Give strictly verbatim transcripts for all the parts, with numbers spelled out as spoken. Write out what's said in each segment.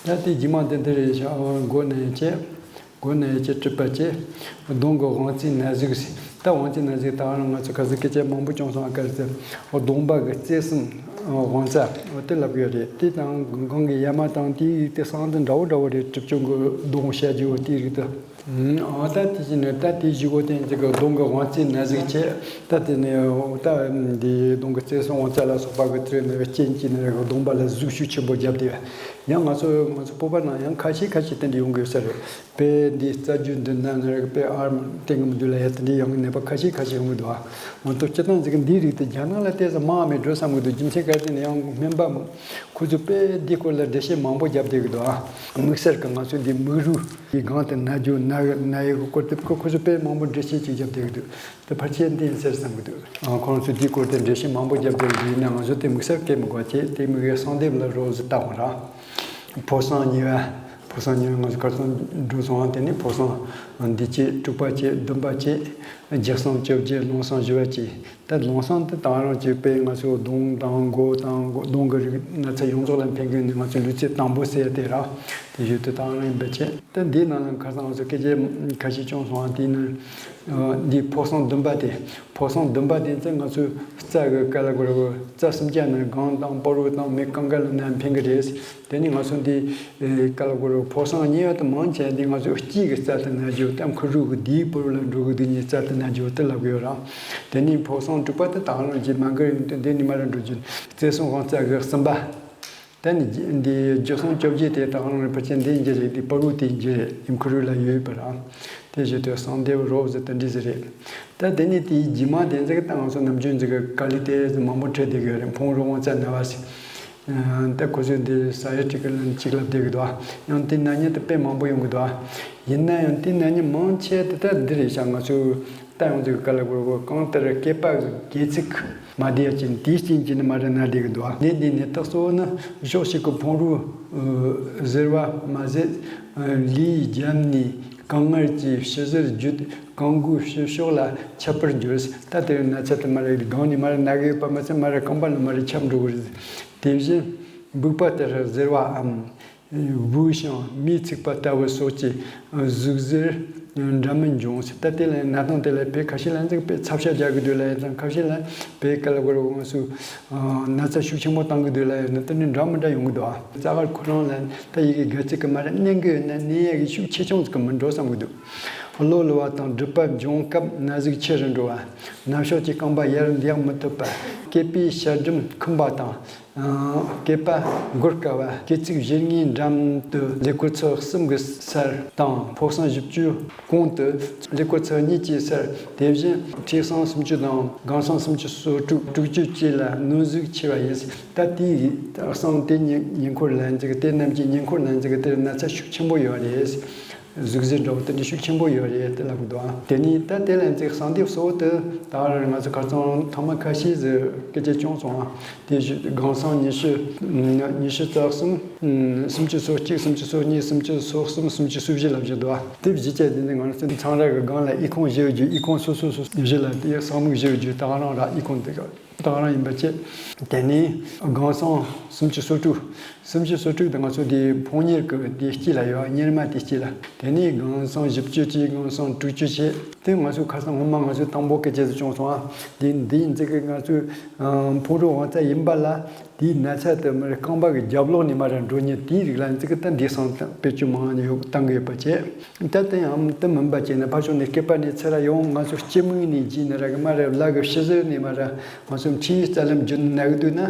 ད་དེ་རྗེས་མ་དེ་འདི་རེད་ཤག་མགོ་ན་ཡི་བཅད། མགོ་ན་ཡི་བཅད། གྲུད་པ་བཅད། གདོང་གི་དབང་རྩའི་ན་ཟུག་ཟེར། ད་དབང་རྩའི་ན་ཟུག་ད་ག་རང་ང་ཚོ་ཁ་སང་སྐད་ཆ་མང་པོ་བྱུང་སོང་། ཨ་ཀ་ཟེར། གདོང་པ་གི་རྩེ་གསུམ་དབང་རྩ་དེ་ལབ་ཡོད་རེད། དེ་དང་གང་གི་ཡ་མ་དང་དེའི་རིགས་དེ་གསང་དུ་འདྲ་བོ་འདྲ་བོ་རེད། གྲུབ་ཆུང་གི་གདོང་བཤད་རྒྱུ་དེའི་རིགས་དེ། ཨ་ད་དེ་བཞིན་ནི་ད་དེ་བཞི་བོ་དེ་ཚོ་གི་གདོང་གི་དབང་རྩའི་ན་ཟུག་བྱས། ད་དེ་ནི་ད་འདི་གདོང་གི་རྩེ་གསུམ་དབང་རྩ་ལ་སོགས་པ་གི་དེ་ནི་རྐྱེན་གྱིས་ནི་གདོང་པ་ལ་ཟུག་ཤུགས་ཆེན་པོ་བརྒྱབ་སྟེ། ཡང་ང་ཚོ་ང་ཚོ་བོད་པ་ནང་ཡང་ཁ་ཤས་ཁ་ཤས་དེ་འདྲ་ཡོང་གི་ཡོད་ས་རེད། དཔེ་འདི་རྩ་རྒྱུད་འདི་ན་ནི་རེད། དཔེ་ཨར་སྟེང་གི་མི་འདུག་ལ་ཡ་དེ་འདྲའི་ཡང་ནད་པ་ཁ་ཤས་ཁ་ཤས་ཡོང་གི་འདུག་ཨ་ང་ཚོ་སྤྱིར་བཏང་ཟིག་གི་འདིའི་རིགས་དེ་རྒྱ་ནག་ལ་ཏོག་ཙམ་མང་བ་མེད་འགྲོ་བསམ་གི་འདུག་རྒྱུ་མཚན་ག་རེ་ཟེར་ན་ཡང་སྨན་པ་ཁོ་ཚོ་དཔེ་འདིའི་སྐོར་ལ་འགྲེལ་བཤད་མང་པོ་བརྒྱབ་བསྡད་གི་འདུག་ཨ་དམིགས་བསལ་གི་ང་ཚོ་འདི་མིག་རུས་ཀྱི་སྒང་དེ་ན་རྒྱུ་ན་ན་ཡི་གི་སྐོར་དེ་ཁོ་ཁོ་ཚོ་དཔེ་མང་པོ་འགྲེལ་བཤད་ཅིག་བརྒྱབ་བསྡད་གི་འདུག་དེ་ཕལ་ཆེར་འདི་ཡིན་ཟེར་བསམ་གི་འདུག་ཨ་ཁོང་ཚོས་འདིའི་སྐོར་དེ་འགྲེལ་བཤད་མང་པོ་བརྒྱབ་བསྡད་གི་འདུག་ཡིན་ན་ང་ཚོ་དེ་དམིགས་བསལ་སྐད་མི་དགོས་བྱས། དེ་མིག་གི་གསང་སྡེབ་ལ་རོབ་ཙམ་བལྟ་དགོས་ར། ཕོ་གསང་གཉིས་པ། ཕོ་གསང་གཉིས་པ་ང་ཚོ་ཁ་སང་འགྲོ་སོང་བ། དེ་ནས་ཕོ་གསང་འདི་བཅད། དྲུག་པ་བཅད། བདུན་པ་བཅད། བརྒྱད་གསུམ་བཅོ་བརྒྱད། ལུང་གསང་བཞི་པ་བཅད། ད་ལུང་གསང་དེ་དང་རང་གཅིག་པས་ང་ཚོ་གདོང་དང་མགོ་དང་གདོང་གི་རིགས་ན་ཚ་ཡོངས་རྫོགས་ལ་ཕན་གི་ནི་ང་ཚོ་ལུས་རྩལ་དང་པོ་ཟེར་དེ་ར། དེ་བཞིན་དུ་དང་རང་ཡིན་པ་བཅད། ད་འདིའི་ནང་ལ་ཁ་སང་ང་ཚོ་སྐད་ཆ་ཁ་ཤས་བྱུང་སོང་བ། དེ་ནི་འདི་ཕོ་གསང་བདུན་པ་དེ། ཕོ་གསང་བདུན་པ་དེ་ཚོ་ང་ཚོའི་རྩ་གི་ག་ལ་གོ་ར་གོ་རྩ་སུམ་ཅུ་ནི་སྒང་དང་པ་རུ་དང་མིག་གང་ག་ལ་ན་ཕན་གི་རེད། དེ་ནི་ང་ཚོ་འདི་ཨེ་ག་ལ་གོ་ར་ཕོ་གསང་གཉིས་པ་དེ་མང་ཆེ་འདི་ང་ཚོ་དཀྱིལ་གི་རྩ་དེ་ན་རྒྱུ་དང་ཁུ་རུ་གི་འདིའི་པ་རུ་ལ་འགྲོ་གི་འདི་གཉིས་རྩ་དེ་ན་རྒྱུ་དེ་ལབ་གི་ཡོད་ར། དེ་ནི་ཕོ་གསང་དྲུག་པ་དེ་དང་རང་གི་མ་གི་ཡོད་དེ་འདི་ནི་མ་ར་འགྲོ་རྒྱུ་རྩེ་གསུམ་དབང་རྩ་གི་གསུམ་པ། ད་ནི་འདི་བརྒྱད་གསུམ་བཅོ་བརྒྱད་དེ་དང་རང་རིན་པོ་ཆེ་འདི་འགྱུར་རེད། འདི་པ་རུ་དེ་འགྱུར་རེད། ཡིམ་ཁུ་རུ་ལ་ཡོད་པ་ར། དེ་བཞིན་དུ་གསང་སྡེབ་རོབ་ཙམ་དེ་འདྲ་ཟིག་རེད། ད་དེ་ནི་དེའི་རྗེས་མ་དེ་ཚོ་ད་ང་ཚོ་ནམ་རྒྱུན་ཚོ་གི་ག་ལེ་དེ་ཚོ་མང་པོ་འཕྲད་བསྡད་གི་ཡོད་རེད། ཕུང་རོ་དབང་རྩ་ན་བ་ཟེར། ད་ཁོ་ཚོས་འདི་ས་ཡ་ཊི་ཀི་ལ་གཅིག་ལབ་བསྡད་གི་འདུག་ཡང་དེ་ན་ནི་དེ་དཔེ་མང་པོ་ཡོང་གི་འདུག་ཡིན་ན་ཡང་དེ་ན་ནི་མང་ཆེ་དེ་ད་འདི་རེད་ཤག་ང་ཚོས་ད་ཡང་ཚིག་ག་ལ་གོ་གོ་གང་ལྟར་སྐེད་པ་གི་སྐེ་ཚིགས་མ་བདེ་ཡ་ཅིག་དེའི་རྐྱེན་གྱིས་ནི་མ་རེད་ན་བསྡད་གི་འདུག་ནད་འདི་ནད་རྟགས་གཙོ་བོ་ནི་ཕྱོགས་གཅིག་གི་ཕུང་རོ་གཟེར་བ་མ་ཟད། ལུས་རྒྱབ་ནས་གངས་ངར་གྱི་ཕྱི་ཟུར་བརྒྱུད་རྐང་མགོའི་ཕྱི་ཕྱོགས་ལ་ཁྱབ་པར་འགྱུར། ད་དེ་ན་ཚ་དེ་མ་རེད་སྒང་ནས་མ་རེད་ན་གི་ཡོད་པ་མ་ཚད་མ་རེད་རྐང་པ་ལ་མ་རེད་ཁྱབ་འགྲོ་གི་རེད། དེ་བཞིན་སྦུག་པ་ལྟར་གཟེར་བའམ། བུ་ཞིང་མིས་ཚིག་པ་ལྟ་བུ་སོགས་ཀྱི་ཟུག་གཟེར་འདྲ་མིན་འབྱུང་། ད་དེ་ལ་གནའ་སྟངས་དེ་ལ་དཔེ་ཁ་ཤས་ལ་ཚིག་དཔེ་ཚབ་ཤ་རྒྱག་གི་འདུག་ལ་ཡང་ཁ་ཤས་ལ་དཔེ་ག་ལ་གོ་ར་ང་ཚོས་ན་ཚ་ཤུགས་ཆེན་པོ་བཏང་གི་འདུག་ལ་ཡང་དེ་ནི་འདྲ་མི་འདྲ་ཡོང་གི་འདུག་རྩ་བར་ཁོ་རང་ལ་ད་ཡི་གེ་ག་ཚིག་གི་མ་རེད་གནས་གི་ཡོད་ན་གནས་ཡ་གི་ཤུགས་ཆེ་ཆུང་ཚིག་གི་མི་འགྲོ་བསམ་གི་འདུག་གློ་ལུ་བ་དང་སྒྲིབ་པ་འབྱུང་སྐབས་ན་ཟུག་ཆེ་རུ་འགྲོ་བ། ན་ཕྱོགས་ཀྱི་རྐང་པ་ཡར་འདེགས་མི་ཐུབ་པ། སྐེད་པའི་ཤ་གྲིམ་འཁུམས་པ་དང་། སྐེད་པ་སྒོར་དཀའ་བ། སྐེ་ཚིགས་བཞེར་ངེས་འགྲམ་དུ་ཀླད་ཀོར་ཚེག་གསུམ་གྱི་སར་དང་ཕོ་གསང་བཞི་བཅུ་གོང་དུ་ཀླད་ཀོར་ཚེག་གཉིས་ཀྱི་སར། དེ་བཞིན་མཁྲིས་གསང་སུམ་ཅུ་དང་སྒང་གསང་སུམ་ཅུ་སོ་དྲུག་དྲུག་ཅུ་བཅས་ལ་གནོན་ཟུག་ཆེ་བ་ཡིན། ད་དེའི་གསང་དེ་ཉེ་ཉེ་འཁོར་ལ་འཛེག་དེ་རྣམས་ཀྱི་ཉེ་འཁོར་ལ་འཛེག་དེར་ན་ཚ་ཤུགས་ཆེན་པོ་ཡོད་རེད། ཟུག་གཟེར་འདྲ་བོ་དེ་འདྲ་ཤུགས་ཆེན་པོ་ཡོད་རེད་དེ་ལབ་གི་འདུག་དེ་ནས་ད་དེ་ལ་འཛེག་གསང་སྡེབ་གཙོ་བོ་དེ་ད་ག་རང་ང་ཚོ་ཁ་སང་ཐེངས་མ་ཁ་ཤས་ཟིག་སྐད་ཆ་བྱུང་སོང་ཨ། དེ་བཞིན་སྒང་གསང་ཉི་ཤུ། ཉི་ཤུ་རྩ་གསུམ། སུམ་ཅུ་སོ་གཅིག་སུམ་ཅུ་སོ་གཉིས། སུམ་ཅུ་སོ་གསུམ། སུམ་ཅུ་སོ་བཞི་ལབ་བཞིན་འདུག་དེ་བཞི་བཅས་དེ་ནི་ང་ཚོ་ཚང་ར་གི་སྒང་ལ་ཨི་ཁུང་བཞི་ཡོད་རྒྱུ་ཨི་ཁུང་སོ་སོ་སོ་བཞི་ལ་དེ་གསང་མིག་བཞི་ཡོད་རྒྱུ་ད་ག་རང་ར་ཨི་ཁུང་དེ་ག་ད་ག་རང་ཡིན་པ་བཅས། དེ་ནས་སྒང་གསང་སུམ་ཅུ་སོ་དྲུག་སུམ་ཅུ་སོ་དྲུག་དེ་ང་ཚོ་དེ་ཕོ་གཉེར་གི་དེ་དཀྱིལ་ལ་ཡོད། གཉེར་མ་དེ་དཀྱིལ་ལ། དེ་ནས་སྒང་གསང་བཞི་བཅུ་གཅིག་སྒང་གསང་དྲུག་ཅུ་བྱས། དེ་ང་ཚོ་ཁ་སང་སྔོན་མ་ང་ཚོ་དང་པོ་སྐད་ཆ་ཟིག་བྱུང་སོང་ཨ། དེ་འདི་འཛེག་གི་ང་ཚོའི་ཕུང་རོ་དབང་རྩ་ཡིན་པ་ལ་དེའི་ན་ཚ་དེ་མར་རྐང་པ་གི་རྒྱབ་ལོགས་ནས་མར་འགྲོ་མཁན་དེའི་རིགས་ལ་འཛེག་གི་ད་འདི་སང་བེད་སྤྱོད་མང་ཡོད་བཏང་གི་ཡོད་པ་བྱས། ད་དེ་ཡང་དེ་མིན་པ་བྱས་ན་ཕར་ཕྱོགས་ནས་སྐེད་པ་ནས་ཚུར་ཡོང་ང་ཚོ་སྤྱི་མིག་ནས་བརྒྱུད་ནས་ར་གི་མར་ལག་གི་ཕྱི་ཟུར་ནས་མར་ང་ཚོ་མཁྲིས་རྩ་ལམ་བརྒྱུད་ནས་ན་གི་འདུག་ན།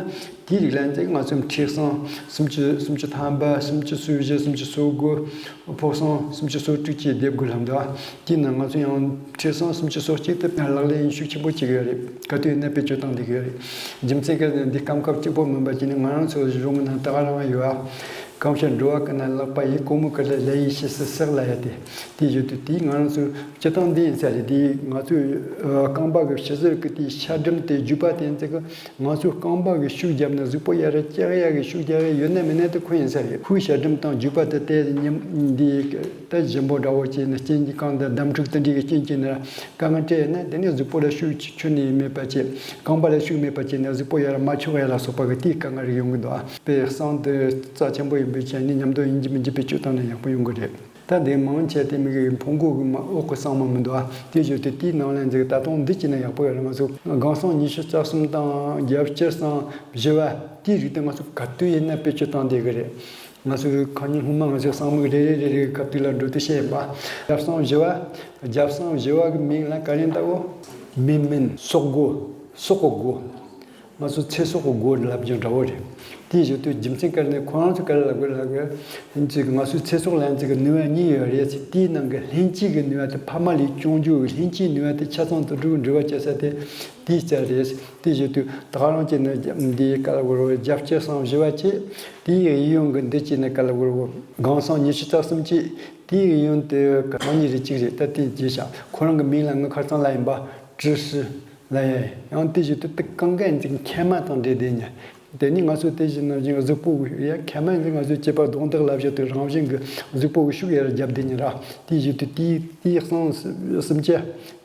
དེའི་རིགས་ལ་འཛེག་ང་ཚོ་མཁྲིས་གསང་སུམ་ཅུ་སུམ་ཅུ་ཐམ་པ། སུམ་ཅུ་སོ་བཞི། སུམ་ཅུ་སོ་དགུ། ཕོ་གསང་སུམ་ཅུ་སོ་དྲུག་བཅས་སྡེབ་དགོས་ལབ་འདུག་དེས་ན་ང་ཚོ་ཡང་མཁྲིས་གསང་སུམ་ཅུ་སོ་གཅིག་དེ་ལག་ལེན་ཤུགས་ཆེན་པོ་བྱེད་ཀྱི་ཡོད་རེད། ག་དུས་ཡིན་ན་བེད་སྤྱོད་བཏང་བསྡད་ཀྱི་ཡོད་རེད། རྒྱུ་མཚན་ག་རེ་ཟེར་ན་འདི་སྐམ་ཁབ་གཅིག་པོ་མིན་པ་བྱས་ནས་ང་རང་ཚོ་གཞུང་གི་ནང་ད་ག་རང་ཡོད་ཨ། སྐམ་ཤ་འགྲོ་བ་ཀུན་ན་ལག་པ་ཡིས། ཀོ་མུ་ཀ་ལ་ལ་ཡིས་ཤི་སི་སག་ལ་ཡ་དེ། དེ་བཞིན་དུ་དེས་ང་རང་ཚོ་སྤྱིར་བཏང་འདི་ཡིན་ས་རེད། དེས་ང་ཚོའི་རྐང་པ་གི་ཕྱི་ཟུར་གི་དེའི་ཤ་སྒྲིམ་དེ་རྒྱུས་པ་དེ་ཚོ་གི་ང་ཚོའི་རྐང་པ་གི་ཤུགས་བརྒྱབ་ན་གཟུགས་པོ་ཡར་བཀྱག་ཡ་གི་ཤུགས་རྒྱག་ཡ་ཡོད་ན་མེད་ན་དེ་ཁོ་ཡིན་ས་རེད། ཁོའི་ཤ་སྒྲིམ་དང་རྒྱུས་པ་དེ་དེ་ཉིན་འདི་ད་ཞིམ་པོ་འདྲ་བོ་བྱས་ན་རྐྱེན་གྱིས་གང་དང་འདམ་འཁྲུག་དེ་འདྲའི་གི་རྐྱེན་གྱིས་ན་དཀའ་ངལ་འཕྲད་ཡོད་ན་དེ་ནི་གཟུགས་པོ་ལ་ཤུགས་ཁྱོན་ནས་མེད་པ་བྱས། རྐང་པ་ལ་ཤུགས་མེད་པ་བྱས་ན་གཟུགས་པོ་ཡར་མ་ཕྱོགས་ཡ་ལ་སོགས་པ་གི་དེའི་དཀའ་ངལ་རིགས་ཡོང་གི་འདུག་ཨ། དཔེ་གསང་དེ་རྩ་ཆེན་པོ་ཡིན། བེད་སྤྱད་ནས་མཉམ་དུ་ཡིན་གཅིག་མིན་གཅིག་བེད་སྤྱོད་བཏང་ན་ཡག་པོ་ཡོང་གི་རེད། ད་དེ་མང་ཆེ་དེ་མི་གི་ཕུང་པོ་གི་མ་འོག་གི་གསང་བ་མི་འདུག་ཨ། དེ་བཞིན་དུ་དེའི་ནང་ལ་འཛེག་ད་དུང་འདི་བྱས་ན་ཡག་པོ་ཡོད་རེད། ང་ཚོ་སྒང་གསང་ཉི་ཤུ་རྩ་གསུམ་དང་རྒྱབ་སྤྱི་གསང་བཞི་བ་དེའི་རིགས་དེ་ང་ཚོ་ག་དུས་ཡིན་ན་བེད་སྤྱོད་བཏང་བསྡད་གི་རེད། ང་ཚོ་གི་ཁ་ཉིན་སྔོན་མ་ང་ཚོའི་གསང་མིག་རེ་རེ་རེ་རེ་གི་སྐབས་དུས་ལ་འགྲོ་དུས་བཤད་ཡིན་པ། རྒྱབ་གསང་བཞི་བ། རྒྱབ་གསང་བཞི་བ་གི་མིང་ལ་ག་རེ་འདའོ། མིན་མིན་སོག་སྒོ། སོག་གི་སྒོ། ང་ཚོ་ཚེ་སྲོག་གི་སྒོ་ལབ་ཀྱང་འདྲ་བོ་རེད། དེའི་གཞུག་ཏུ་རྒྱུ་མཚན་ག་རེ་ནས་ཁོ་རང་ཚོ་ག་རེ་ལབ་དགོས་ལབ་དགོས། ང་ཚོའི་ཚེ་སྲོག་ལ་ཡང་ཅིག་གི་ནུས་པ་གཉིས་ཡོད་རེད། དེའི་ནང་གི་ལྷན་སྐྱེས་ཀྱི་ནུས་པ་དེ་ཕ་མ་ལས་སྐྱོང་རྒྱུ་གི་ལྷན་སྐྱེས་ནུས་པ་དེ་ཆ་ཚང་དུ་འགྲོ་འགྲོ་བ་བྱེད་ས་དེ་དེའི་རྩལ་རེད། དེའི་གཞུག་ཏུ་ད་ག་རང་བྱས་ན་འདིའི་ག་ལ་གོ་རོ་རྒྱབ་སྐྱེ་གསང་བཞི་བ་བྱས། དེའི་གཡས་གཡོན་གྱི་འདི་བྱས་ན་ག་ལ་གོ་རོ་སྒང་གསང་ཉི་ཤུ་རྩ་གསུམ་བྱས། དེའི་གཡས་གཡོན་དེ་ག་མ་གཉིས་རེད་གཅིག་རེད། ད་དེ་བྱས་ཤག་ཁོ་རང་གི་མིང་ལ་ངའི་ཁ་སང་ལ་ཡིན་པ་ཀྲི་ཧྲི་ལ་ཡ་ཡིན། ཡང་དེ་བཞིན་དུ་དེ་གང་ག་ཡིན་ཙང་མཁལ་མ་དང་འབྲེལ་བསྡད་ཉེ། དེ་ནི་ང་ཚོ་དེ་བཞིན་ནམ་བཞིན་གཟུགས་པོ་ཡ་མཁལ་མ་ཡིན་ཙང་ང་ཚོའི་སྐྱེས་པ་གདོང་འདེགས་ལབ་བཞག་དུས་རང་བཞིན་གྱི་གཟུགས་པོ་གི་ཤུགས་ཡར་རྒྱབ་བསྡད་ཉེ་ར། དེ་བཞིན་དུ་དེའི་དེའི་གསང་སུམ་ཅུ་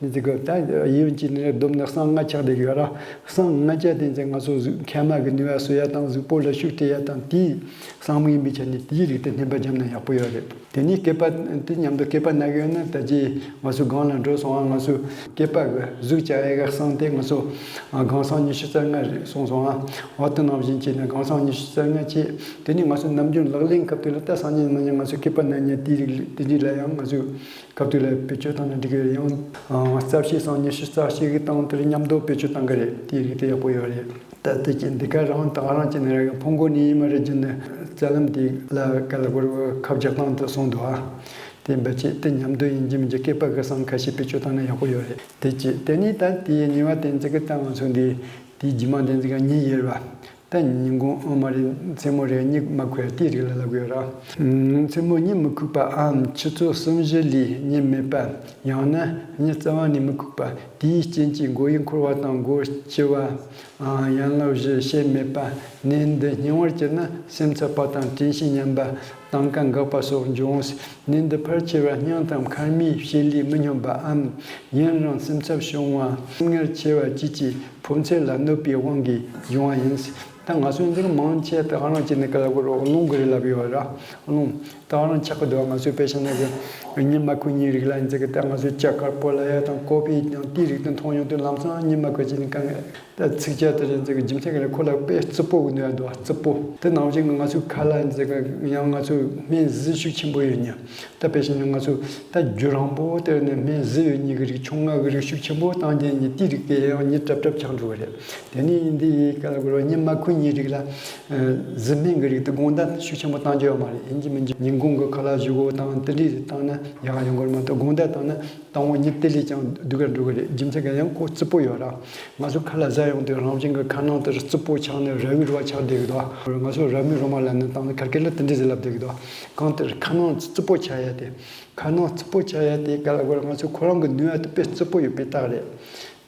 ནི་ཅིག་གི་ད་གཡས་གཡོན་གྱི་ནི་བསྡོམས་ནས་གསང་ལྔ་ཆགས་བསྡད་ཡོད་ར། གསང་ལྔ་ཆ་དེ་ཚོ་ང་ཚོ་གཟུགས་མཁལ་མ་གི་ནུས་པ་གསོ་ཡ་དང་གཟུགས་པོ་ལ་ཤུགས་སྤྲད་ཡ་དང་དེའི་གསང་མིག་ཡིན་པའི་ཆ་ནས་དེའི་རིགས་དེ་སྣོན་པ་བརྒྱབ་ན་ཡག་པོ་ཡོད་རེད། དེ་ནས་སྐེད་པ་དེ་མཉམ་དུ་སྐེད་པ་ན་གི་ཡོད་ན་ད་ཅི་ང་ཚོ་སྒང་ལ་འགྲོ་སོང་ང་། ང་ཚོ་སྐེད་པ་གི་གཟུགས་བྱ་ཡ་གི་གསང་དེ་ང་ཚོ་སྒང་གསང་ཉི་ཤུ་རྩ་ལྔ་རེད་གསུངས་སོང་ང་། འོ་དེ་ནང་བཞིན་བྱས་ན་སྒང་གསང་ཉི་ཤུ་རྩ་ལྔ་བྱས། དེ་ནས་ང་ཚོ་ནམ་རྒྱུན་ལག་ལེན་སྐབས་དེ་ལ་ད་སང་ཉིན་མ་ཉིན་ང་ཚོ་སྐེད་པ་ན་ཉེ་དེའི་རིགས་དེ་འདྲ་ལ་ཡང་ང་ཚོས་སྐབས་དེ་ལ་བེད་སྤྱོད་བཏང་ན་འགྲིག་གི་རེད། ཡང་རྩ་བཤད་སང་ཉི་ཤུ་རྩ་བཤད་གི་སྟེང་དེར་མཉམ་དུ་བེད་སྤྱོད་བཏང་གི་རེད། དེའི་རིགས་དེ་ཡག་པོ་ཡོད་རེད། ད་དེ་ཀྱི་འདི་ག་རང་ད་ག་རང་ཅི་ནས་རེད། ཕུང་པོ་ནི་ཡིན་མ་རེད་རྒྱུ་ནི་རྩ་ལམ་དེ་ལ་ག་ལ་གོར་ཁབ་རྒྱག་སྟངས་དུ་སོང་འདུག་ཨ། དེ་འབད་ཆེད་དེ་མཉམ་དུ་ཡིན་གྱི་མིན་གྱི་སྐེད་པ་གི་སང་ཁ་ཤས་བེད་སྤྱོད་བཏང་ན་ཡག་པོ་ཡོད་རེད། དེ་ཅི་དེ་ནི་ད་དེའི་ཉེ་བ་དེ་ཚིག་གི་ད་ང་ཚོ་འདི་དེའི་རྗེས་མ་དེ་ཚིག་ག་གཉིད་ཡེར་བ། ད་ཉིན་གུང་ཨོ་མ་རེད་མཚན་མོ་རེད་གཉིད་མ་ཁུག་དེའི་རིགས་ལ་ལབ་དགོས་ར། མཚན་མོ་གཉིད་མི་ཁུག་པའམ་ཆུ་ཚོད་གསུམ་བཞི་ལས་གཉིད་མེད་པ། ཡང་ན་གཉིད་རྩ་བ་ནས་མི་ཁུག་པ། དེའི་རྐྱེན་གྱིས་མགོ་ཡུ་འཁོར་བ་དང་མགོ་ལྕི་བ། ཡན་ལག་བཞི་བྱེད་མེད་པ། ནད་འདི་སྙིང་བར་གྱུར་ན་སེམས་འཚབ་པ་དང་དྲན་ཤེས་ཉམས་པ། དང་ཀ་འགག་པ་སོགས་འབྱུང་། ནད་འདི་ཕལ་ཆེ་བ་སྙིང་དང་མཁལ་མའི་བྱེད་ལས་མི་སྙོམས་པའམ། ཡུན་རིང་སེམས་འཚབ་བྱུང་བ། སེམས་ངལ་ཆེ་བ་བཅས་ཀྱི་ཕོ་མཚན་ལ་གནོད་པའི་དབང་གིས་བྱུང་བ་ཡིན། ད་ང་ཚོའི་འདིར་མང་ཆེ་ད་ག་རང་བྱས་ནས་ག་ལ་གོ་རོ་རླུང་གི་རེད་ལབ་ཡོད་ར། རླུང་ད་ག་རང་ཆགས་ཀྱི་འདུག་ང་ཚོའི་དཔེ་བཞག་ན་གི་གཉིད་མ་ཁུག་གཉིད་རིགས་ལ་ཡིན་ཚེ་གི་ད་ང་ཚོའི་ལྕགས་དཀར་པོ་ལ་ཡ་དང་ཀོ་པི་དང་དེའི་རིགས་དེ་མཐོང་ཡོང་དུས་ལམ་སང་གཉིད་མ་ཁུག་བྱས་ནས་གང་ག་ད་ཚིགས་བཅད་དེ་རེད་ཟེར་གི་རྒྱུ་མཚན་ག་རེ་ཁོ་ལ་དཔེ་རྩུབ་པོ་གི་ནུས་པ་འདུག་རྩུབ་པོ། དེ་ནང་བཞིན་གི་ང་ཚོའི་ཁ་ལ་ཟེར་གི་ཡང་ང་ཚོའི་སྨན་ཟས་ཤུགས་ཆེན་པོ་ཡོད་ཉེ། ད་དཔེ་བཞག་ན་ང་ཚོ་ད་རྒྱུ་རིང་པོ་དེ་ནས་སྨན་ཟས་ཡོད་ཉེ་གི་རིགས་ཆུང་ང་གི་རིགས་ཤུགས་ཆེན་པོ་བཏང་རྒྱུ་ཉེ་དེའི་རིགས་དེ་ཡང་ཉེ་གྲབ་གྲབ་ཆགས་འགྲོ་གི་རེད། དེ་ནས་འདི་ཡི་ག་ལ་གོ་རོ་གཉིད་མ་ཁུག་གཉིད་རིགས་ལ་ཟས་སྨན་གི་རིགས་དེ་དགོང་དག་ཤུགས་ཆེན་པོ་བཏང་རྒྱུ་ཡོད་མ་རེད། ཡིན་གཅིག་མིན་གཅིག་ཉིན་གུང་གི་ཁ་ལག་བཞི་བོ་དང་དེ་འདྲས་བཏང་ན་ཡག་ག་ཡོང་གི་རེད་མ་གཏོགས་དགོང་དག་བཏང་ན། དང་པོ་ཉིད་དེ་ལས་ཀྱང་སྡུག་ག་འགྲོ་གི་རེད། རྒྱུ་མཚན་ག་ཡང་ཁོ་རྩུབ་པོ་ཡོད་ར། ང་ཚོ་ཁ་ལག་ཟ་ཡོང་དུས་རང་བཞིན་གྱི་ཁ་ནང་དེར་རྩུབ་པོ་ཆགས་ནས་ར་བའི་རུ་བ་ཆགས་བསྡད་ཀྱི་འདུག་ང་ཚོ་ར་མའི་རོ་མ་ལབ་ནས་བཏང་ནས་ཁར་ཁེར་ལ་དེ་འདྲ་ཟེར་ལབ་བསྡད་ཀྱི་འདུག་གང་ལྟར་ཁ་ནང་རྩུབ་པོ་ཆགས་ཡ་དེ། ཁ་ནང་རྩུབ་པོ་ཆགས་ཡ་དེ་ག་ལ་གོ་ར་ང་ཚོ་ཁོ་རང་གི་ནུས་པ་དེ་དཔེ་རྩུབ་པོ་ཡོད་པའི་རྟགས་རེད།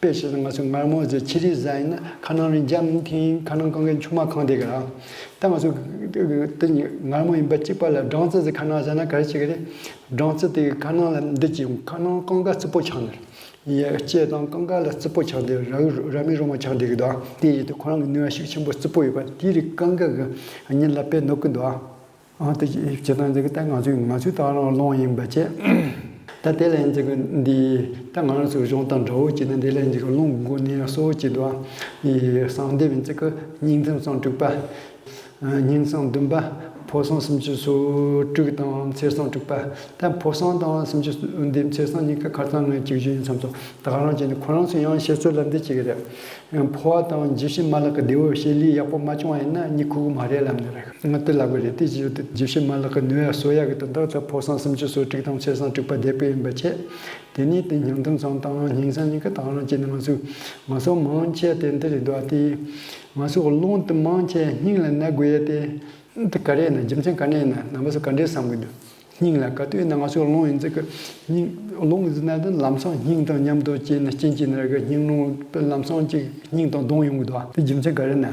དཔེ་བྱས་ན་ང་ཚོ་མངར་མོ་ཟས་ཆི་རིགས་ཟ་ཡིན་ན་ཁ་ནང་རིང་འཇམ་ཐིང་ཁ་ནང་གང་གའི་ཆུ་མ་གང་བསྡད་ཀྱི་ར། ད་ང་ཚོ་དེ་མངར་མོ་ཡིན་པ་གཅིག་པ་ལ་སྦྲང་རྩི་ཟིག་ཁ་ནང་ཟ་ན་ག་རེ་བྱེད་ཀྱི་རེད། སྦྲང་རྩི་དེ་ཁ་ནང་ལ་འདི་ཅི་ཡོང་ཁ་ནང་གང་ག་རྩུབ་པོ་ཆགས་ནས། ཡ་ལྕེ་དང་རྐང་ཁ་ལ་རྩུབ་པོ་ཆགས་ཏེ་ར་ར་མའི་རོ་མ་ཆགས་བསྡད་ཀྱི་འདུག་དེ་ཡིན་དུས་ཁོ་རང་གི་ནུས་པ་ཤུགས་ཆེན་པོ་རྩུབ་པོ་ཡོད་པ་དེའི་རིགས་རྐང་ཁ་གི་གཉིད་ལ་དཔེ་གནོད་ཀྱི་འདུག་ཨ་དེ་བྱེད་སྟངས་འདི་གི་ད་ང་ཚོས་ང་ཚོའི་ད་རང་རླུང་ཡིན་པ་བྱས། ད་དེ་ལ་ཡིན་ཙི་གི་འདི་ད་ང་རང་ཚོའི་གཞུང་དང་འདྲ་བོ་བྱས་ན་འདི་ལ་ཡིན་ཙི་གི་རླུང་གི་སྒོ་ནས་གསོ་བྱེད་འདུག་ཨ། གསང་སྡེབ་ཡིན་ཙི་གི་སྙིང་ཐིམ་སང་དྲུག་པ། སྙིང་སང་བདུན་པ། ཕོ་སང་སུམ་ཅུ་སོ་དྲུག་དང་ཚེར་སང་དྲུག་པ། ད་ཕོ་སང་དང་སུམ་ཅུ་འདི་ཚེར་སང་གཉིས་ཀ་ཁ་སང་ངས་གཅིག་བརྗོད་ཡིན་བསམ་སོང་། ད་ག་རང་བྱས་ནས་ཁོ་རང་ཚོ་ཡང་བཤད་ཚོད་ལ་འདི་བྱེད་ཀྱི་རེད། ཕོ་བ་དང་རྗེས་ཤུལ་མ་ལག་གི་བདེ་བོ་བྱེད་ལས་ཡག་པོ་མ་བྱུང་བ་ཡིན་ན་གཉིད་ཁུག་གི་མ་རེད་ལབ་ནི་རེད། ང་དེ་ལབ་གི་རེད། དེ་བཞིན་དུ་རྗེས་ཤུལ་མ་ལག་གི་ནུས་པ་གསོ་ཡག་གི་དོན་དག་ད་ཕོ་སང་སུམ་ཅུ་སོ་དྲུག་དང་ཚེར་སང་དྲུག་པ་བསྡད་པ་ཡིན་པ་བྱས། དེ་ནས་དེ་སྙིང་ཐིམ་སང་དང་སྙིང་སང་གཉིས་ཀ་ད་ག་རང་བྱས་ནས་ང་ཚོས་ང་ཚོ་མང་ཆེ་དེ་འདི་རེད་འདུག་ཨ། དེ་ང་ཚོ་རླུང་དེ་མང་ཆེ་སྙིང་ལ་ན་དགོས་ཡ་དེ། འདི་ག་རེ་ཡིན་ན་རྒྱུ་མཚན་ག་ནས་ཡིན་ན་རྣམ་པ་ཚོ་ག་འདྲས་བསམ་གི་འདུག་སྙིང་ལ་ག་དུས་ཡིན་ན་ང་ཚོའི་རླུང་ཡིན་ཚེ་གི་སྙིང་རླུང་ཟིན་ན་དེ་ལམ་སང་སྙིང་དང་མཉམ་དུ་བཅས་ནས་རྐྱེན་གྱིས་ནར་གི་སྙིང་རླུང་ལམ་སང་གཅིག་སྙིང་དང་བསྡོངས་ཡོང་གི་འདུག་དེ་རྒྱུ་མཚན་ག་རེ་ན།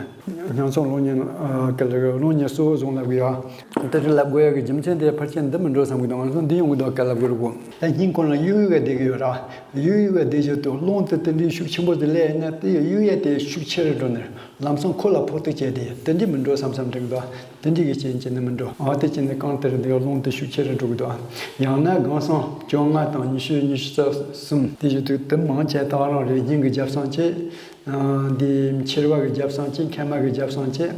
ཉམ་ཆུང་སློབ་གཉེར་ཨ་ག་ལ་གི་སློབ་གཉེར་གཙོ་བོ་བཟུང་ལབ་གི་ཡོད། དེ་རིགས་ལབ་དགོས་ཡ་གི་རྒྱུ་མཚན་དེ་ཕལ་ཆེར་འདི་མི་འགྲོ་བསམ་གི་འདུག་ང་ཚོ་འདི་ཡོང་གི་འདུག་ག་ལབ་དགོས་རེད་གོ། ད་སྙིང་ཁོ་ན་གཡུག་གཡུག་ག་བསྡད་གི་ཡོད་ར། གཡུག་གཡུག་ག་བསྡད་རྒྱུ་དེ་རླུང་དེ་དེ་འདྲའི་ཤུགས་ཆེན་པོ་དེ་སླེབས་ཡིན་ན་དེ་ཡི་གཡུག་ཡ་དེ་ཤུགས་ཆེ་རུ་འགྲོ་ནས་ལམ་སང་ཁོ་ལ་ཕོག་ཐུག་བྱས་ཏེ་དེ་འདྲའི་མི་འགྲོ་བསམ་བསམ་དྲན་གི་འདུག་ཨ་དེ་བྱས་ནས་གང་ལྟར་འདི་རླུང་དེ་ཤུགས་ཆེ་རུ་འགྲོ་གི་འདུག་ཡང་ན་སྒང་སང་བཅོ་ལྔ་དང་ཉི་ཤུ་ཉི་ཤུ་རྩ་གསུམ་དེ་བཞིན་དུ་དེ་མང་ཆེ་ད་རང་རེ་སྙིང་གི་རྒྱབ་སང་ཆེ། འདི་མཆེར་བ་གི་རྒྱབ་སང་ཅིག་མཁལ་མ་གི་རྒྱབ་སང་ཅིག་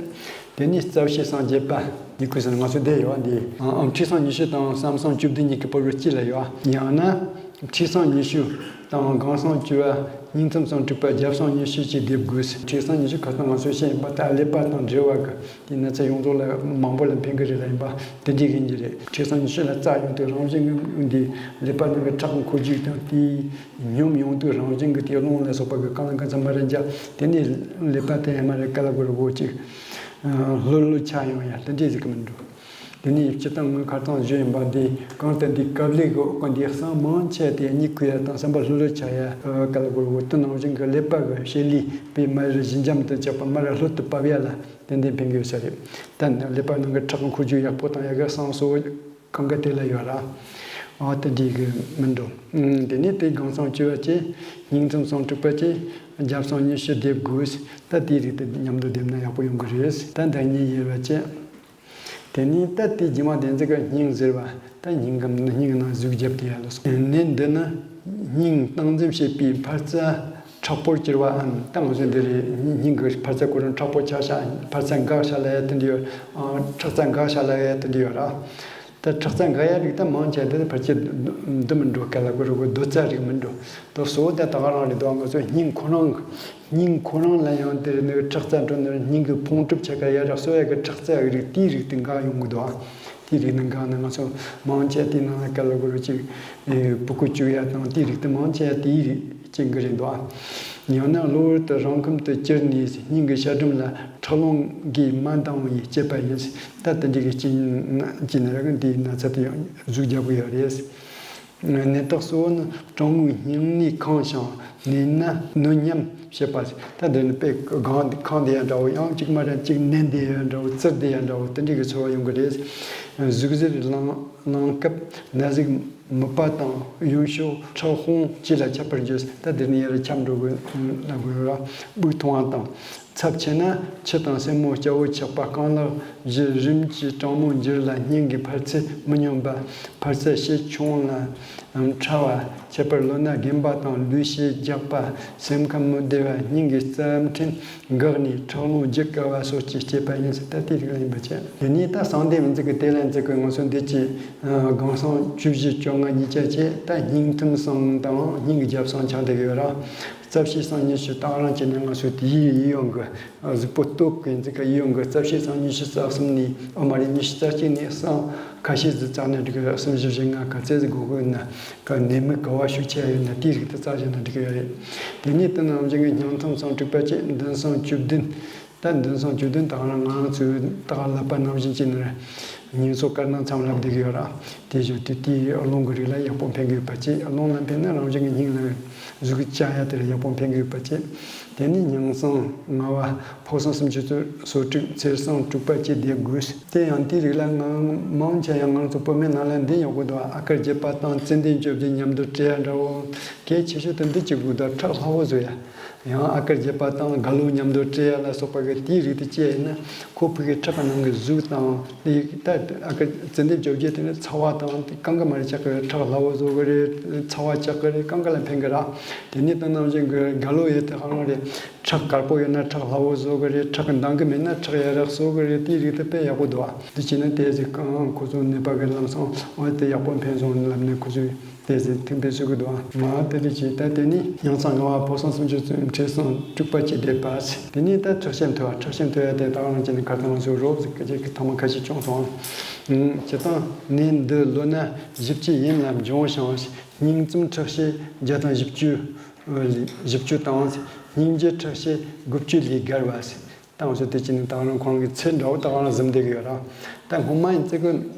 དེ་ནས་རྩ་བཤད་སང་བརྒྱད་པ་འདི་ཁུ་སང་ང་ཚོ་བསྡད་ཡོད་འདི། ཨང་མཁྲིས་སང་ཉི་ཤུ་དང་གསུམ་སང་བཅུ་བདུན་གཉིས་ཀྱི་བར་དུ་གཅིག་ལ་ཡོད། ཡང་ན་མཁྲིས་སང་ཉི་ཤུ་དང་སྒང་སང་བཅུ་པ་སྙིང་མཚམས་སང་དྲུག་པ་རྒྱབ་སང་ཉི་ཤུ་ཅིག་སྡེབ་དགོས། མཁྲིས་སང་ཉི་ཤུ་ཁ་སང་ང་ཚོ་བཤད་ཡིན་པ་ད་ཀླད་པ་དང་འབྲེལ་བ་གི་དེ་ན་ཚ་ཡོངས་རྫོགས་ལ་མང་པོ་ལ་ཕན་གི་རེད་ལ་ཡིན་པ་དེ་འདྲའི་ཡིན་གྱི་རེད། མཁྲིས་སང་ཉི་ཤུ་ལ་རྩ་ཡོང་དུས་རང་བཞིན་འདི་ཀླད་པ་ནང་གི་ཁྲག་འཁོར་རྒྱུག་དང་དེའི། ཉོམ་ཡོང་དུས་རང་བཞིན་གྱི་དེ་རླུང་ལ་སོགས་པ་གི་རྐང་ལག་ག་ཚང་མ་རེ་འཇགས། དེ་ནས་ཀླད་པ་དེ་ཧེ་མ་རེ་ཀ་ལ་གོ་རེ་གོ་གཅིག་ལྷོད་ལྷོད་ཆགས་ཡོང་ཡ་དེ་འདྲས་ཟིག་གི་མི་འགྲོ། དེ་ནས་སྤྱིར་བཏང་ངོས་ཁ་རྩང་བཞོན་ཡིན་པ་འདི་གང་ལྟར་འདི་ཀབ་ལེ་གི་འོག་གི་འདི་གསང་མང་ཆེ་དེ་གཉིད་ཁུག་ཡ་དང་བསམ་པ་ལྷོད་ལྷོད་ཆགས་ཡ་ཀ་ལ་གོ་རེ་གོ་དེ་ནང་བཞིན་གྱི་ཀླད་པ་གི་བྱེད་ལས་པས་མ་རེ་ཞི་འཇམ་དུ་བཅག་པ་མ་རེ་ལྷོད་དུ་བབས་ཡ་ལ་ཏན་ཏན་ཕན་གི་ཡོད་ས་རེད། ད་ནི་ཀླད་པ་ནང་གི་ཁྲག་གི་འཁོར་རྒྱུག་ཡག་པོ་བཏང་ཡ་གི་གསང་གསོ་བོ། གང་ག་དེ་ལ་ཡོད་ར། ཨ་ད་འགྲིག་གི་མི་འགྲོ། ཨུམ། དེ་ནས་དེ་སྒང་སང་བཅུ་པ་བཅས། སྙིང་མཚམས་སང་དྲུག་པ་བཅས། རྒྱབ་སང་ཉི་ཤུ་སྡེབ་དགོས། ད་དེའི་རིགས་དེ་མཉམ་དུ་སྡེབ་ན་ཡག་པོ་ཡོང་གི་རེད། ད་ཟླ་ཉིན་ཡོད་པ་བཅས། དེ་ནས་ད་དེ་རྗེས་མ་དེ་ཚོ་གི་སྙིང་ཟེར་བ། ད་སྙིང་གི་སྙིང་ནང་ཟུག་བརྒྱབ་དེ་ཡ་ལ་སོང་། ནད་འདི་ནི་སྙིང་སྟངས་འཛིན་བྱེད་པའི་འཕར་རྩ་མཁྲེགས་པོར་གྱུར་བའམ། ད་ང་ཚོ་འདི་རེད། སྙིང་གི་འཕར་རྩ་ཁོ་རང་མཁྲེགས་པོ་ཆགས་ཤག་འཕར་རྩ་འགག་ཤག་ལབ་ཡ་དེ་འདྲ་ཡོད། ཨ། ཁྲག་རྩ་འགག་ཤག་ལབ་ཡ་དེ་འདྲ་ཡོད་ར། ད་ཁྲག་རྩ་འགག་ཡ་རིགས་ད་མང་ཆེ་དེ་ཕལ་ཆེར་འདི་མི་འགྲོ་ག་ལ་གོ་རུ་གོ་རྡོ་རྩ་རིགས་མི་འགྲོ། དོ་སོ་ད་ད་ག་རང་རེད་དོ། ང་ཚོ་སྙིང་ཁོ་རང་སྙིང་ཁོ་རང་ལ་ཡང་དེ་ནི་ཁྲག་རྩ་འགྲོ་ནི་སྙིང་གི་ཕུང་གྲུབ་ཆ་ག་ཡ་ར་གསོ་ཡ་གི་ཁྲག་རྩ་གི་རིགས་དེའི་རིགས་དེ་འགག་ཡོང་གི་འདུག་དེའི་རིགས་ནི་འགག་ན་ང་ཚོ་མང་ཆེ་དེ་ནང་ལ་ག་ལ་གོ་རུ་ཅིག་ཕྲུ་གུ་བཅུག་ཡ་དང་དེའི་རིགས་དེ་མང་ཆེ་དེའི་རིགས་ཅན་གྱི་རེད་འདུག་ཡང་ན་གློ་བུར་དུ་རང་ཁམས་དུ་གྱུར་ནས་སྙིང་གི་ཤ་སྒྲོམ་ལ་ཁྲག་རླུང་གིས་མ་འདང་བའི་སྐྱེས་པ་ཡིན། ད་དེ་འདྲ་གི་རྐྱེན་རྐྱེན་ར་གི་འདིའི་ན་ཚ་དེ་ཡང་གཟུགས་རྒྱག་གི་ཡོད་རེད། ནད་རྟགས་གཙོ་བོ་ནི་གྲང་མོའི་སྙིང་ནད་ཁེངས་ཤིང་ནད་ན་གནོད་ཉམས་བྱེད་པ། ད་འདི་ནི་དཔེ་གང་ཁེངས་དེ་ཡང་འདྲ་བོ་ཡང་གཅིག་མ་ར་གཅིག་ནད་དེ་ཡང་འདྲ་བོ་བཙིར་དེ་ཡང་འདྲ་བོ་དེ་འདྲ་གི་ཚོར་བ་ཡོང་གི་རེད། གཟུགས་གཟེར་ལངས་ལངས་སྐབས་ན་ཟུག་མུད་པ་དང་གཡོན་ཕྱོགས་ཁྲག་ཧོང་བཅས་ལ་ཁྱབ་པར་འགྱུར། ད་འདི་ནི་ཡར་ཁྱབ་འགྲོ་དགོས་ལ་དགོས་ར། དབུགས་ཐུང་བ་དང་། ཚབས་ཆེ་ན་ཆུ་དང་སེན་མོ་སྐྱ་བོ་ཆགས་པ། རྐང་ལག་བཞི་རིམ་གྱིས་གྲང་མོར་འགྱུར་ལ་སྙིང་གི་འཕར་ཚད་མི་སྙོམས་པ། འཕར་ཚད་ཞེ་ཆུང་ལ་ཕྲ་བ། ཁྱད་པར་ལོ་ན་རྒན་པ་དང་ལུས་ཤེད་རྒྱགས་པ། སེམས་ཁམས་མི་བདེ་བ། སྙིང་གི་རྩ་ཕྲན་འགགས་ནས་ཁྲག་རླུང་རྒྱུག་དཀའ་བ་སོགས་ཀྱི་སྐྱེས་པ་ཡིན་ཟེར། ད་དེ་རིགས་ལ་ཡིན་པ་བྱས། དེ་ནས་ད་གསང་སྟེ་མི་འཛི་གི་དེ་ལ་འཛི་གི་ང་ཚོ་འདི་ཀྱི་སྒང་སང་བཅུ་བཞི་བཅོ་ལྔ་གཉིས་ཆ་བྱས། ད་སྙིང་ཐུམ་སང་དང་སྙིང་གི་རྒྱབ་སང་ཆགས་བསྡད་ཡོད་ར། རྩ་བཤད་སང་ཉི་ཤུ་དང་རང་བྱས་ནས་ང་ཚོ་དེའི་ཡི་ཡོང་གི་གཟུགས་པོ་སྟོབས་ཀྱི་འཛི་གི་ཡི་ཡོང་གི་རྩ་བཤད་སང་ཉི་ཤུ་རྩ་གསུམ་ནས་ཨ་མ་རེ་ཉི་ཤུ་རྩ་གཅིག་ནས་སང་ཁ་ཤས་ཟིག་བཙགས་ན་འགྲིག་གི། གསུམ་བཞི་བཞི་ལྔ་ག་ཚད་ཟིག་དགོས་དགོས་ན་ག་ནད་མེད་ག་བ་ཤུགས་ཆེ་ཡོད་ན་དེའི་རིགས་དེ་བཙགས་བཞག་ན་འགྲིག་གི་ཡོད་རེད། དེ་ནས་དེ་ནང་བཞིན་གྱི་སྙིང་ཐུམ་སང་དྲུག་པ་བཅས་མདུན་སང་བཅུ་བདུན། ད་མདུན་སང་བཅུ་བདུན་དང་རང་ང་རང་ཚོའི་ད་ག་ལབ་པ་ནང་བཞིན་བྱས་ན་ར་སྙིང་གསོ་དཀར་ནག་མཚམས་ལབ་བསྡད་ཀྱི་ཡོད་ར། དེ་བཞིན་དུ་དེའི་རླུང་གི་རིགས་ལ་ཡག་པོ་ཕན་གི་ཡོད་པ་བཅས། རླུང་ལ་ཕན་ན་རང་བཞིན་གྱི་སྙིང་ལ་གཟུགས་ཀྱི་བཅག་ཡ་དེ་ལ་ཡག་པོ་ཕན་གི་ཡོད་པ་བཅས། དེ་ནས་སྙིང་སང་ལྔ་པ་ཕོ་སང་སུམ་ཅུ་སོ་དྲུག་མཚེར་སང་དྲུག་པ་བཅས་བསྡེབ་དགོས། དེ་ཡང་དེའི་རིགས་ལ་ང་མང་ཆེ་ཡང་ང་རང་ཚོ་བུད་མེད་ནང་ལ་འདི་ཡག་པོ་འདུག་ཨ་དཀར་བརྒྱད་པ་དང་ཙན་དན་བཅོ་བརྒྱད་མཉམ་དུ་སྤྲད་ཡ་འདྲ་བོ། གལ་ཆེ་ཤོས་དེ་འདི་གཅིག་དགོས་འདུག་ཁྲག་སླ་བོ་བཟོ་ཡ། ཡང་ཨ་དཀར་བརྒྱད་པ་དང་དགའ་ལོ་མཉམ་དུ་སྤྲད་ཡ་ལ་སོགས་པ་གི་དེའི་རིགས་དེ་བཅད་ཡིན་ན་ཁོ་ཕ་གི་ཁྲག་གི་ནང་གི་ཟུག་དང་། དེ་ད་ཨ་དཀར་ཙན་དན་བཅོ་བརྒྱད་དེ་ནི་ཚ་བ་དང་དེ་གང་ག་མ་རེད་ཆགས་གི་རེད། ཁྲག་སླ་བོ་བཟོ་གི་རེད། ཚ་བ་ཆགས་གི་རེད། གང་ག་ལ་ཕན་གི་ར། དེ་ནས་དེ་ནང་བཞིན་གི་དགའ་ལོ་ཡོད་དེ་གང་རེད། ཁྲག་དཀར་པོ་ཡོད་ན་ཁྲག་སླ་བོ་བཟོ་གི་རེད། ཁྲག་གི་འདང་གི་མེད་ན་ཁྲག་ཡར་ར་གསོ་གི་རེད། དེའི་རིགས་དེ་དཔེ་ཡག་པོ་འདུག་ཨ། འདི་བྱས་ན་དེ་ཟིག་གང་ཁོ་ཚོ་ནད་པ་གི་ལམ་སང་འོ་དེ་ཡག་པོ་ཕན་སོང་ལབ་ནས་ཁོ་ཚོས། དེ་ཟེར་ཐུགས་ཕན་གསོས་ཀྱི་འདུག་ཨ། མ་དེ་ལས་ཀྱིས་ད་དེ་ནི་ཡང་གསང་ལྔ་པ་ཕོ་སང་སུམ་ཅུ་མཚེར་སང་དྲུག་པ་བཅས་བསྡེབས་པ། དེ་ནས་ད་ཁྲག་ཤེད་མཐོ་བ། ཁྲག་ཤེད་མཐོ་ཡ་དེ་ད་ག་རང་བྱས་ནས་ཁ་སང་ང་ཚོས་རོབ་ཟིག་གི་ཐ་མ་ཁ་ཤས་བྱུང་སོང་། སྤྱིར་བཏང་ནད་འདི་ལོ་ན་བཞི་བཅུ་ཡན་ལ་འབྱུང་ཞིང་། སྙིང་རྩུབ་ཁྲག་ཤེད་བརྒྱ་དང་བཞི་བཅུ། བཞི་བཅུ་དང་། སྙིང་རྗེ་ཁྲག་ཤེད་དགུ་བཅུ་ལས་བརྒལ་བ། ད་ང་ཚོ་དེ་བྱས་ནས་ད་ག་རང་ཁོ་རང་གི་ཚེ་འདྲ་བོ་ད་ག་རང་གཟིམ་བསྡད་ཀྱི་ཡོད་ར། ད་སྔོན་མ་ཡིན་ཙི་གི་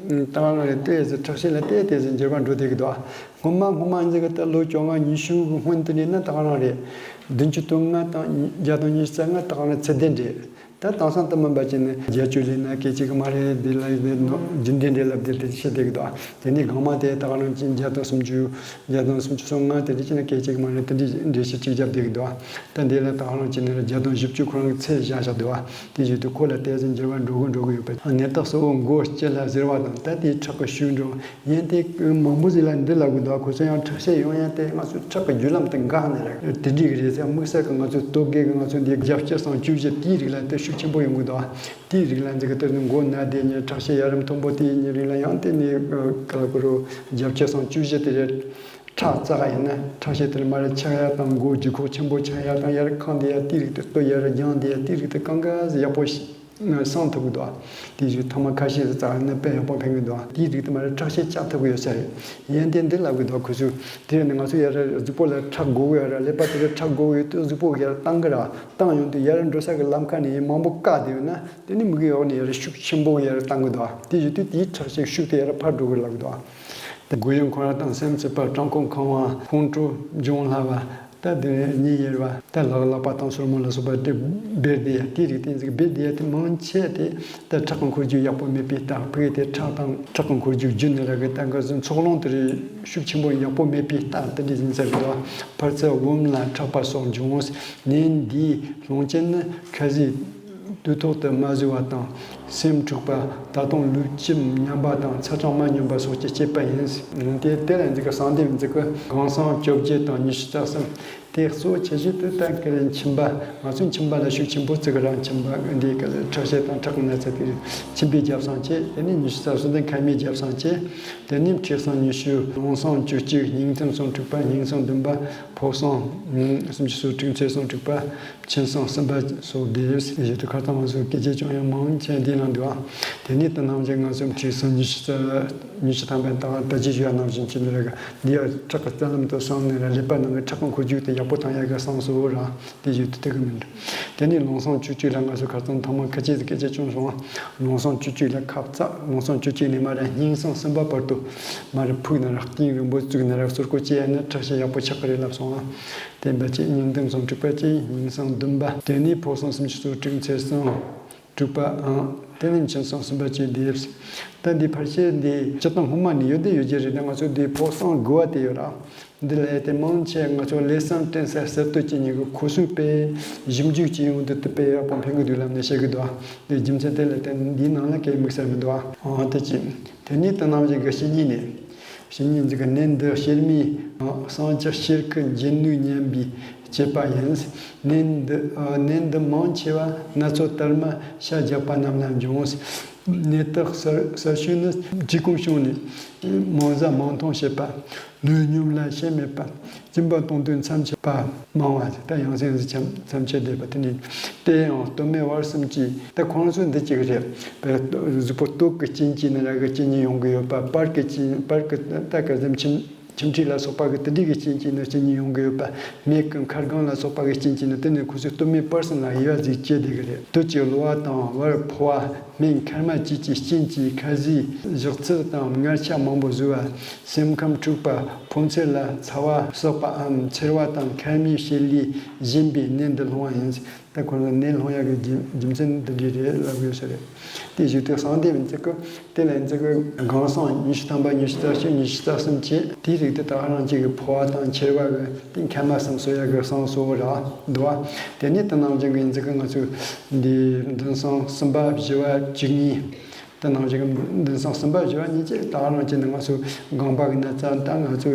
ད་ག་རང་རེད། ལྟོས་ཟེར་ཁྲག་ཤེད་ལ་ལྟོས་ལྟོས་ཟེར་འགྱུར་བ་འགྲོ་བསྡད་ཀྱི་འདུག་སྔོན་མ་སྔོན་མ་ཡིན་ཙི་གི་ད་ལོ་བཅོ་ལྔ་ཉི་ཤུ་གི་སྔོན་དུ་ནས་ན་ད་ག་རང་རེད། བདུན་ཅུ་དོན་ལྔ་དང་བརྒྱ་དང་ཉི་ཤུ་རྩ་ལྔ་ད་ག་རང་ཚེ་བདེ་འདྲེ། ད་དེང་སང་དུ་མིན་པ་ཅིག་ནི་བརྒྱད་ཅུ་ལས་ན་སྐད་ཅིག་མ་རེད། འདི་ལ་འདི་ནོ་རྒྱུན་ལྡན་འདི་ལབ་དེ་དེ་བཤད་བསྡད་ཀྱི་འདུག་དེ་ནས་སྒང་མ་དེ་ད་ག་རང་ཅིག་བརྒྱ་དང་སུམ་ཅུ། བརྒྱ་དང་སུམ་ཅུ་སོ་ལྔ་དེ་དེ་ཅི་ན་སྐད་ཅིག་མ་རེད། དེ་འདྲའི་འགྲེལ་བཤད་ཅིག་བརྒྱབ་བསྡད་ཀྱི་འདུག་ད་འདི་ལ་ད་ག་རང་ཅིག་ནི་བརྒྱ་དང་བཞི་བཅུ་ཁོ་རང་གི་ཚད་བཞག་བཞག་འདུག་དེ་བཞིན་དུ་ཁོ་ལ་ཏོག་ཙམ་འགྱུར་བ་འགྲོ་གི་འགྲོ་གི་ཡོད་པ། ནད་རྟགས་གསལ་བོ་མགོ་ལྕི་ལ་གཟེར་བ་དང་། ད་དེའི་ཁྲག་གི་ཤུགས་འགྲོ། ཡིན་ཏེ་མང་པོ་ཞིག་ལ་འདི་ལབ་དགོས་འདུག་ཁོ་ཚོ་ཡང་ཁྲག་ཤེད་ཡོང་ཡང་དེ་ང་ཚོའི་ཁྲག་གི་རྒྱུ་ལམ་དེ་འགག་ནས་རེད། དེ་འདྲའི་གི་རེད་ཟེར། དམིགས་བསལ་གི་ང་ཚོའི་སྟོབས་རྒྱས་གི་ང་ཚོ་འདི་བརྒྱད་ཅུ་སོ་བཅུ་བཞི་དེའི་རིགས་ལ་དེ་ཤུགས་ཆེན་པོ་ཡོང་གི་འདུག་དེའི་རིགས་ལ་འཛི་གི་དེ་ནི་མགོ་ན་དེ་ཉིད་ཁྲག་ཤེད་ཡར་མཐོན་པོ་དེའི་ཉིད་རིགས་ལ་ཡང་དེ་ནི་ག་ལ་གོ་རུ་བརྒྱད་ཅུ་སོ་བཅུ་བཞི་དེ་རེད། ཁྲག་བཙགས་ཡིན་ན་ཁྲག་ཤེད་དེ་མར་ཆག་ཡ་དང་མགོ་ལྗིད་ཁོག་ཆེན་པོ་ཆག་ཡ་དང་ཡར་ཁེངས་དེ་ཡ་དེའི་རིགས་དེ་སྟོད་ཡར་རྒྱང་དེ་ཡ་དེའི་རིགས་དེ་གང་ག་ཟེ་ཡག་པོ་ཞིག་སངས་ཐུབ་ཀྱི་འདུག་དེའི་རིགས་ཐ་མ་ཁ་ཤས་སུ་བཙགས་ནི་དཔེ་ཡག་པོ་ཕན་གྱི་འདུག་དེའི་རིགས་དེ་མར་ཁྲག་ཤེད་བཅག་ཐུབ་ཀྱི་ཡོད་ས་རེད། ཡིན་ཏེ་འདི་ལབ་ཀྱི་འདུག་ཁོ་ཚོས་དེ་ནི་ང་ཚོ་ཡར་གཟུགས་པོ་ལ་ཁྲག་དགོས་ཀྱི་ཡོད་ར། ཀླད་པ་དེ་ལ་ཁྲག་དགོས་ཀྱི་ཡོད་དུས་གཟུགས་པོ་ཡར་བཏང་གི་ར། བཏང་ཡོང་དུས་ཡར་འགྲོ་ས་གི་ལམ་ཁ་ནས་མང་པོ་བཀག་བསྡད་ཡོད་ན་དེ་ནི་མིག་གི་འོག་ནས་ཡར་ཤུགས་ཆེན་པོ་ཡར་བཏང་གི་འདུག་དེ་བཞིན་དུ་དེའི་ཁྲག་ཤེད་ཤུགས་དེ་ཡར་འཕར་འགྲོ་གི་ལབ་ཀྱི་འདུག་དེ་མགོ་ཡུ་འཁོར་བ་དང་སེམས་སྲིད་པ། བྲང་ཁོག་འཁང་བ། ཁོང་ཁྲོ་འབྱུང་སླ་བ། ད་དེ་གཉིད་ཡེར་བ། ད་ལག་ལག་པ་དང་སོར་མོ་ལ་སོགས་པ་དེ་འབེར་བསྡད་ཡ་དེའི་རིགས་དེ་འཛིག་འབེར་བསྡད་ཡ་དེ་མང་ཆེ་དེ་ད་ཁྲག་གི་འཁོར་རྒྱུག་ཡག་པོ་མེད་པའི་རྟགས། ཕ་གི་དེ་ཁྲག་དང་ཁྲག་གི་འཁོར་རྒྱུག་རྒྱུ་ནི་ར་གི་ད་ག་ཟིན་ཚོགས་ལོང་དེ་རིགས་ཤུགས་ཆེན་པོ་ཡག་པོ་མེད་པའི་རྟགས་དེ་འདྲ་ཡིན་ས་རེད་དོ། ཕར་ཚུར་འོམ་ལ་ཁྲག་པ་སོགས་འབྱུང་། ནད་འདིའི་སློང་རྐྱེན་ནི་ཁ་ཟས། དུས་ཐོག་ཏུ་མ་ཟོས་པ་དང་། སེམས་འཁྲུགས་པ། ད་དུང་ལུས་ཁྱིམ་ཉམས་པ་དང་ཚ་གྲང་མ་སྙོམས་པ་སོགས་ཀྱིས་བསྐྱེད་པ་ཡིན། དེ་དེ་ལ་འཛི་གི་གསང་འདེབས་འཛི་གི་གང་ཟག་བཅོ་བརྒྱད་དང་ཉི་ཤུ་རྩ་གསུམ། དེ་གཙོ་ཆེ་ཤོས་དེ་ད་གི་མཆིན་པ། ང་ཚོའི་མཆིན་པ་ལ་ཤུགས་ཆེན་པོ་བརྩི་གི་ར། མཆིན་པ་འདི་གི་ཁྲག་ཤེད་དང་ཁྲག་གི་ན་ཚ་དེ་མཆིན་པའི་རྒྱབ་སང་བཅད། དེ་ནས་ཉི་ཤུ་རྩ་གསུམ་དེ་མཁལ་མའི་རྒྱབ་སང་བཅད། དེ་ནས་མཁྲིས་སང་ཉི་ཤུ། རླུང་སང་བཅུ་གཅིག་སྙིང་ཐིམ་སང་དྲུག་པ། སྙིང་སང་བདུན་པ། ཕོ་སང་སུམ་ཅུ་སོ་དྲུག་མཚེར་སང་དྲུག་པ། མཆིན་སང་གསུམ་པ་སོགས་ཏེ། ཞེས་དུ་ཁ་ཏ་མ་སོགས་སྐད་ཆ་ཅུང་ཡང་མང་ཆེ་འདི་ནང་འདུག་ཨང་། དེ་ནས་དེ་རྣམས་ཀྱི་ང་ཚོའི་མཁྲིས་སུ་ཉི་ཤུ་རྩ་ཉི་ཤུ་ཐམ་པའི་དང་ད་ཅི་ཞུ་ཡ་ནང་བཞིན་གྱི་འདི་རེད། འདི་ཡང་ཁྲག་གི་རྩ་ལམ་དུ་སོང་ནས་ར་ཀླད་པ་ནང་གི་ཁྲག་གི་འཁོར་རྒྱུག་དེ་ཡག་པོ་བཏང་ཡ་གི་སང་སོ་ར། དེ་ཞུ་དུ་དེ་གི་མི་འདུག་དེ་ནས་རླུང་སང་བཅུ་གཅིག་ལ་ང་ཚོ་ཁ་ཚང་ཐ་མ་ཁ་ཅིག་སྐད་ཆ་ཅུང་སོང་ཨང་། རླུང་སང་བཅུ་གཅིག་ལ་ཁབ་ཚ། རླུང་སང་བཅུ་གཅིག་ནས་མ་ར་སྙིང་སང་གསུམ་པ་བར་དུ་མ་ར་ཕུག་ན་ར་གཏིང་རིང་པོ་བཙུགས་ན་ར་གསོལ་ཀོ་བཅད་ཡ་ན་ཁྲག་ཤེད་ཡག་པོ་ཆགས་ཀྱི་རེད་ལབ་སོང་ཨང་། བསྟན་པ་གཅིག་སྙིང་ཐིམ་སང་དྲུག་པ་གཅིག་སྙིང་སང་བདུན་པ། དེ་ནས་ཕོ་སང་སུམ་ཅུ་སོ་དྲུག་མཚེར་སང་དྲུག་པ་ཨང་། དེ་ནས་མཆིན་སང་གསུམ་པ་གཅིག་འདེབས། ད་འདི་ཕལ་ཆེར་འདི་སྤྱིར་བཏང་སྔོན་མ་ནས་ཡོད་དེ་ཡོད་ཀྱི་རེད། ད་ང་ཚོ་འདི་ཕོ་སང་དགུ་བ་དེ་ཡོད་ར། འདི་ལས་དེ་མང་ཆེ་ང་ཚོ་ལས་བསམ་དྲན་ས་གསར་གཏོད་བྱེད་མཁན་གྱི་ཁོ་ཚོས་དཔེ་ཞིབ་འཇུག་བྱེད་ཡོང་དུས་དེ་དཔེ་ཡག་པོ་ཕན་གི་འདུག་ལབ་ནས་བཤད་གི་འདུག་ཨ། འདི་རྒྱུ་མཚན་དེ་ལས་དེ་འདིའི་ནང་ལ་སྐད་དམིགས་བསལ་མི་འདུག་ཨ། ཨང་དེ་གཅིག་དེ་ནས་དེ་རྣམས་ཀྱི་གི་བཤེས་གཉེན་ནས། བཤེས་གཉེན་གྱི་གི་ནད་འདི་གཤེར་མའི་སྲང་ལྕགས་གཤེར་ཁུ་འབྱིན་ནུས་ཉམས་པའི་བྱེད་པ་ཡིན། ནད་འདི་ནད་འདི་མང་ཆེ་བ་སྣ་ཚོགས་དར་མ་ཤ་རྒྱགས་པ་རྣམས་ལ་འབྱུང་། ནད་རྟགས་གསར་གསར་ཤོས་ནི་སྒྱེ་སྒོམ་བྱུང་ནས་མང་ཟ་མང་འཐུང་བྱེད་པ། ལུས་སྙོམས་ལ་ཤེད་མེད་པ། སྦྱིན་པ་གཏོང་དུས་མཚམས་ཆད་པ་མང་བ། ད་ཡང་སེམས་སུ་མཚམས་མཚམས་ཆད་བསྡད་པ་དེ་ནི། དེ་ཡང་སྟོད་སྨད་བར་གསུམ་གྱི་ད་ཁོང་ཚོ་འདི་གཅིག་རེད། གཟུགས་པོ་སྟོད་ཀྱི་རྐྱེན་གྱིས་ནི་ར་གི་རྐྱེན་ཉིད་ཡོང་གི་ཡོད་པ། བར་གྱི་རྐྱེན་བར་གྱི་ད་ག་ཟེར་མཆིན་མཆིན་མཁྲིས་ལ་སོགས་པ་གི་དེ་འདྲའི་གི་རྐྱེན་གྱིས་ནི་རྐྱེན་ཉིད་ཡོང་གི་ཡོད་པ། སྨད་ཀྱི་མཁལ་རྒང་ལ་སོགས་པ་གི་རྐྱེན་གྱིས་ནི་དེ་ནི་ཁོ་ཚོའི་སྟོད་སྨད་བར་གསུམ་ལ་དབྱེ་བ་ཟིག་བཅད་བསྡད་གི་རེད། སྟོད་ཀྱི་གློ་བ་དང་བར་ཕོ་བ། སྨད་མཁལ་མ་བཅས་ཀྱི་རྐྱེན་གྱིས་ཁ་ཟས་བཞག་ཚུལ་དང་མངར་ཆ་མང་པོ་ཟོས་པ། སེམས་ཁམས་འཁྲུགས་པ། ཕོ་མཚེར་ལ་ཚ་བ་བསགས་པའམ་མཚེར་བ་དང་མཁལ་མའི་བྱེད་ལས་གཞན་པའི་ནད་འདི་སློང་བ་ཡིན། ད་ཁོ་ལ་ནད་སློང་ཡག་གི་རྒྱུ་རྒྱུ་མཚན་འདི་འདྲ་རེད་ལབ་དགོས་ས་རེད། དེ་བཞིན་དུ་གསང་སྟེ་མི་ཚིག་གི་དེ་ལ་ཚིག་གི་གང་གསང་ཉི་ཤུ་ཐམ་པ་ཉི་ཤུ་རྩ་གཅིག་ཉི་ཤུ་རྩ་གསུམ་བཅས་དེའི་རིགས་དེ་དག་རང་གཅིག་གི་ཕོ་བ་དང་མཆེར་བ་གི་དེ་མཁལ་མ་གསུམ་གསོ་ཡག་གི་གསང་གསོ་བོ་ར་འདུག་བ། དེ་ནས་དེ་ནང་བཞིན་གི་ཚིག་གི་ང་ཚོས་འདི་མདུན་སང་གསུམ་པ་བཞི་བ་བཅུ་གཉིས། དེ་ནང་བཞིན་གི་མདུན་སང་གསུམ་པ་བཞི་བ་གཉིས་ཀྱི་དག་རང་གཅིག་ནི་ང་ཚོ་རྐང་པ་གི་ན་ཚ་དང་ང་ཚོ་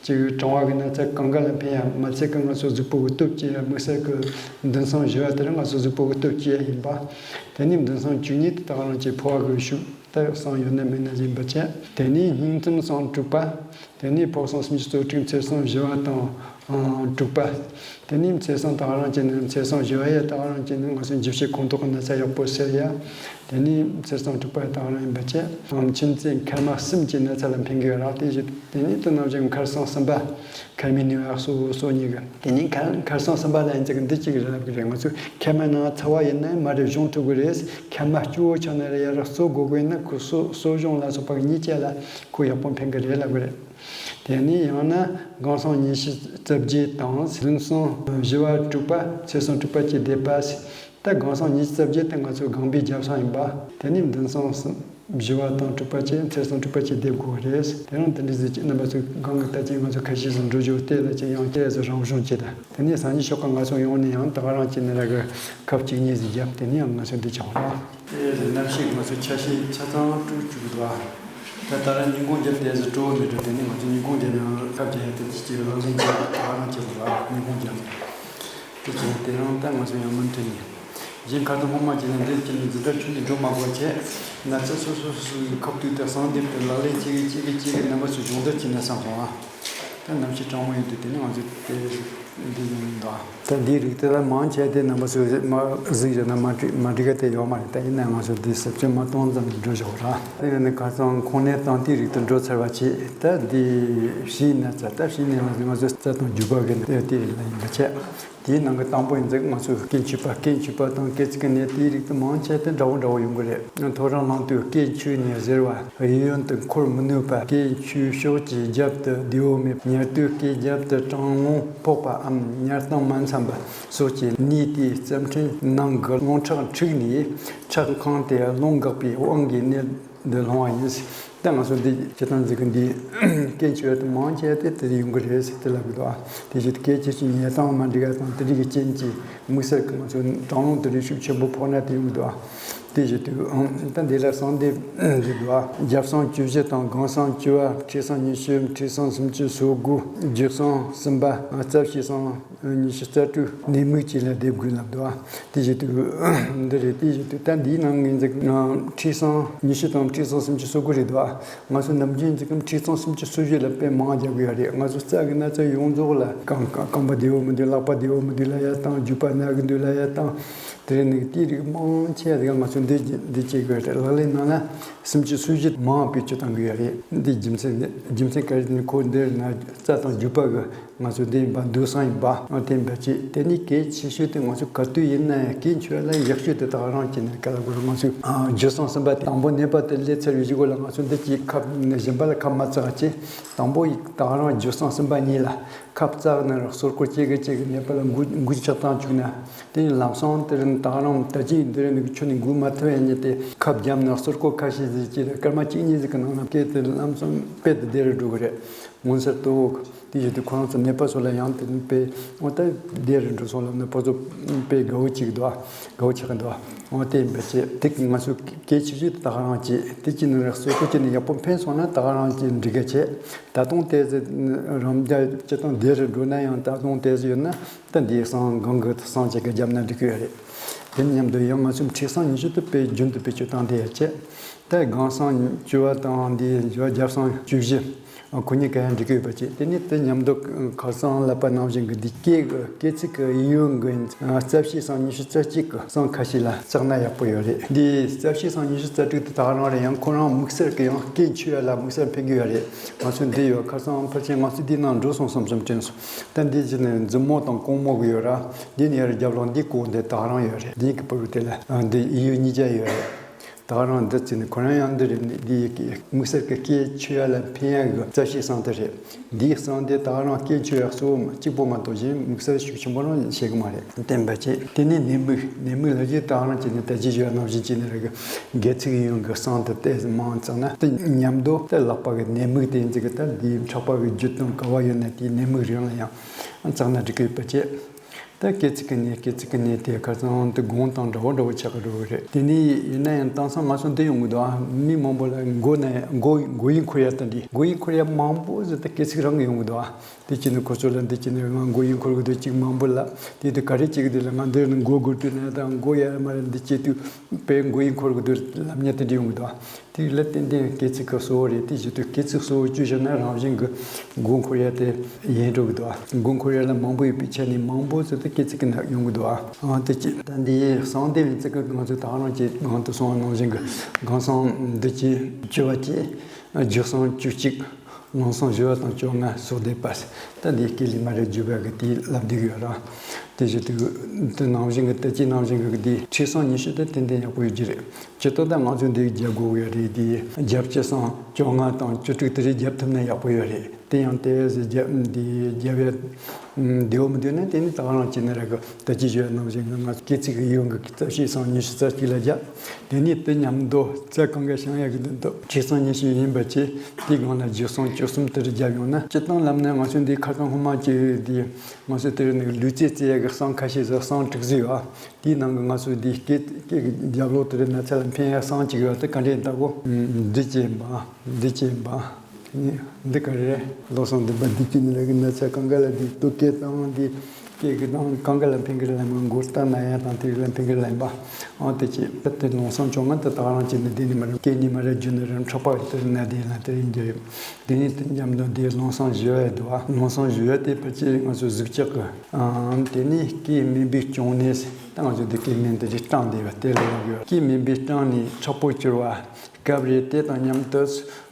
གཅིག་གྲང་བ་གི་ན་ཚ་གང་ག་ལ་ཕན་ཡ་མ་ཚད་གི་ང་ཚོ་གཟུགས་པོ་གི་སྟོབས་ཀྱི་དམིགས་བསལ་གི་མདུན་སང་བཞི་བ་དེ་ར་ང་ཚོ་གཟུགས་པོ་གི་སྟོབས་ཀྱི་ཡིན་པ། དེ་ནས་མདུན་སང་བཅུ་གཉིས་དེ་དག་རང་གཅིག་ཕོ་བ་གི་ཤུགས། ད་སང་ཡོད་ན་མེད་ན་ཡིན་པ་བྱས། དེ་ནས་སྙིང་ཐིམ་སང་དྲུག་པ། དེ་ནས་ཕོ་སང་སུམ་ཅུ་སོ་དྲུག་མཚེར་སང་བཞི་བ་དང་དྲུག་པ། དེ་ནས་མཚེར་སང་དག་རང་གཅིག་ནི་མཚེར་སང་བཞི་བ་ཡ་དག་རང་གཅིག་ནི་ང་ཚོའི་འཇུ་བྱེད་ཁོང་ཐོག་གི་ན་ཚ་ཡག་པོ་སེལ་ཡ། དེ་ནས་མཚེར་སང་དྲུག་པ་ཡ་དག་རང་ཡིན་པ་བྱས། མཆིན་ཚད་མཁལ་མ་གསུམ་གྱི་ན་ཚ་ལ་ཕན་གི་རག་དེ་བཞིན་དེ་ནས་དེ་ནང་བཞིན་མཁལ་སང་གསུམ་པ། མཁལ་མའི་ནུས་པ་གསོ་གསོ་ཉེ་གི། དེ་ནས་མཁལ་མཁལ་སང་གསུམ་པ་ལ་ཡིན་ཚེ་གི་འདི་གཅིག་རེད་ལབ་གི་རེད། ང་ཚོས་མཁལ་མ་ནང་ཚ་བ་ཡིན་ན་མ་རེད་གཞུང་ཐུབ་གི་རེད། མཁལ་མ་སྐྱོ་བོ་ཆགས་ན་རེད་ཡ་ར་གསོ་དགོས་གི་ཡིན་ན་ཁོ་གསོ་གསོ་གཞུང་ལ་སོགས་པ་གི་གཉིས་ཆ་ལ་ཁོ་ཡག་པོ་ཕན་གི་རེད་ལབ་གི་རེད། དེ་ནས་ཡང་ན་སྒང་སང་ཉི་ཤུ་རྩ་བརྒྱད་དང་མདུན་སང་བཞི་བ་དྲུག་པ་མཚེར་སང་དྲུག་པ་བཅས་བསྡད་པ། ད་སྒང་གསུམ་ཉི་ཤུ་རྩ་བརྒྱད་དེ་ང་ཚོའི་སྒང་པའི་རྒྱབ་གསུམ་ཡིན་པ། དེ་ནས་མདུན་གསུམ་གསུམ། བཞི་བ་དང་དྲུག་པ་བཅས་མཚེར་གསུམ་དྲུག་པ་བཅས་བསྡེབ་དགོས་རེད། དེ་རིང་དེ་འདྲ་ཟིག་ཅིག་རྣམ་པ་ཚོའི་སྒང་གི་ད་ཅིག་ང་ཚོ་ཁ་ཤས་ཟིག་འགྲོ་རྒྱུ་དེ་ལ་ཅིག་ཡང་སྐད་ཟིག་རང་བྱུང་བྱས་ད། དེ་ནས་སང་ཉིན་ཞོགས་ཀ་ང་ཚོ་ཡོང་ནས་ཡང་ད་ག་རང་བྱས་ནས་ར་གི་ཁབ་གཅིག་གཉིས་ཟིག་བརྒྱབ། དེ་ནས་ཡང་ང་ཚོ་འདི་ཆགས་ར། དེ་གནམ་གཤིས་ང་ཚོ་ཆ་ཤས་ཆ་ཚང་དཀྲུག་བཅུག་འདུག་ཨ། ད་ད་ར་ཉིན་གུང་རྒྱབ་དེ་ཟིག་སྤྲོ་བོ་མེད་འགྲོ། དེ་ནས་ང་ཚོ་ཉིན་གུང་རྒྱབ་ཡང་ཁབ་བརྒྱབ་ཡ་དེ་ཅིག་ལག་ལེན་བྱས་ད་ག་རང་བྱས་འདུག་ཨ། ཉིན་གུང་རྒྱབ་དེ་བྱས་དེ་རིང་ད་ང་ཚོ་ཡང་མུ་མཐུད་ནས། གཞན་ཁ་ཐུག་སྔོན་མ་བྱས་ན་འདིར་ཁྱེད་ནི་འཛིན་གྲྭ་ཁྲོད་ནས་འགྲོ་མ་དགོས་བྱས། ན་ཚ་སོ་སོ་སོ་སོའི་ཁབ་ཏུ་དེ་གསང་སྡེབ་དེ་ལག་ལེན་གཅིག་གིས་གཅིག་གིས་གཅིག་གིས་རྣམ་པ་ཚོ་སྦྱོང་བརྡར་བྱས་ན་བསམ་སོང་ཨ། ད་གནམ་གཤིས་གྲང་མོ་ཡིན་དུས་དེ་ནི་ང་ཚོ་དེ་འདི་ཡོང་མི་འདུག་ད་འདིའི་རིགས་དེ་ལ་མང་ཆེ་དེ་རྣམ་པ་ཚོས་མ་གཟིགས་བཞག་ན་མ་འགྲིག་མ་འགྲིག་ག་དེ་ཡོད་མ་རེད། ད་ཡིན་ན་ང་ཚོ་འདི་ཟབ་སྦྱོང་མ་གཏོང་ཙམ་གྱི་འགྲོ་ཞོག་ར། དེ་ནི་ཁ་སང་ཁོང་ནས་དང་དེའི་རིགས་དེ་འགྲོ་ཚར་བ་བྱས། ད་འདི་བྱས་ན་ཚ་ད་བྱས་ནས་ང་ཚོ་ང་ཚོ་རྩ་དང་རྒྱུད་པ་གི་ནི་དེ་རིགས་ལ་ཡིན་པ་བྱས། དེའི་ནང་གི་དང་པོ་ཡིན་ཙང་ང་ཚོས་རྐྱེན་བྱུས་པ། རྐྱེན་བྱུས་པ་དང་སྐེ་ཚིགས་ཀྱི་ནད་དེའི་རིགས་དེ་མང་ཆེ་དེ་འདྲ་བོ་འདྲ་བོ་ཡོང་གི་རེད། ཐོ་རངས་ལངས་དུས་སྐེ་འཁྱུ་ནས་གཟེར་བ། གཡས་གཡོན་དུ་འཁོར་མི་ནུས་པ། སྐེ་འཁྱུ་ཕྱོགས་ཀྱི་རྒྱབ་ཏུ་བདེ་བོ་མེད། ཉལ་དུས་སྐེ་རྒྱབ་ཏུ་གྲང་རླུང་ཕོག་པའམ་ཉལ་སྟངས་མ་འཚམ་པ་སོགས་ཀྱི་ནད་དེས་རྩམ་ཕྲན་ནང་གི་རླུང་ཁྲག་འཁྲུགས་ནས་ཁྲག་ཁང་དེ་རླུང་འགགས་པའི་དབང་གིས་ནད་འདི་སློང་བ་ཡིན། ད་ང་ཚོ་འདི་སྤྱིར་བཏང་འཛིན་གི་འདི་སྐད་ཆ་བཤད་དུས་མང་ཆེ་དེ་དེ་ཡོང་གི་རེད་ཟེར་དེ་ལབ་གི་འདུག་ཨ། དེ་བཞིན་སྐད་ཆ་ཞིག་ཉལ་སྟངས་མ་འགྲིག་ཡ་དང་དེ་འདྲ་གི་རྐྱེན་གྱིས་དམིགས་བསལ་གྱི་ང་ཚོ་གྲང་རླུང་དེ་འདྲ་ཤུགས་ཆེན་པོ་ཕོག་ན་དེ་ཡོང་གི་འདུག་ཨ། དེ་བཞིན་དུ་ད་འདི་ལ་གསང་སྟེ་འདི་འདུག་ཨ། རྒྱབ་གསང་བཅུ་བཞི་དང་སྒང་གསང་བཅུ་པ། མཁྲིས་གསང་ཉི་ཤུ། མཁྲིས་གསང་སུམ་ཅུ་སོ་དགུ། རྒྱུ་གསང་གསུམ་པ། རྩ་བཤལ་གསང་ཉི་ཤུ་རྩ་དྲུག་ནད་མུག་བཅས་ལ་སྡེབ་དགོས་ལབ་འདུག་ཨ། དེ་བཞིན་དུ་འདི་རེད། དེ་བཞིན་དུ་ད་འདིའི་ནང་ངོས་འཛིན་མཁྲིས་གསང་ཉི་ཤུ་དང་མཁྲིས་གསང་སུམ་ཅུ་སོ་དགུ་རེད་འདུག་ཨ། ང་ཚོ་ནམ་རྒྱུན་འཛིན་གི་མཁྲིས་གསང་སུམ་ཅུ་སོ་བཞི་ལ་དཔེ་མང་རྒྱག་གི་ཡོད་རེད། ང་ཚོ་རྩ་གི་ན་ཚ་ཡོངས་རྫོགས་ལ་རྐང་རྐང་པ་བདེ་བོ་མི་འདུག་ལག་པ་བདེ་བོ་མི་འདུག་ལབ་ཡ་དང་། རྒྱུ་པ་ན་གི་འདུག་ལབ་ཡ་དང་། དེ་རིང་ནི་དེའི་རིགས་མང་ཆེ་ཟིག་ང་ཚོ་འདི་འདི་བྱེད་དགོས་རེད། ལག་ལེན་གནང་ན་སུམ་ཅུ་སོ་བཞི་མང་བེད་སྤྱོད་གཏང་གི་ཡོད་རེད། འདི་རྒྱུ་མཚན་རྒྱུ་མཚན་ག་རེ་ནི་ཁོ་འདིར་ན་རྩ་དང་རྒྱུ་པ་གི་ང་ཚོ་འདི་ཡིན་པ་འདུག་སང་ཡིན་པ་དེ་འབད་ཅེས། དེ་ནི་གལ་ཆེ་ཤོས་དེ་ང་ཚོ་ག་དུས་ཡིན་ན་ཡང་སྐད་འཆུ་ལ་ཡག་ཤོས་དེ་ད་ག་རང་བྱས་ནས་ག་ལ་དགོས་རེད། ང་ཚོས་རྒྱུ་གསང་གསུམ་པ་དེ་དང་པོ་ནད་པ་དེ་སླེབས་ཚར་བའི་གཞུག་གུ་ལ་ང་ཚོ་འདི་གཅིག་ཁབ་ནས་གཞན་པ་ལ་ཁབ་མ་བཙག་ཅེས། དང་པོ་ཡིག་ད་ག་རང་རྒྱུ་གསང་གསུམ་པ་གཉིས་ལ་ཁབ་བཙག་ན་ར་གསོལ་ཀོ་གཅིག་གི་གཅིག་གི་ནད་པ་ལ་འགུལ་འགུལ་ཆགས་བཏང་བཅུག་ན། དེ་ནི་ལམ་སང་དེ་རིང་ད་ག་རང་ད་ཅི་འདི་རིང་ནི་ཆུ་ནི་འགུལ་མ་ཐུབ་ཡ་ཉེ་དེ་ཁབ་བརྒྱབ་ན་གསོལ་ཀོ་ཁ་ཤས་ཟིག་ཅིག་དང་སྐར་མ་གཅིག་གཉིས་ཟིག་གི་ནང་ན་སྐད་དེ་ལམ་སང་དཔེ་དེ་བདེ་རུ་འགྲོ་གི་རེད། མངོན་གསལ་དོ། དེ་བཞིན་དུ་ཁོ་རང་ཚོ་ནད་པ་ཚོ་ལ་ཡང་དེ་དཔེ་འོ་ད་བདེ་རུ་འགྲོ་སོང་ལབ་ན་ཕོ་ཚོ་དཔེ་དགའ་བོ་གཅིག་འདུག་དགའ་བོ་ཆགས་ཀྱི་འདུག་འོ་དེ་ཡིན་པ་བྱས་དེ་གི་ང་ཚོ་གལ་ཆེ་ཤོས་དེ་ད་ག་རང་བྱས་དེ་གཅིག་ནི་རེག་སོ་སོ་གཅིག་ནི་ཡག་པོ་ཕན་སོང་ན་ད་ག་རང་གཅིག་འགྲིག་གི་བྱས། ད་དུང་དེ་ཚོ་རང་རྒྱ་སྤྱི་བཏང་བདེ་རུ་འགྲོ་ན་ཡང་ད་དུང་དེ་ཚོ་ཡོད་ན་ད་འདིའི་གསང་སྒང་གི་གསང་བྱེད་ཀྱི་རྒྱབ་ན་འགྲིག་གི་ཡོད་རེད། དེ་མཉམ་དུ་ཡང་ང་ཚོ་མཁྲིས་གསང་ཉི་ཤུ་དེ་དཔེ་རྒྱུན་དུ་བེད་སྤྱོད་བཏང་དེ་ཡ་བྱས། ད་སྒང་གསང་བཅུ་པ་དང་འདི་རྒྱབ་གསང་བཅུ་བཞི། ཁོ་གཉིས་ཀ་ཡང་འགྲིག་གི་ཡོད་པ་བྱས། དེ་ནས་དེ་མཉམ་དུ་ཁ་སང་ལབ་པ་ནང་བཞིན་གྱི་འདི་སྐེ་གི་སྐེ་ཚིགས་ཀྱི་གཡས་གཡོན་གྱི་རྩ་བཤལ་གསང་ཉི་ཤུ་རྩ་གཅིག་གི་གསང་ཁ་ཤས་ལ་བཙག་ན་ཡག་པོ་ཡོད་རེད། འདི་རྩ་བཤལ་གསང་ཉི་ཤུ་རྩ་དྲུག་དེ་ད་ག་རང་རེད། ཡང་ཁོ་རང་དམིགས་བསལ་གྱི་ཡང་སྐེ་འཆུ་ཡ་ལ་དམིགས་བསལ་ཕན་གྱི་ཡོད་རེད། ང་ཚོ་འདི་ཡོད་ཁ་སང་ཕལ་ཆེར་ང་ཚོ་འདི་ནང་འགྲོ་སོང་བསམ་བསམ་དྲན་སོང་། ད་འདི་བཞིན་ནས་མཛུབ་མོ་དང་རྐང་མོ་གི་ཡོད་ར། འདི་ནས་ཡར་རྒྱབ་ལོགས་འདི་གོང་དེ་ད་ག་རང་ཡོད་རེད། འདི་གི་པུ་རུ་དེ་ལ་འདི་གཡས་གཡོན་གཉིས་ཀ་ཡོད་རེད། ད་ག་རང་འདི་བརྩིས་ནས་ཁོ་རང་ཡང་འདི་རེད། འདི་ཡི་གེ་དམིགས་བསལ་གྱི་སྐེ་འཆུ་ཡ་ལ་ཕན་ཡ་གི་རྩ་བཤལ་གསང་དེ་རེད། འདིའི་གསང་དེ་ད་ག་རང་སྐེ་འཆུ་ཡ་གཙོ་བོ་གཅིག་པོ་མ་གཏོགས་གཞན་དམིགས་བསལ་ཤུགས་ཆེན་པོ་རང་བྱེད་གི་མ་རེད། བསྟན་པ་བྱེད། དེ་ནས་ནད་མུག་ནད་མུག་ལ་གཞི་ད་ག་རང་བྱས་ནས་ད་ཅི་ཞུ་ཡ་ནང་བཞིན་བྱས་ནས་རེད་གི། སྒལ་ཚིགས་གཡས་གཡོན་གྱི་གསང་དེ་ཏོག་ཙམ་མང་བཙགས་ན་དེ་མཉམ་དུ་ད་ལག་པ་གི་ནད་མུག་དེ་ཡིན་ཙི་གི་ད་འདིའི་ཕྲག་པ་གི་རྒྱུད་དང་ག་བ་ཡོད་ན་དེའི་ནད་མུག་རིགས་ལ་ཡང་བཙགས་ན་འགྲིག་གི་ཡོད་པ་བྱེད། ད་སྐེ་ཚིགས་ཀྱི་ནད་སྐེ་ཚིགས་ཀྱི་ནད་དེ་ཁ་སང་དུ་དགུང་དང་འདྲ་བོ་འདྲ་བོ་ཆགས་ཀྱི་འགྲོ་གི་རེད། དེ་ནས་ཡིན་ན་ཡང་དེང་སང་ང་ཚོ་འདི་ཡོང་གི་འདུག་ཨ། མི་མང་པོ་ལ་མགོ་ན་མགོ་མགོ་ཡུ་འཁོར་ཡ་ད་འདི་མགོ་ཡུ་འཁོར་ཡ་མང་པོ་ཟེར་ཏེ་སྐེ་ཚིགས་རང་གི་ཡོང་གི་འདུག་ཨ། དེ་ཅི་ནས་ཁོ་ཚོ་ལ་འདི་ཅི་ནས་ང་མགོ་ཡུ་འཁོར་གི་འདུག་ཅིག་མང་པོ་ལ་དེ་དུས་ག་རེ་བྱེད་གི་འདུག་ལ་ང་འདིར་ནི་མགོ་སྒུར་དུས་ན་ད་མགོ་ཡ་མ་རེད་འདི་བྱེད་དུས་པའི་མགོ་ཡུ་འཁོར་གི་འདུག་ལབ་ཉན་དེ་འདྲ་ཡོང་གི་འདུག་ཨ། དེ་ལ་ཏན་ཏན་སྐེ་ཚིགས་ཀྱི་གཙོ་བོ་རེད། དེ་བཞིན་དུ་སྐེ་ཚིགས་གཙོ་བོ་བཅུ་བཞག་ན་རང་བཞིན་གྱི་མགོ་འཁོར་ཡ་དེ་ཡལ་འགྲོ་གི་འདུག་ཨ། མགོ་འཁོར་ཡ་ལ་མང་པོ་ཡོད་པའི་ཆ་ནས་མང་པོ་ཚོ་དེ་སྐེ་ཚིགས་ཀྱི་ནད་ཡོང་གི་འདུག་ཨ། ཨ་དེ་ཅི་ད་འདི་གསང་སྟེ་ཡིན་ཚིག་གི་ང་ཚོས་ད་རང་གི་གང་དུ་སོང་བ་ནང་བཞིན་གྱི་སྒང་གསང་འདི་ཅི་བཅུ་པ་ཅི་རྒྱུ་གསང་བཅུ་གཅིག་ལང་གསང་བཞི་པ་དང་བཅོ་ལྔ་སོགས་བསྡེབས་པ། ད་འདི་སྐེ་ལི་མ་རེ་བརྒྱུད་པ་གི་དེ་ལབ་བསྡད་ཡོད་ར། དེ་བཞིན་དུ་དེ་ནང་བཞིན་གྱི་ད་ཅི་ནང་བཞིན་གྱི་འདི་མཁྲིས་གསང་ཉི་ཤུ་དེ་ཏན་ཏན་ཡག་པོ་ཡོད་ཀྱི་རེད། ཇི་ལྟར་ད་ང་ཚོས་འདི་རྒྱབ་དགོས་ཡོད་རེད། དེ་རྒྱབ་བཅུ་གསུམ་བཅོ་ལྔ་དང་བཅུ་དྲུག་དེ་རེད། རྒྱབ་ཐུབ་ན་ཡག་པོ་ཡོད་རེད། དེ་ཡང་དེ་ཟེར་རྒྱ་འདི་རྒྱབ་ཡ་བདེ་བོ་མི་འདུག་ན། དེ་ནི་ད་རང་བྱས་ནས་ར་གི་ད་ཅི་བྱོས་ནང་བཞིན་ང་སྐད་ཚིག་གི་ཡོང་གི་རྩ་བཤད་སང་ཉི་ཤུ་རྩ་གཅིག་ལ་རྒྱབ། དེ་ནས་དེ་མཉམ་དུ་རྩ་གང་ག་བྱང་ཡ་གི་དོན་དུ་ཁྲིད་སང་ཉི་ཤུ་ཡིན་པ་བྱས། དེའི་སྒང་ལ་རྗེས་སང་བཅུ་གསུམ་དེར་རྒྱབ་ཡོང་ན། སྤྱི་བཏང་ལམ་ནས་ང་ཚོ་འདི་ཁ་སང་སྔོན་མ་བྱས་དེ་ང་ཚོ་དེར་ནི་ལུས་རྩལ་རྩེ་ཡ་གི་སང་ཁ་ཤས་ཟིག་སང་དྲུག་ཟིག་ཡོད། དེའི་ནང་གི་ང་ཚོ་འདི་སྐད་སྐད་ཀྱི་རྒྱབ་ལོགས་དེར་ན་ཚ་ལ་འཕེན་ཡ་སང་གཅིག་ཡོད། དེ་ག་འདྲས་ལྟ་གོ། འདི་བྱེད་པ་འདི་བྱེད་པ། འདི་ག་རེ་ལོ་སང་འདི་པ་འདི་ཅི་ནི་ར་གི་ན་ཚ་གང་ག་ལ་འདི་ལྟོ་སྐད་དང་འདི་སྐད་ཀྱི་དང་གང་ག་ལ་འཕེན་གི་རེད་ལ་མ་མགོ་ལྟ་ན་ཡ་དང་དེ་རིགས་ལ་འཕེན་གི་རེད་ལ་ཡིན་པ། ཨང་དེ་ཅི་ད་དེ་ལོང་སང་བཅོ་ལྔ་དེ་ད་ག་རང་བྱས་ནས་འདི་ནི་མ་རེད། སྐད་ནི་མ་རེད། རྒྱུ་ནི་རེད། འཕྲོག་པ་དེ་ན་དེ་ལ་དེ་རིང་འགྱུར་ཡོད། དེ་ནི་དེ་མཉམ་དུ་འདི་ལོང་སང་བཞི་བ་ཡ་འདུག་ཨ། ལོང་སང་བཞི་བ་དེ་ཕལ་ཆེར་ང་ཚོ་གཟུགས་ཅག་གི་ཨང་དེ་ནི་སྐད་མིན་པའི་གྱོང་ནས་ད་ང་ཚོ་འདི་སྐད་མིན་དེ་རིགས་སྐྲངས་བསྡད་པ་དེ་ལ་ཡོང་གི་ཡོད། སྐད་མིན་པའི་སྐྲངས་ནས་མཁྲེགས་པོ་གྱུར་བ། སྐབས་རེ་དེ་དང་མཉམ་དུ་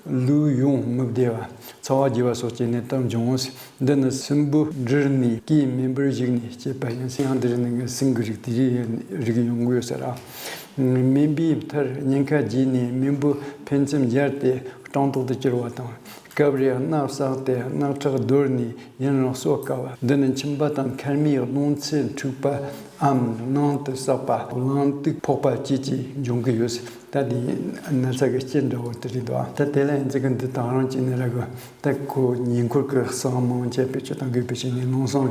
ལུས་ཡོངས་མི་བདེ་བ། ཚ་བ་རྒྱས་པ་སོགས་ཀྱི་ནད་རྟགས་འབྱུང་ངོ་། འདི་ནི་སྲིན་བུ་འབྲུར་ནས་སྐད་མེད་པར་གཞིགས་ནས་སྐྱེས་པ་ཡིན། སྲིན་ཡང་འདི་རིགས་ནི་སྲིན་གྱི་རིགས་དེ་རིགས་ཡོང་གི་ཡོད་ཟེར་ར། མེད་པའི་མཐར་ཉེན་ཁ་རྒྱས་ནས་མེ་འབུ་ཕན་ཚུན་འབྱར་ཏེ་སྐྲངས་ཏོག་ཏུ་གྱུར་བ་དང་། སྐབས་རེ་རྣག་བསགས་ཏེ་རྣག་ཁྲག་གདོལ་ནས་ཡུན་རིང་གསོ་དཀའ་བ། འདི་ནི་མཆིན་པ་དང་མཁལ་མའི་རླུང་ཚད་འཁྲུགས་པའམ་ནང་དུ་བསགས་པ། རླངས་དུག་ཕོག་པ་བཅས་ཀྱིས་འབྱུང་གི་ཡོད། ད་འདི་ན་ཚ་གི་རྐྱེན་འདྲ་བོ་དེ་རེད་འདུག་ད་དེ་ལ་ཡིན་ཚེ་གི་འདི་ད་རང་བྱས་ནས་ར་གི་ད་ཁོ་ཉེ་འཁོར་གི་སང་མང་ཆེ་བེད་སྤྱོད་གཏང་དགོས་པའི་ཆེད་ནས་ལོང་སང་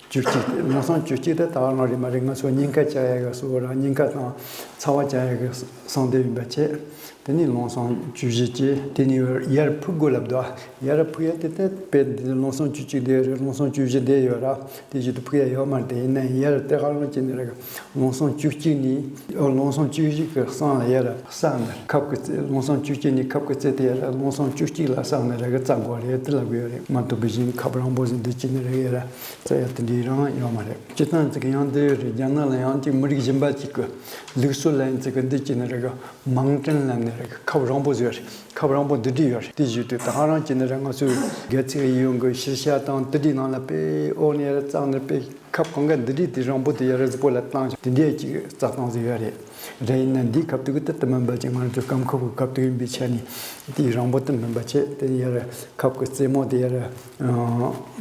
བཅུ་གཅིག་དེ། ལོང་སང་བཅུ་གཅིག་དེ་ད་རང་རེད་མ་རེད། ང་ཚོ་ཉེན་ཁ་བཅག་ཡ་གི་སོ་ར་ཉེན་ཁ་དང་ཚ་བ་བཅག་ཡ་གི་སང་དེ་ཡིན་པ་བྱས། དེ་ནས་ལོང་སང་བཅུ་བཞི་བྱས། དེ་ནས་ཡར་ཕུག་དགོས་ལབ་འདུག་ཡར་ཕུག་ཡ་དེ་ད་དཔེ་འདི་ལོང་སང་བཅུ་གཅིག་དེ་རེད། ལོང་སང་བཅུ་བཞི་དེ་ཡོད་ར། དེ་བཞིན་དུ་ཕུག་ཡ་ཡོད་མ་རེད། དེ་ཡིན་ན་ཡར་དེ་ག་རང་བྱས་ནས་ར་གི་ལོང་སང་བཅུ་གཅིག་ནས་ལོང་སང་བཅུ་བཞི་གི་སང་ལ་ཡར་བསགས་ནས་ཁབ་ཀྱི་རྩེ། ལོང་སང་བཅུ་གཅིག་ནས་ཁབ་ཀྱི་རྩེ་དེ་ཡར་ལོང་སང་བཅུ་གཅིག་ལ་བསགས་ནས་ར་གི་བཙག་དགོས་རེད་དེ་ལབ་གི་ཡོད་རེད། མ་ཐུབ་པ་བཞིན་ཁབ་རིང་པོ་ཟིག་འདི་བྱས་ནས་ར་གི་ཡར་བཙག་ཡ་དེ་འདྲའི་རང་ཡོད་མ་རེད། སྤྱིར་བཏང་ཅིག་ཡང་འདི་ཡོད་རེད། རྒྱ་ནག་ལ་ཡང་ཅིག་མི་རིགས་གཞན་པ་ཅིག་གི་ལུགས་སྲོལ་ལ་ཡིན་ཚེ་གི་འདི་བྱས་ནས་ར་གི་མང་ཀྲིན་ལ་ནས་ར་གི་ཁབ་རིང་པོ་ཟིག་ཡོད་རེད། ཁབ་རིང་པོ་འདི་འདྲ་ཡོད་རེད། དེ་བཞིན་དུ་ད་ག་རང་བྱས་ནས་ར་ང་ཚོའི་སྒལ་ཚིགས་ཡི་ཡོང་གི་ཤེལ་ཤ་དང་དེ་འདྲའི་ནང་ལ་དཔེ་འོག་ནས་ར་བཙགས་ནས་དཔེ་ཁབ་གང་ག་འདི་འདྲའི་དེ་རིང་པོ་དེ་ཡར་གཟུགས་པོ་ལ་བཏང་ཞིང་དེ་འདྲའི་ཅིག་རྩ་བཏང་ཟིག་ཡོད་རེད། རེད། ཡིན་ན་འདིའི་ཁབ་ཏུ་གི་དེ་དུ་མིན་པ་ཅིག་ང་ཚོ་སྐམ་ཁབ་གི་ཁབ་ཏུ་ཡིན་པའི་ཆ་ནས་དེ་རིང་པོ་དུ་མིན་པ་བྱས། དེ་ཡར་ཁབ་གི་རྩེ་མོ་དེ་ཡར་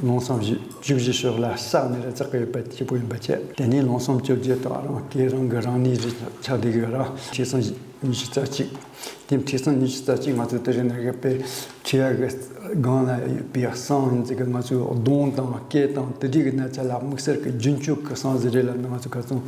ལོང་སང་བཅུ་བཞི་ཕྱོགས་ལ་བསགས་ནས་ར་བཙག་གི་ཡོད་པ་གཅིག་པོ་ཡིན་པ་བྱས། དེ་ནས་ལོང་སང་བཅོ་བརྒྱད་དང་རང་སྐེ་རང་གི་རང་ནུས་རེ་ཆགས་བསྡད་གི་ཡོད་ར། ཁྲིད་སང་ཉི་ཤུ་རྩ་གཅིག་དེ་ཁྲིད་སང་ཉི་ཤུ་རྩ་གཅིག་ང་ཚོ་དེ་རིང་ནས་གི་དཔེ་ཁྲིད་ཡ་གི་སྒང་ལ་ཡོད་པའི་སང་ཡིན་ཚེ་གི་ང་ཚོའི་གདོང་དང་སྐེ་དང་དེ་འདྲའི་གི་ན་ཚ་ལ་དམིགས་བསལ་གི་རྒྱུན་སྤྱོད་གི་སང་ཟེར་རེད་ལབ་ན། ང་ཚོ་ཁ་སང་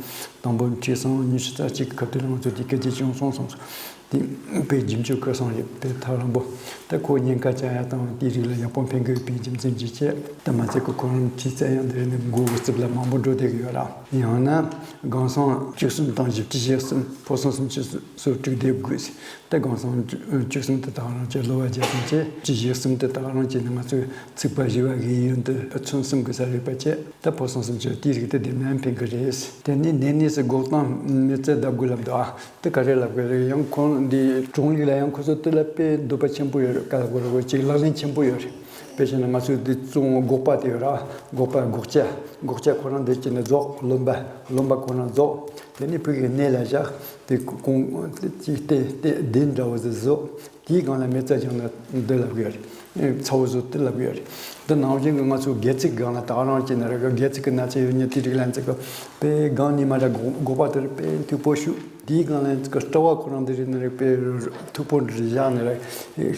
དང་པོ་ཁྲིད་སང་ཉི་ཤུ་རྩ་གཅིག་གི་སྐབས་དེ་ལ་ང་ཚོ་དེ་སྐད་ཆ་བྱུང་སོང་སོང་སོང་། དེ་དཔེ་རྒྱུན་སྤྱོད་གི་སང་རེད། དཔེ་ཐག་རིང་པོ་ད་ཁོ་ཉེན་ཁ་བཅག་ཡ་དང་དེའི་རིགས་ལ་ཡག་པོ་ཕན་གི་ཡོད་པའི་རྒྱུ་མཚན་གྱིས་བྱས། ད་མ་ཚད་གི་ཁོ་རང་ཁྲིད་ཚད་ཡང་དེ་རིང་ནས་མགོ་གི་རྩིབ་ལ་མང་པོ་འགྲོ་བསྡད་གི་ཡོད་ར། ཡང་ན་སྒང་སང་བཅུ་གསུམ་དང་བཞི་བཅུ་ཞེ་གསུམ་ཕོ་སང་སུམ་ཅུ་སོ་དྲུག་སྡེབ་དགོས། ད་སྒང་སང་བཅུ་གསུམ་དེ་དག་རང་གི་གློ་བ་བརྒྱ་ཙམ་བྱས། བཅུ་ཞེ་གསུམ་དེ་དག་རང་གི་ནི་ང་ཚོའི་ཚིགས་པ་བཞི་བ་གི་ཡུན་དུ་ཚོན་གསུམ་གི་ས་རེད་པ་བྱས། ད་ཕོ་སང་སུམ་ཅུ་དེའི་རིགས་དེ་སྡེབ་ན་ཕན་གི་རེད། དེ་ནས་ནད་གནས་སུ་འགོག་དང་མི་བཙལ་བརྡབ་དགོས་ལབ་འདུག་ཨ། དེ་ག་རེ་ལབ་དགོས་རེད། ཡང་ཁོང་འདི་གྲོང་ལུགས་ལ་ཡང་ཁོ་ཚོ་དེ་ལ་དཔེ་འདོད་པ་ཆེན་པོ་ཡོད་རེད། ག་ལ་གོ་རེ་གོ་ཅིག་ལག་ལེན་ཆེན་པོ་ཡོད་རེད། དཔེ་བྱས་ན་ང་ཚོའི་འདི་བཙོང་སྒོག་པ་དེ་ཡོད་ར། སྒོག་པ་སྒོག་ལྕགས། སྒོག་ལྕགས་ཁོ་རང་འདི་བྱས་ནས་རྫོགས། རློན་པ་རློན་པ་ཁོ་རང་རྫོགས། དེ་ནས་ཕུག་གི་སྣེ་ལ་བཞག་དེ་གོང་ཅིག་དེ་དེ་གདན་འདྲ་བོ་ཟིག་བཟོ། དེའི་སྒང་ལ་མེ་བཙའ་བཞག་ན་འདི་ལབ་གི་ཡོད་རེད། ཚ་བོ་བཟོ་དེ་ལབ་གི་ཡོད་རེད། འདི་ནང་བཞིན་གྱི་ང་ཚོ་སྒལ་ཚིགས་སྒང་ལ་ད་རང་བྱས་ན་ར་གི་སྒལ་ཚིགས་ཀྱི་ན་ཚ་ཡོད་མཁན་དེ་རིགས་ལ་ཚིག་གི་དཔེ་སྒང་ནས་མ་ར་སྒོག་པ་དེར་དཔེ་མཐུག་པོ་བཤུ། དེའི་སྒང་ལ་ཚིག་གི་སྐྲ་བ་ཁོ་རང་དེ་རིགས་ནི་རེད། དཔེ་མཐུག་པོ་འདྲ་བཞག་ནས་ར་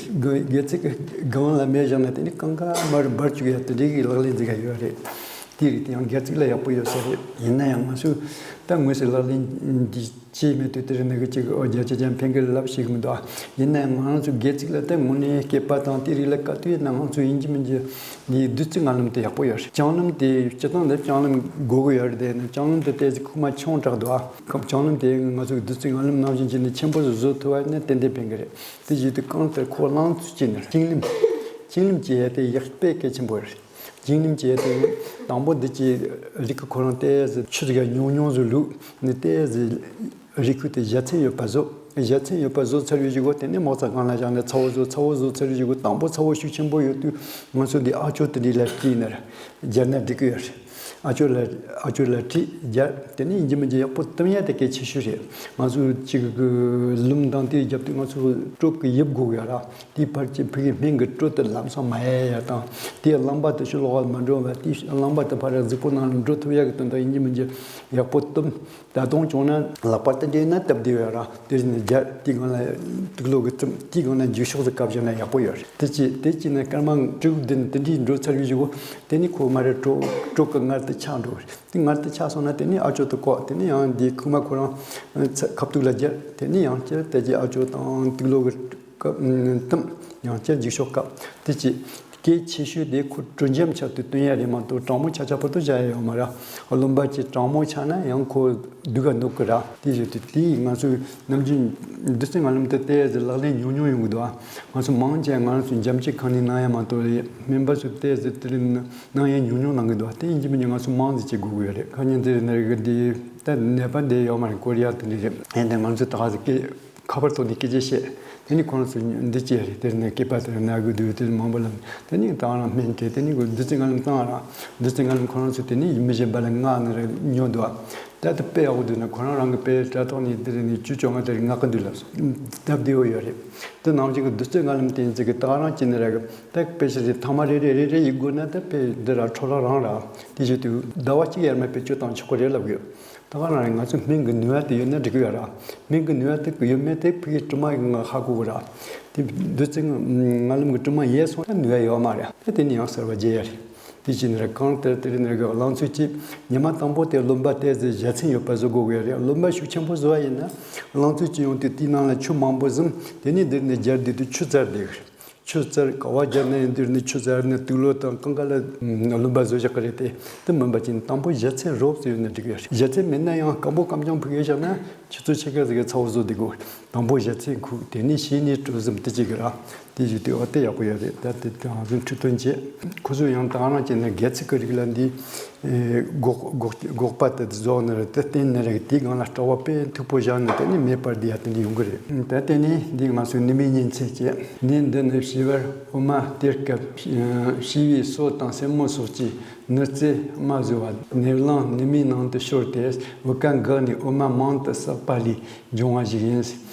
སྒལ་ཚིགས་ཀྱི་སྒང་ལ་མེ་བཞག་ན་དེ་ནི་གང་ག་མར་འབར་བཅུག་ཡ་དེ་འདྲའི་གི་ལག་ལེན་ཟིག་ག་ཡོད་རེད། དེ་རིགས་དེ་ཡང་སྒལ་ཚིགས་ལ་ཡག་པོ་ཡོད་ས་རེད། ཡིན་ན་ཡང་ང་ཚོས་ད་དངོས་སུ་ལག་ལེན་འདི་བྱས་མེད་དུས་དེར་ནི་གི་ཅིག་ཨོ་བརྒྱ་ཆ་བརྒྱ་ཕན་གི་ལབ་ཤེས་གི་མི་འདུག་ཡིན་ན་ཡང་ང་རང་ཚོ་སྒལ་ཚིགས་ལ་ད་དངོས་གནས་སྐེད་པ་དང་དེ་རིགས་ལ་ག་དུས་ཡིན་ན་ང་ཚོ་ཡིན་གཅིག་མིན་གཅིག་འདི་བདུད་རྩི་ལྔ་ལམ་དེ་ཡག་པོ་ཡོད་རེད། ལྕང་ལམ་དེ་སྤྱིར་བཏང་ལ་ལྕང་ལམ་དགོས་གི་ཡོད་རེད། དེ་ནི་ལྕང་ལམ་དེ་ཏོག་ཙམ་ཁུག་མ་ཆུང་དྲགས་འདུག་ཨ། ཁམས་ལྕང་ལམ་དེ་ང་ཚོ་བདུད་རྩི་ལྔ་ལམ་ནང་བཞིན་བྱས་ནས་ཆེན་པོ་ཟིག་བཟོ་ཐུབ་པ་ནི་ཏན་ཏན་ཕན་གི་རེད། དེ་བཞིན་དུ་གང་ལྟར་ཁོ་རླངས་བཙོས་བྱས་ནས་ལྕང་ལམ་ལྕང་ལམ་བྱས་ཡ་དེ་ཡག་དཔེ་གལ་ཆེན་པོ་རེད། ལྕང་ལམ་བྱས་ཏེ་དང་པོ་འདི་ཀྱི་རིགས་ཀྱི་ཁོ་རང་ཏོག་ཙམ་ཆུ་ཟིག་ཉུང་ཉུང་ཟིག་བླུགས་ནས་ཏོག་ཙམ་རིགས་ཁུ་དེ་བཞའ་ཚན་ཡོད་པ་བཟོ། བཞའ་ཚན་ཡོད་པ་བཟོ་ཚར་བའི་གཞུག་གུ་དེ་ནས་མོག་ཙག་སྒང་ལ་བཞག་ནས་ཚ་བོ་བཟོ། ཚ་བོ་བཟོ་ཚར་བའི་གཞུག་གུ་དང་པོ་ཚ་བོ་ཤུགས་ཆེན་པོ་ཡོད་དུས་ང་ཚོ་འདི་ཨ་ཅོ་དེ་འདྲའི་ལ་བཀྲུས་ནས་སྦྱར་ན་འགྲིག་གི་ཡོད་རེད། ཨ་ཅོ་ལ་ཨ་ཅོ་ལ་ཁྲིད་རྒྱབ། དེ་ནས་ཡིན་གཅིག་མིན་གཅིག་ཡག་པོ་བཏུམ་ཡ་དེ་གལ་ཆེ་ཤོས་རེད། ང་ཚོ་གཅིག་གི་ལུམ་དང་དེ་རྒྱབ་དུས་ང་ཚོ་དྲོད་ཀྱི་ཡིབ་དགོས་ཡ་ར། དེའི་བར་གྱི་ཕ་གི་སྨན་གྱི་དྲོད་དེ་ལམ་སང་མ་ཡལ་ཡ་དང་། དེའི་རླངས་པ་དེ་ཕྱི་ལོགས་ལ་མ་འགྲོ་བ། དེའི་རླངས་པ་དེ་ཕར་གཟུགས་པོ་ནང་ལ་འགྲོ་ཐུབ་ཡ་གི་དོན་དག་ཡིན་གཅིག་མིན་གཅིག་ཡག་པོ་བཏུམ། ད་དུང་བྱུང་ན་ལག་པ་དེ་འདྲ་ཡིན་ན་སྟབས་བདེ་བ་ར། དེ་བཞིན་རྒྱ་དེའི་སྒང་ལ་དུག་སློག་གི་བཙུམ། དེའི་སྒང་ལ་འགྱིག་ཤོག་ཟིག་བཀབ་བཞག་ན་ཡག་པོ་ཡོད་རེད། དེ་ཅི་དེ་ཅི་ན་སྐར་མ་དྲུག་བདུན་དེ་འདྲའི་འགྲོ་ཚར་བའི་གཞུག་གུ་དེ་ནི་ཁོ་མ་རེད། དྲོད་དྲོད་ཀྱི་མངལ་དེ་ཆག་འགྲོ་རེད། དེ་མངལ་དེ་ཆག་སོང་ན་དེ་ནི་ཨ་ཅོ་དེ་བཀོག། དེ་ནི་ཡང་འདི་ཁུག་མ་ཁོ་རང་ཚ་ཁབ་ཏུག་ལ་སྦྱར། དེ་ནི་ཡང་བསྐྱར་དེ་ཅི་ཨ་ཅོ་དང་དུག་སློག་གི་བཀབ་བཏུམ། ཡང་བསྐྱར་འགྱིག་ཤོག་བཀབ། དེ་ཅི་གལ་ཆེ་ཤོས་དེ་ཁོ་དྲོད་འཇམ་ཆགས་དུས་བཏོན་ཡ་རེད་མ་གཏོགས་གྲང་མོ་ཆགས་ཆགས་བར་དུ་བཞག་ཡ་ཡོད་མ་རེད། རློན་པ་ཅིག་གྲང་མོ་ཆགས་ན་ཡང་ཁོ་སྡུག་ག་འདུག་གི་ར། དེ་བཞིན་དུ་དེས་ང་ཚོའི་ནམ་རྒྱུན་བདུད་རྩི་མངར་ལམ་དེ་ཏོག་ཙམ་ལག་ལེན་ཉུང་ཉུང་ཡོང་གི་འདུག་ཨ། ང་ཚོ་མང་ཆེ་ང་རང་ཚོའི་འཇམ་ཅིག་ཁང་ནས་གནང་ཡ་མ་གཏོགས་རེད། སྨན་པ་ཚོས་ཏོག་ཙམ་དེ་རིང་གནང་ཡ་ཉུང་ཉུང་གནང་གི་འདུག་ཨ། དེ་ཡིན་གཅིག་མིན་གཅིག་ང་ཚོ་མང་ཙམ་བྱེད་དགོས་ཀྱི་ཡོད་རེད། ཁ་ཉིན་དེ་རིང་ནས་རིག་གི་འདི་ད་ནད་པ་འདི་ཡོད་མ་རེད། ཀོ་རི་ཡ་དེ་འདྲ་རེད། ཡིན་ཏེ་ང་ཚོས་ད་ག་ཟེ་སྐད་ཁ་པར་ཐོག་ནས་སྐད་ཆ་བཤད། དེ་ནི་ཁོ་རང་ཚོ་འདི་སྐྱེས་རེད། དེ་ནི་སྐྱེས་པ་དེ་ན་གི་དུས་དེ་མང་པོ་ལ། དེ་ནི་ད་རང་སྨན་སྤྲད། དེ་ནི་གི་བདུད་རྩི་མངར་ལམ་བཏང་ར། བདུད་རྩི་མངར་ལམ་ཁོ་རང་ཚོ་དེ་ནི་མི་གཞན་པ་ལ་མངགས་ནས་ར་ཉོ་འདུག་ཨ། ད་དེ་དཔེ་ཡག་པོ་འདུག་ན། ཁོ་རང་རང་གི་དཔེ་དྲ་ཐོག་ནས་དེ་རེད་ནས་བཅུ་བཅོ་ལྔ་དེ་རེད་མངགས་གི་འདུག་ལབ་སོང་། སྟབས་བདེ་བོ་ཡོད་རེད། དེ་ནང་བཞིན་གི་བདུད་རྩི་མངར་ལམ་དེ་ཡིན་ཚེ་གི་ད་རང་སྐྱེས་ནས་ར་གི་ད་དཔེ་ཤེས་རེད། ཐ་མ་རེ་རེ་རེ་རེ་ཡི་སྒོ་ན་ད་དཔེ་འདི་ར་འཕྲོ་བརླག་རང་ར། དེ་བྱེད་དུས་ཟླ་བ་གཅིག་ཡར་མར་བེད་སྤྱོད་བཏང་ཆོག་གི་རེད་ལབ་གི་ཡོད། ད་ག་རང་རེད། ང་ཚོ་སྨན་གྱི་ནུས་པ་དེ་ཡོད་ན་འགྲིག་གི་ཡོད་ར། སྨན་གྱི་ནུས་པ་དེ་ཡོད་མེད་དེ་ཕ་གིའི་དྲི་མ་ཡིས་ང་ཧ་གོ་གི་ར། དེ་བདུད་རྩི་མངར་ལམ་གྱི་དྲི་མ་ཡལ་སོང་ན་ནུས་པ་ཡོད་མ་རེད། ད་དེ་ནས་ཡང་གསར་བ་བརྗེ་ཡ་རེད། དེ་བྱས་ནས་ར་གང་ལྟར་དེ་རིང་ནས་ར་གི་རླངས་ཚུལ་གྱིས་ཉི་མ་དང་པོ་དེ་རློན་པ་ཏོག་ཙམ་བཞད་ཚན་ཡོད་པ་བཟོ་དགོས་ཀྱི་རེད། རློན་པ་ཤུགས་ཆེན་པོ་བཟོ་བ་ཡིན་ན་རླངས་ཚུལ་གྱིས་ཡོང་དུས་དེའི་ནང་ལ་ཆུ་མང་པོ་ཟིན། དེ་ནས་འདིར་ནས་སྦྱར་བསྡད་དུས་ཆུ་རྩར་བསྡད་གི་རེད། ཆུ་རྩར་ག་བ་སྦྱར་ན་ཡང་འདིར་ནི་ཆུ་རྩར་ནི་དུག་སློག་དང་གང་ག་ལ་རློན་པ་བཟོ་བཞག་གི་རེད་དེ། དེ་མིན་པ་ཅིག་དང་པོ་བཞད་ཚན་རོབ་ཙམ་ཡོད་ན་འགྲིག་གི་རེད། བཞད་ཚན་མེད་ན་ཡང་སྐམ་པོ་སྐམ་རྐྱང་ཕུག་ཡོད་བཞག་ན་ཆུ་ཚོད་ཕྱེད་ཀ་ཟིག་གི་ཚ་བོ་བཟོ་བསྡད་དགོས། དང་པོ་བཞད་ཚན་ཁུག་དེ་ནས་ཕྱིས་ནས་དྲོད་ཟིམ་དེ་གཅིག་གི་ར། དེ་བཞིན་དུ་འོ་དེ་ཡག་པོ་ཡོད་རེད། ད་དེ་དང་ཟིན་འཕྲོད་བསྟེན་བྱེད། ཁོ་ཚོས་ཡང་དེ་ག་རང་བྱས་ན་སྒལ་ཚིགས་ཀྱི་རིགས་ལ་འདི། སྒོག་སྒོག་སྒོག་པ་དེ་བཟོ་ནི་རེད། དེ་བསྟེན་ནི་རེད། དེའི་སྒང་ལ་སྐྲ་བ་དཔེ་མཐུག་པོ་བཞག་ནི་དེ་ནི་མེ་སྤར་བསྡད་ཡ་དེ་འདྲ་ཡོང་གི་རེད། ད་དེ་ནི་འདི་ང་ཚོའི་ནུ་མའི་གཉན་ཚད་བྱས། ནད་འདི་ནི་བྱིས་པར་འོ་མ་སྟེར་སྐབས་བྱིས་པའི་སོ་དང་སེན་མོ་སོགས་ཀྱི་ནུ་རྩེ་རྨ་བཟོ་བ། ནད་རླངས་ནུ་མའི་ནང་དུ་ཤོར་ཏེ་བུ་ག་འགགས་ནས་འོ་མ་མང་དུ་བསགས་པ་ལས་བྱུང་བ་ཞིག་ཡིན།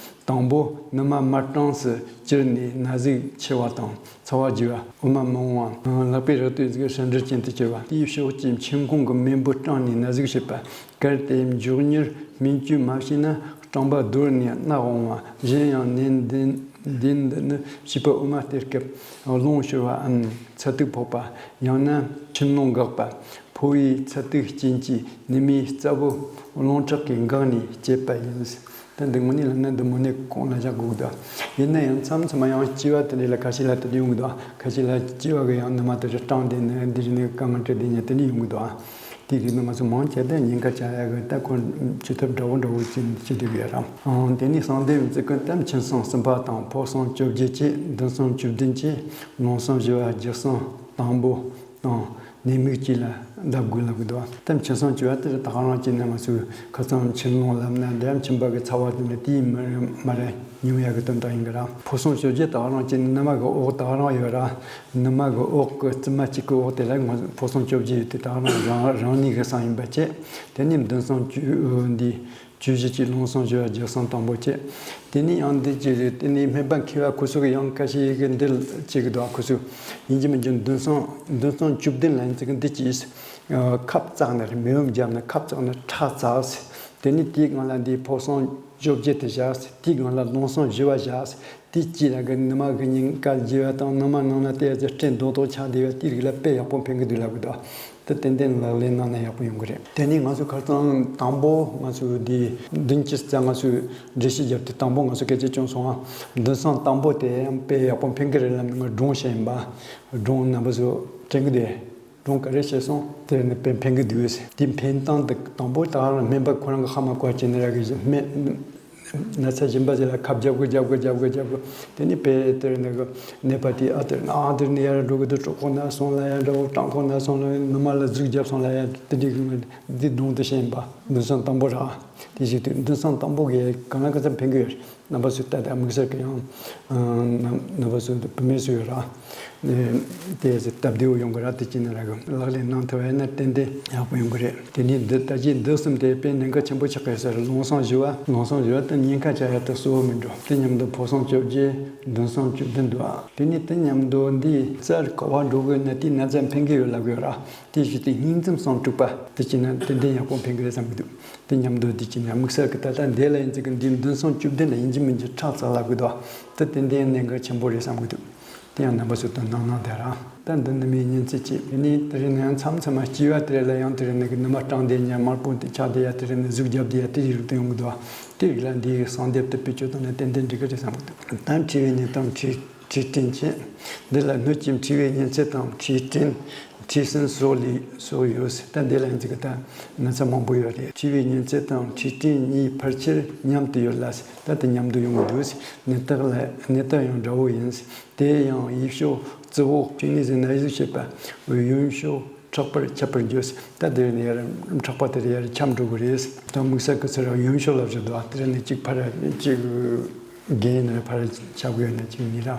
དང་པོ་ནུ་མ་དམར་གྲང་སུ་གྱུར་ནས་ན་ཟུག་ཆེ་བ་དང་ཚ་བ་རྒྱས་པ། འོ་མ་མི་འོང་བ། ལག་པའི་རེག་དུས་ཟིག་ཧྲིལ་འབྲིལ་ཅན་དུ་གྱུར་པ། དེའི་ཕྱོགས་ཀྱི་མཆན་ཁུང་གི་མེ་འབུ་སྐྲངས་ནས་ན་ཟུག་བྱེད་པ། གལ་ཏེ་མགྱོགས་མྱུར་སྨན་བཅོས་མ་བྱས་ན་སྐྲངས་པ་རྡོལ་ནས་རྣག་འོང་བ། གཞན་ཡང་ནད་འདི་འདི་ནི་བྱིས་པ་འོ་མ་སྟེར་སྐབས་རླུང་ཤོར་བའམ་ཚ་གདུག་ཕོག་པ། ཡང་ན་ཆུ་རླུང་འགགས་པ། ཕོ་བའི་ཚ་གདུག་རྐྱེན་གྱིས་ནུ་མའི་རྩ་བོ་རླུང་ཁྲག་གིས་འགགས་ནས་སྐྱེས་པ་ཡིན། ད་འདི་དངོས་གནས་ལབ་ན་འདི་མོ་ནས་གོང་ལ་བཞག་དགོས་ཀྱི་འདུག་ཡིན་ན་ཡང་མཚམས་མཚམས་ཡང་སྐྱེ་བ་དེ་འདྲ་ལ་ཁ་ཤས་ལ་དེ་འདྲ་ཡོང་གི་འདུག་ཁ་ཤས་ལ་སྐྱེ་བ་གི་ཡང་ནུ་མ་དེ་འདྲ་སྐྲངས་བསྡད་ནས་འདི་རིགས་ནས་དཀའ་ངལ་འཕྲད་བསྡད་མཁན་དེ་འདྲ་ཡོང་གི་འདུག་དེ་རིགས་ནི་ང་ཚོ་མང་ཆེ་ད་ཉེན་ཁ་ཆགས་ཡ་གི་ད་ཁོ་བཅོས་ཐབས་འདྲ་བོ་འདྲ་བོ་ཅིག་བྱེད་བསྡད་ཀྱི་ཡོད་རེད། དེ་ནས་གསང་སྟེ་བརྩི་ཀུན་ད་མཆིན་གསང་གསུམ་པ་དང་ཕོ་གསང་བཅོ་བརྒྱད་བཅས། མདུན་གསང་བཅུ་བདུན་བཅས། ལུང་གསང་བཞི་པ་རྒྱུ་གསང་དང་པོ། དང་ནད་མུག་བཅས་ལ་གདབ་དགོས་ལབ་ཀྱི་འདུག་ད་མཆིན་གསང་བཅོ་བ་དེ་ད་ག་རང་བྱས་ནས་ང་ཚོས་ཁ་སང་མཆིན་ལོང་ལབ་ན་འདྲ། མཆིན་པ་གི་ཚ་བ་དེ་ནི་དེའི་མི་མ་རེད། ཉུང་ཡ་གི་དོན་དག་ཡིན་གི་ར། ཕོ་གསང་བཅོ་བརྒྱད་ད་ག་རང་བྱས་ནས་ནུ་མ་གི་འོག་ད་ག་རང་ཡོད་ར། ནུ་མ་གི་འོག་གི་རྩིབས་མ་གཅིག་གི་འོག་དེ་ལ་ང་ཕོ་གསང་བཅོ་བརྒྱད་ཡོད་དེ་ད་ག་རང་རང་རང་ཉིད་གི་གསང་ཡིན་པ་བྱས། དེ་ནས་མདུན་གསང་བཅུ་འདི། བཅུ་བཞི་བཅས། ལུང་གསང་བཞི་པ་རྒྱུ་གསང་དང་པོ་བཅས། དེ་ནས་ཡང་འདི་ཅི་རེད། དེ་ནས་སྨན་པ་མཁས་པ་ཁོ་ཚོ་གི་ཡང་ཁ་ཤས་ཀྱིས་འདི་ཅིག་གི་འདུག་ཁོ་ཚོ་ཡིན་གཅིག་མིན་གཅིག་མདུན་གསང་མདུན་གསང་བཅུ་བདུན་ལ་ཡིན་ཙང་འདི་ཅིག་ཁབ་བཙགས་ནས་མེ་འོབས་བརྒྱབ་ནས་ཁབ་བཙགས་ནས་ཁྲག་བཙགས། དེ་ནས་དེའི་སྒང་ལ་འདི་ཕོ་གསང་བཅོ་བརྒྱད་དེ་བཞག་དེའི་སྒང་ལ་ལུང་གསང་བཞི་པ་བཞག་དེ་གཅིག་ལ་གི་ནུ་མ་གི་ཉིན་དཀར་རྒྱས་པ་དང་ནུ་མ་ནང་ན་ཏོག་ཙམ་སྐྲན་རྡོག་རྡོག་ཆགས་བསྡད་པ་དེ་རིགས་ལ་དཔེ་ཡག་པོ་ཕན་གི་འདུག་ལབ་གི་འདུག་དེ་ཏན་ཏན་ལག་ལེན་གནང་ན་ཡག་པོ་ཡོང་གི་རེད། དེ་ནས་ང་ཚོ་ཁ་སང་དང་པོ་ང་ཚོ་འདི་བདུན་ཅུ་རྩ་ལྔ་ཚོས་འགྲེལ་བཤད་བརྒྱབ་དུས་དང་པོ་ང་ཚོ་སྐད་ཆ་བྱུང་སོང་ང་། མདུན་གསང་དང་པོ་དེ་ཡང་དཔེ་ཡག་པོ་ཕན་གི་རེད་ལབ་ནས་ང་སྒྲུང་བཤད་ཡིན་པ། སྒྲུང་རྣམ་པ་ཚོ་དྲན་གི་འདུག་སྒྲུང་ག་རེ་བཤད་སོང་། དེ་ནི་དཔེ་ཕན་གི་འདུག་དེ་ཕན་སྟངས་དེ་དང་པོ་ད་རང་སྨན་པ་ཁོ་རང་གི་ཧ་མ་གོ་བ་བྱས་ནས་ར་གི་སྨན། ན་ཚ་གཞན་པ་ཞིག་ལ་ཁབ་རྒྱབ་དགོས་རྒྱབ་དགོས་རྒྱབ་དགོས་རྒྱབ་དགོས། དེ་ནས་དཔེ་དེར་ནི་གི་ནད་པ་དེ་ཨ་དེར་ན་ཨ་དེར་ནི་ཡར་འགྲོ་གི་འདུག་གྲོད་ཁོག་ན་སོང་ལ་ཡར་འགྲོ། བྲང་ཁོག་ན་སོང་ལ་ནུ་མ་ལ་ཟུག་རྒྱབ་སོང་ལ་ཡར་དེ་འདྲའི་གི་འདི་སྒྲུང་དེ་བཤད་ཡིན་པ། མདུན་གསང་དང་པོ་ར། དེ་བཞིན་དུ་འདུན་སོང་དང་པོ་གི་གང་ལ་ག་ཚོད་ཕན་གི་ཡོད། རྣམ་པ་ཚོ་ལྟ་དང་དམིགས་བསལ་གྱི་ཡང་རྣམ་པ་ཚོ་བུད་མེད་ཚོ་ཡོད་ར། དེ་སྟབས་བདེ་བོ་ཡོང་གི་ར། དེ་བྱས་ན་ར་གི་ལག་ལེན་གནང་ཐུབ་པ་ཡིན་ན་ཏན་ཏན་ཡག་པོ་ཡོང་གི་རེད། དེ་ནས་འདི་ལྟ་ཅི་འདི་གསུམ་དེ་དཔེ་གནད་འགག་ཆེན་པོ་ཆགས་ཀྱི་ཟེར། ལུང་སོང་བཞི་བ། ལུང་སོང་བཞི་བ་དེ་ཉེན་ཁ་ཆགས་ཡ་དེ་གཙོ་བོ་མིན་འགྲོ། དེ་མཉམ་དུ་ཕོ་སོང་བཅོ་བརྒྱད། འདུན་སོང་བཅུ་བདུན་འདུག་ཨ། དེ་ནས་དེ་མཉམ་དུ་འདི་རྩར་ག་བ་འགྲོ་དགོས་ན་དེའི་ན་ཚ་ཕན་གི་ཡོད་ལབ་ཡོད་ར། དེ་བཞིན་དུ་སྙིང་རྩོམ་སོང་དྲུག་པ་དེ་བྱས་ན་ཏན་ཏན་ཡག་པོ་ཕན་གི་རེད་བསམ་གི་འདུག་དེ་མཉམ་དུ་འདི་བྱས་ན་དམིགས་བསལ་གྱི་ད་ལྟ་འདི་ལ་ཡིན་ཚིག་གི་འདི་འདུན་སོང་བཅུ་བདུན་ལ་ཡིན་གཅིག་མིན་གཅིག་ཁྲག་ཚ་ལབ་གི་འདུག་དེ་ཏན་ཏན་གནད་འགག་ཆེན་པོ་རེད་བསམ་གི་འདུག་དེ་ཡང་རྣམ་པ་ཚོ་དང་གནང་གནང་དེ་ར། ད་འདི་ནི་མི་ཉིན་ཚེ་གཅིག་ནི་དེ་རིང་ནི་ཡང་མཚམས་མཚམས་མ་སྐྱེ་བ་དེ་རེད་ལ། ཡང་དེ་རིང་ནི་གི་ནུ་མ་སྐྲངས་དེ་ཉ་དམར་པོ་དེ་ཆགས་དེ་ཡ་དེ་རིང་ནི་གཟུགས་རྒྱབ་དེ་ཡ་དེ་རིགས་དུ་ཡོང་གི་འདུག་དེ་རིགས་ལ་འདི་གི་གསང་སྡེབ་དུ་བེད་སྤྱོད་བཏང་ན་ཏན་ཏན་འགྲིག་གི་རེད་བསམ་གི་འདུག་ད་མཁྲིས་པའི་ནད་དང་མཁྲིས་མཁྲིས་སྐྲན་བཅས། འདི་ལ་སྣོད་ཀྱི་མཁྲིས་པའི་གཉན་ཚད་དང་མཁྲིས་སྐྲན། མཁྲིས་སྲིན་སོགས་ལས་སོགས་ཡོད། ད་འདི་ལ་འཛི་གི་ད་ན་ཚ་མང་པོ་ཡོད་རེད། མཁྲིས་པའི་གཉན་ཚད་དང་མཁྲིས་སྐྲན་གཉིས་ཕལ་ཆེར་མཉམ་དུ་ཡོད་ལ། ད་དེ་མཉམ་དུ་ཡོང་གི་འདུག་ནད་རྟགས་ལ་ནད་རྟགས་ཡང་འདྲ་བོ་ཡིན། དེ་ཡང་ཡིད་ཤུགས་རྩུབ་པོ། གཅིག་ནས་ཟེར་ན་ཡིད་ཤུགས་བྱེད་པ། གཡོན་ཕྱོགས་མཁྲེགས་པར་ཁྱབ་པར་འགྱུར། ད་དེ་ནས་ཡར་མཁྲེགས་པ་དེར་ཡར་ཁྱབ་འགྲོ་གི་རེད། ད་དམིགས་བསལ་གྱི་ཚུར་གཡོན་ཕྱོགས་ལ་བཞག་འདུག་དེ་ནས་གཅིག་ཕར་གཅིག་རྒན་ཡིན་ན་ཕར་ཆགས་དགོས་ན་གཅིག་གཉིས་ར།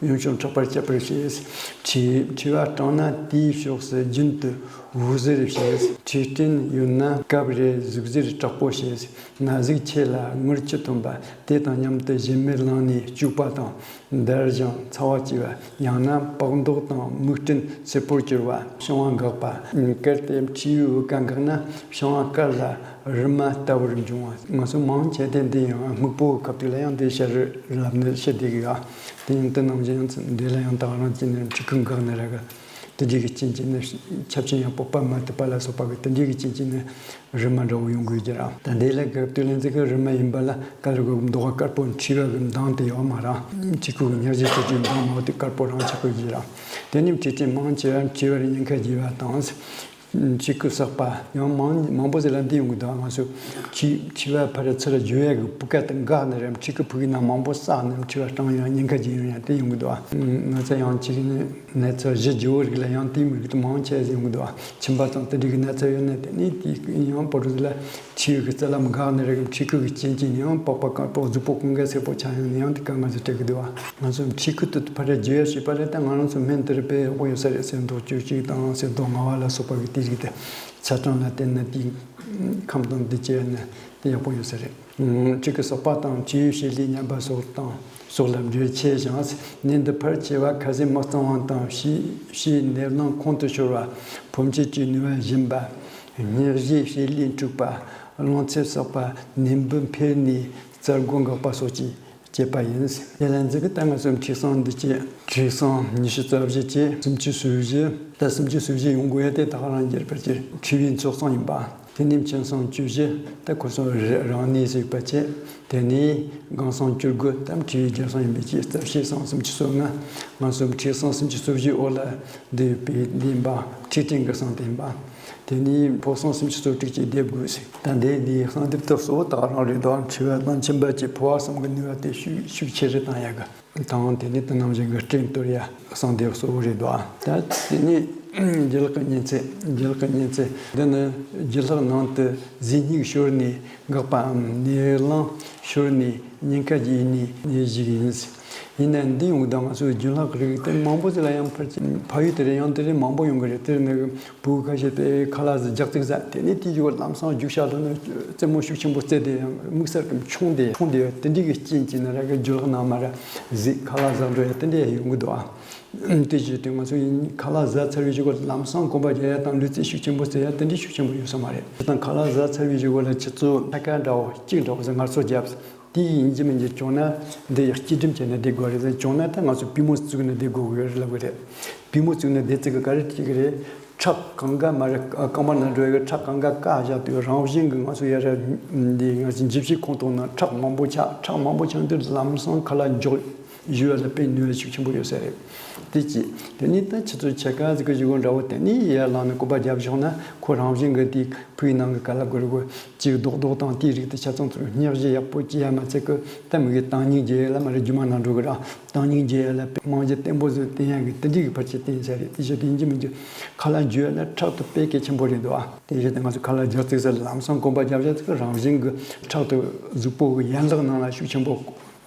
གཡོན་ཕྱོགས་མཁྲེགས་པར་ཁྱབ་པར་བྱེད། མཁྲིས་མཁྲིས་པ་སྐྲངས་ན་དེའི་ཕྱོགས་སུ་རྒྱུན་དུ་འུ་ཟིར་བྱེད། མཁྲིས་སྐྲན་ཡོད་ན་སྐབས་རེ་ཟུག་གཟེར་དྲག་པོ་བྱེད། ན་ཟུག་ཆེ་ལ་ངུར་ལྕི་ཐོན་པ། དེ་དང་མཉམ་དུ་བཞུ་མར་ལངས་ནས་སྐྱུག་པ་དང་། འདར་ཞིང་ཚ་བ་སྐྱེ་བ། ཡང་ན་པགས་མདོག་དང་མིག་སྤྲིན་སེར་པོར་གྱུར་བ། བྱིང་བ་འགག་པ། གལ་ཏེ་མཁྲིས་པའི་བུ་ག་འགགས་ན་བྱིང་བ་དཀར་ལ། རིབ་མ་ལྟ་བུར་འབྱུང་བ། ང་ཚོ་མང་ཆེ་དེ་འདི་ཡང་སྨུག་པོ་གི་སྐབས་དེ་ལ་ཡང་འདི་བཤད་རེད་ལབ་ནི་བཤད་བསྡད་གི་ཡ། དེ་ཡང་དེ་ནང་བཞིན་ཡང་འདི་ལ་ཡང་ད་ག་རང་གཅིག་ནི་མཁྲིས་ཁུ་འགག་ནི་ར་གི། དེ་འདྲའི་གི་རྐྱེན་གྱིས་ནི་ཆབ་ཆེན་ཡང་སྤོབས་པ་མ་ཐུབ་པ་ལ་སོགས་པ་གི་དེ་འདྲའི་གི་རྐྱེན་གྱིས་ནི་རིབ་མ་འདྲ་བོ་ཡོང་དགོས་ཀྱི་ར། ད་འདི་ལ་གི་དུས་ལན་ཚིག་གི་རིབ་མ་ཡིན་པ་ལ་ག་ལ་གི་མདོག་དཀར་པོ་མཁྲིས་པ་གི་མདངས་དེ་ཡོད་མ་ར། མཁྲིས་ཁུ་གི་ཉར་གཞི་ཆེ་ཆུང་མདངས་མ་བ་དེ་དཀར་པོ་རང་ཆགས་དགོས་ཀྱི་ར། དེ་ནི་མཁྲིས་སྐྲན་མང་ཆེ་བ་མཁྲིས་པར་ཉེན་ཁ་རྒྱས་པ་དང་། མཁྲིས་ཁུ་བསགས་པ་ཡང་མང་མང་པོ་ཟེར་ལ་འདི་ཡོང་གི་འདུག་ང་ཚོ་མཁྲིས་མཁྲིས་པ་ཕར་ཚུར་འཇུ་ཡ་གི་བུ་ག་དེ་འགག་ནི་རེད། མཁྲིས་ཁུ་ཕུག་གི་ན་མང་པོ་བསགས་ནས་མཁྲིས་པ་སྐྲངས་ཡང་ཉེན་ཁ་རྒྱས་ཡོང་ཡ་དེ་ཡོང་གི་འདུག་ང་ཚོ་ཡང་གཅིག་ནི་ན་ཚ་གཞི་རྒྱས་པོ་རིགས་ལ་ཡང་དེའི་མི་རིགས་དེ་མང་ཆེ་ཟེར་ཡོང་གི་འདུག་མཆིན་པ་དང་དེ་འདྲའི་གི་ན་ཚ་ཡོད་ན་དེ་ནི་དེ་ཡང་པོ་རུ་ལ་མཁྲིས་ཀྱི་རྩ་ལམ་འགག་ནི་རེད། མཁྲིས་ཁུ་གི་རྐྱེན་གྱིས་ནི་ཡང་པགས་པ་དཀར་པོ་གཟུགས་པོ་ཀུན་དགའ་སེར་པོ་ཆགས་ཡོང་ནི་ཡང་དེ་ག་ང་ཚོ་སྤྲད་གི་འདུག་ང་ཚོ་མཁྲིས་ཁུ་དེ་ཕར་ར་བརྗེ་ཡ་བྱས་པ་རེད། ད་ང་རང་ཚོ་སྨན་དེ་རིགས་དཔེ་ཡག་པོ་ཡོད་ས་རེད། གསེར་མདོག་བཅུ་གཅིག་དང་གསེར་མདོག་ལྔ་པ་ལ་སོགས་པ་གི་དེ་རིགས་དེ་ཚ་གྲང་ལ་བརྟེན་ནས་དེ་ཁམས་དང་དེ་བཅས་ནས་དེ་ཡག་པོ་ཡོད་ས་རེད། མཁྲིས་ཀྱི་བསགས་པ་དང་མཁྲིས་པའི་བྱེད་ལས་ཉམས་པ་སོགས་དང་སོགས་ལ་འབྲེལ་ཆེ་ཞིང་། ནད་འདི་ཕལ་ཆེ་བ་ཁ་ཟས་མི་གཙང་བ་དང་། ཕྱིའི་ཕྱིའི་ནད་རླངས་ཁོང་དུ་ཤོར་བ། ཕོ་མཆོད་ཀྱི་ནུས་པ་ཞན་པ། སྙིང་རྗེའི་བྱེད་ལས་འཁྲུགས་པ། རླུང་འཚུབ་བསགས་པ། ནད་འབུ་འཕེལ་ནས་རྩ་སྒོ་འགག་པ་སོགས་ཀྱིས་སྐྱེད་པ་ཡིན། དེ་ལ་འཛིན་གི་ད་ང་ཚོ་མཁྲིས་གསང་འདི་བཅས་མཁྲིས་གསང་ཉི་ཤུ་རྩ་བཞི་བཅས་སུམ་ཅུ་སོ་བཞི། ད་སུམ་ཅུ་སོ་བཞི་ཡོང་དགོས་ཡ་དེ་ད་ག་རང་རྒྱལ་བར་གྱི་མཁྲིས་པའི་མཆོག་གསང་ཡིན་པ། དེ་ནས་མཆིན་གསང་བཅུ་བཞི། ད་ཁོ་ཚོ་རང་གནས་ཟིག་པ་བཅས། དེ་ནས་སྒང་གསང་བཅུ་དགུ། ད་མཁྲིས་པའི་རྒྱལ་གསང་ཡིན་པའི་ཅི་རྩ་བཤད་གསང་སུམ་ཅུ་སོ་ལྔ། ང་ཚོ་མཁྲིས་གསང་སུམ་ཅུ་སོ་བཞིའི་འོག་ལ་འདུས་པའི་འདི་ཡིན་པ། མཁྲིས་སྐྲན་གྱི་གསང་དེ་ཡིན་པ། དེ་ནས་ཕོ་གསང་སུམ་ཅུ་སོ་དྲུག་ཅེས་སྡེབ་དགོས་ཟེར། ད་འདི་འདིའི་གསང་སྡེབ་ཏུ་གཙོ་བོ་ད་ག་རང་རེད་དོ། མཁྲིས་པ་དང་མཆིན་པ་བཅས་ཕོ་བ་གསུམ་གྱི་ནུས་པ་དེ་ཤུགས་ཤུགས་ཆེ་རུ་བཏང་ཡག་གི། དང་དེ་ནས་དེ་ནང་བཞིན་གྱི་སྐྲན་གཏོར་ཡ་གསང་སྡེབ་གཙོ་བོ་རེད་དོ། ད་དེ་ནས་རྒྱུ་ལྷག་གི་གཉན་ཚད། རྒྱུ་ལྷག་གི་གཉན་ཚད་འདི་ནི་རྒྱུ་ལྷག་ནང་དུ་ཟས་སྙིགས་ཤོར་ནས་འགག་པའམ་ནད་རླངས་ཤོར་ནས་ཉེན་ཁ་རྒྱས་ནས་ནད་ཞིག་ཡིན། ཡིན་ན་འདི་ཡོང་དང་ང་ཚོའི་རྒྱུ་ལྷག་རིགས་དེ་མང་པོ་ཟིག་ལ་ཡང་ཕར་ཕ་ཡུལ་དེ་རེད། ཡང་དེ་རེད། མང་པོ་ཡོང་གི་རེད། དེར་ནི་བུ་ཁ་ཤས་པས་ཁ་ལག་ཟ་རྒྱག་ཙིག་ཟ། དེ་ནས་དེའི་རྒྱུ་ལམ་སང་རྒྱུག་ཤར་ལ་ནི་རྩེད་མོ་ཤུགས་ཆེན་པོ་རྩེ་དེ་ཡང་དམིགས་བསལ་གྱི་མཆོང་དེ་མཆོང་དེ་ཡོད། དེ་འདྲའི་གི་རྐྱེན་གྱིས་ནི་ར་གི་རྒྱུ་ལྷག་ནང་མ་ར་ཟིག་ཁ་ལག་ཟ་འགྲོ་ཡ་དེ་འདྲ་ཡང་ཡོང་གི་འདུག་ཨ། དེ་བཞིན་དུ་ང་ཚོ་ཡིན་ཁ་ལག་ཟ་ཚར་བའི་རྗེས་ལམ་སང་གོམ་པ་རྒྱག་ཡ་དང་ལུས་རྩལ་ཤུགས་ཆེན་པོ་རྩེ་ཡ་དེ་འདྲའི་ཤུགས་ཆེན་པོ་ཡོད་ས་མ་རེད། དེ་དང་ཁ་ལག་ཟ་ཚར་བའི་རྗེས་ལ་ཁྱེད་ཚོ་ཐད་ཀ་འདྲ་བོ་གཅིག་འདྲ་བོ་ཟ་ངལ་གསོ་བརྒྱབ། དེ་ཡིན་གཅིག་མིན་གཅིག་བྱུང་ན་འདི་ཡག་སྐྱིལ་ཀྲུང་བྱས་ན་བསྡད་དགོས་རེད་ཟེར། བྱུང་ན་ད་ང་ཚོ་པུས་མོ་བཙུགས་ན་བསྡད་དགོས་ཀྱི་ཡོད་རེད་ལབ་ཀྱི་རེད། པུས་མོ་བཙུགས་ན་བསྡད་ཙིག་གི་ག་རེ་བྱེད་ཀྱི་རེད། ཁྲག་གང་ག་མ་རེད། རྐང་པ་ན་འགྲོ་ཡ་གི་ཁྲག་གང་ག་བཀག་བཞག་དུས་རང་བཞིན་གྱི་ང་ཚོ་ཡ་ར་འདི་ང་ཚོ་འཇིབ་བྱེད་ཁོང་ཐོག་ན་ཁྲག་མང་པོ་ཆགས། ཁྲག་མང་པོ་ཆགས་དུས་ལམ་སང་ཁ་ལག་འཇོག་ཞུ་བ་ལ་དཔེ་ནུས་པ་ཤུགས་ཆེན་པོ་ཡོད་ས་རེད། དེ་གཅིག་དེ་ནས་ད་ཁྱེད་ཚོ་ཆ་ག་ཟིག་གི་ཞུ་སྒོ་འདྲ་བོ་དེ་ནས་ཡར་ལངས་ནས་སྐོར་པ་རྒྱབ་བཞག་ན། ཁོ་རང་བཞིན་གི་དེ་ཕུག་ནང་གི་ག་ལ་དགོས་རེད་གོ། གཅིག་རྡོག་རྡོག་དང་དེའི་རིགས་དེ་ཆ་ཚང་ཚོ་སྙེག་བཞི་ཡག་པོ་བྱེད་ཡ་མ་ཚད་གི། ད་མི་གི་དྭངས་སྙིགས་རྒྱག་ཡ་ལ་མ་རེད། རྒྱུ་མ་ནང་འགྲོ་གི་ར། དྭངས་སྙིགས་རྒྱག་ཡ་ལ་རྨང་གཞི་བརྟན་པོ་ཟིག་བཏིང་ཡ་གི་དེ་འདྲའི་གི་ཕལ་ཆེར་བཏིང་ས་རེད། དེ་བཞིན་དེ་ཡིན་གྱི་མིན་གྱི་ཁ་ལག་འཇུ་ཡ་ལ་ཁྲག་ཏུ་དཔེ་གལ་ཆེན་པོ་རེད་འདུག་ཨ། དེ་བཞིན་དེ་ང་ཚོ་ཁ་ལག་རྒྱག་ཚིག་ཟེར་ལམ་སང་གོམ་པ་རྒྱབ་བྱ་ཚིག་རང་བཞིན་གྱི་ཁྲག་ཏུ་གཟུགས་པོ་གི་ཡན་ལག་ནང་ལ་ཤུགས་ཆེན་པོ་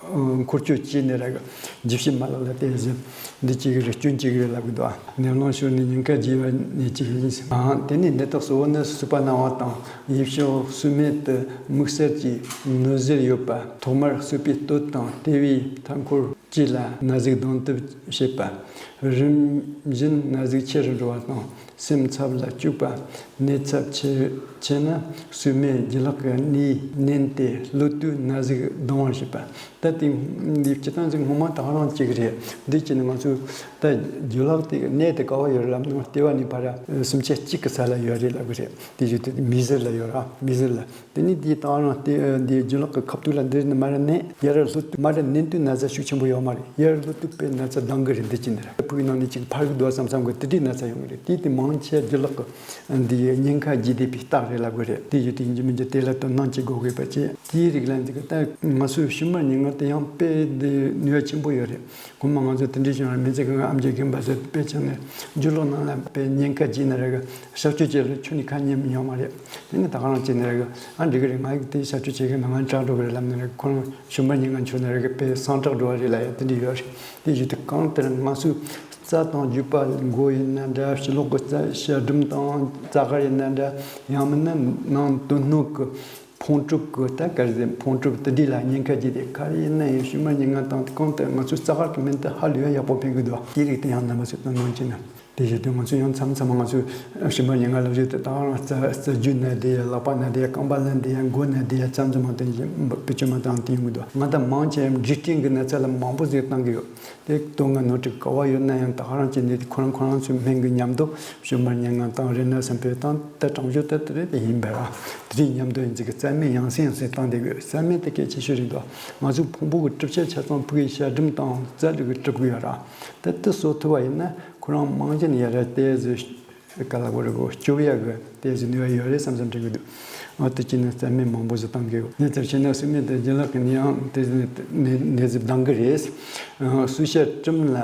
འཁོར་སྐྱོད་བྱས་ནས་ར་གི་ཇི་བཞིན་མ་ལག་ལ་བལྟས་ཟིན། འདི་གཅིག་རེད། སྐྱོན་གཅིག་རེད་ལབ་གི་འདུག་ཨ། ནད་རླུང་ཤོར་ནས་ཉེན་ཁ་རྒྱས་པ་ནས་གཅིག་ཡིན། ཨང་། དེ་ནས་ནད་རྟགས་གཙོ་བོ་ནི་སོས་པ་ན་བ་དང་། ཡིབ་གཤགས་སོས་མེད་དུ་མིག་སེར་གྱི་ནད་གཞིར་ཡོད་པ། ཐོག་མར་སོས་པའི་སྟོད་དང་ལྟེ་བའི་མཐའ་འཁོར་བཅས་ལ་ན་ཟུག་གདོང་གཏུབ་བྱེད་པ། རིམ་བཞིན་ན་ཟུག་ཆེ་རུ་འགྲོ་བ་དང་། སེམས་འཚབ་ལ་སྐྱུག་པ། ནད་ཚབས་ཆེ་ཆེ་ན་སོས་མའི་རྒྱུ་ལྷག་གི་གནས་མནན་ཏེ་གློད་དུས་ན་ཟུག་ལྡང་བར་བྱེད་པ། ད་དེ་འདི་སྤྱིར་བཏང་ཟིག་སྔོན་མ་ད་ག་རང་གཅིག་རེད། འདི་བྱས་ནས་ང་ཚོས་ད་རྒྱུ་ལྷག་དེ་གནས་དེ་ག་བ་ཡོད་རེད་ལབ་ན། ལྟེ་བ་ནས་ཕར་སུམ་ཆ་གཅིག་གི་ས་ལ་ཡོད་རེད་ལབ་གི་རེད། དེ་བཞིན་དུ་མིའི་ཟུར་ལ་ཡོད་ར། མིའི་ཟུར་ལ། དེ་ནས་དེའི་སྟེང་རང་སྟེ་འདིའི་རྒྱུ་ལག་གི་ཁ་ཐུག་ལ་འདིར་ནི་མར་མནན། ཡར་ལྷོད་དུས་མར་མནན་དུས་ན་ཚ་ཤུགས་ཆེན་པོ་ཡོད་མ་རེད། ཡར་ལྷོད་དུས་དཔེ་ན་ཚ་ལྡང་གི་རེད། འདི་ཅི་འདི་རེད། ཕུག་ནང་ནས་ཅིག་འཕར་གི་འདུག་བསམ་བསམ་གི་དེ་འདྲའི་ན་ཚ་ཡོང་གི་རེད། དེ་དེ་མང་ཆེ་རྒྱུ་ལག་གི་འདིའི་ཉེན་ཁ་རྒྱས་བསྡད་པའི་རྟགས་རེད་ལབ་གི་རེད། དེ་ཡོད་དེ་ཡིན་གྱི་མིན་གྱི་དེ་ལ་དོ་སྣང་བྱེད་དགོས་དགོས་པ་བྱས། དེའི་རིགས་ལ་འདི་གི་ད་ང་ཚོའི་ཕྱི་མར་ཉེན་ཁ་དེ་ཡང་དཔེ་འདི་ནུས་པ་ཆེན་པོ་ཡོད་རེད། སྔོན་མ་ང་ཚོ་དེ་འདྲའི་བྱུང་བ་མི་ཚེ་གང་ཨམ་ཆི་རྒན་པ་ཚོ་དཔེ་བྱས་ནས་རྒྱུ་ལག་ནང་ལ་དཔེ་ཉེན་ཁ་རྒྱས་ན་ར་གི་གཤག་བཅོས་བྱས་ལ་ཁྱོན་ནས་ཁ་ཉན་མྱོང་མ་རེད། དེ་ནས་ད་ག་རང་བྱས་ན་ར་གི་ཨ་འགྲིག་གི་རེད། ང་ཡིག་དེ་གཤག་བཅོས་བྱེད་གི་ན་ང་དྲག་འགྲོ་གི་རེད་ལབ་ན་ར་གི་ཁོ་རང་ཞུམ་པ་ཉེན་ཁ་འཕྱུགས་ན་ར་གི་དཔེ་སངས་དྲག་འགྲོ་བ་རེད་ལབ་ཡ་དེ་འདྲ་ཡོད་རེད། དེ་བཞིན་དུ་གང་ལྟར་ང་ཚོས་རྩ་དང་རྒྱུས་པ་མགོ་ཡིན་ན་འདྲ། ཕྱི་ལོགས་གི་རྩ་ཤ་སྦྲུམ་དང་རྩ་གར་ཡིན་ན་འདྲ། ཡང་མིན་ན་ནང་དོན་སྣོད་ཀྱི་ཕུང་གྲུབ་ཀྱི་ད་ག་རེ་ཟེར། ཕུང་གྲུབ་དེ་འདྲ་ལ་ཉེན་ཁ་རྒྱས་ཏེ། ག་རེ་ཡིན་ན་ཡང་ཞུམ་པ་ཉེན་ཁ་བཏང་སྟེ་གང་ལྟར་ང་ཚོའི་རྩ་གར་གྱི་སྨན་དེ་ཧ་ལས་ཡག་པོ་ཕན་གི་འདུག་དེའི་རིགས་དེ་ཡང་རྣམ་པ་ཚོས་དོ་སྣང་བྱས་ན། དེ་བཞིན་དུ་ང་ཚོ་ཡང་མཚམས་མཚམས་ང་ཚོའི་ཞུམ་པ་ཉེན་ཁ་ལབ་རྒྱུ་དེ་ད་ག་རང་རྩ་རྩ་རྒྱུས་ན་བསྡད་ཡ། ལག་པ་ན་བསྡད་ཡ། རྐང་པ་ན་བསྡད་ཡ། མགོ་ན་བསྡད་ཡ། མཚམས་མཚམས་མ་དེ་བཞིན་བེད་སྤྱོད་མ་བཏང་དེ་ཡོང་གི་འདུག་ང་ད་མང་ཆེ་འབྲས་སྐྲན་གྱི་ན་ཚ་ལ་མང་པོ་ཟིག་བཏང་གི་ཡོད། དེ་སྟོད་ང་ནོར་དྲུག་ག་བ་ཡོད་ན་ཡང་ད་ག་རང་བྱས་ནས་ཁོ་རང་ཁོ་རང་ཚོའི་སྨན་གྱི་མཉམ་དུ་ཞུམ་པ་ཉེན་ཁ་དང་རེ་ན་སྲན་པོ་དང་ད་གྲང་སྦྱོར་ད་དེ་རེད། དེ་ཡིན་པ་ར། དེ་རིགས་མཉམ་དུ་ཡིན་ཚིག་གི་རྩ་སྨན་ཡང་སེ་ཡང་སེ་བཏང་བསྡད་དགོས། རྩ་སྨན་དེ་གལ་ཆེ་ཤོས་རེད་འདུག་ང་ཚོའི་ཕུང་པོ་གི་གྲུབ་ཆ་ཆ་ཚང་ཕུག་གི་ཤ་སྦྲུམ་དང་རྩ་དྲུག་གི་གྲུབ་གི་ཡོད་ར། ད་དེ་གསོ་ཐུབ་པ་ཡིན་ན་ཁོ་རང་རྨང་གཞི་ནས་ཡར་ར་ཏོག་ཙམ་ག་ལ་གོ་རེ་གོ་སྐྱོབ་ཡ་གི་ཏོག་ཙམ་ནུས་པ་ཡོད་རེད་བསམ་བསམ་དྲན་གི་འདུག་ཨ་དེ་ཅི་ནས་རྩ་སྨན་མང་པོ་ཟིག་བཏང་གི་ཡོད། ངས་ཙམ་བྱས་ན་སོས་མའི་དང་རྒྱུ་ལག་གི་ནད་ཡང་ཏོག་ཙམ་ནད་ནད་ཟིག་ལྡང་གི་རེད། ཨ་སོས་ཤ་སྦྲུམ་ལ་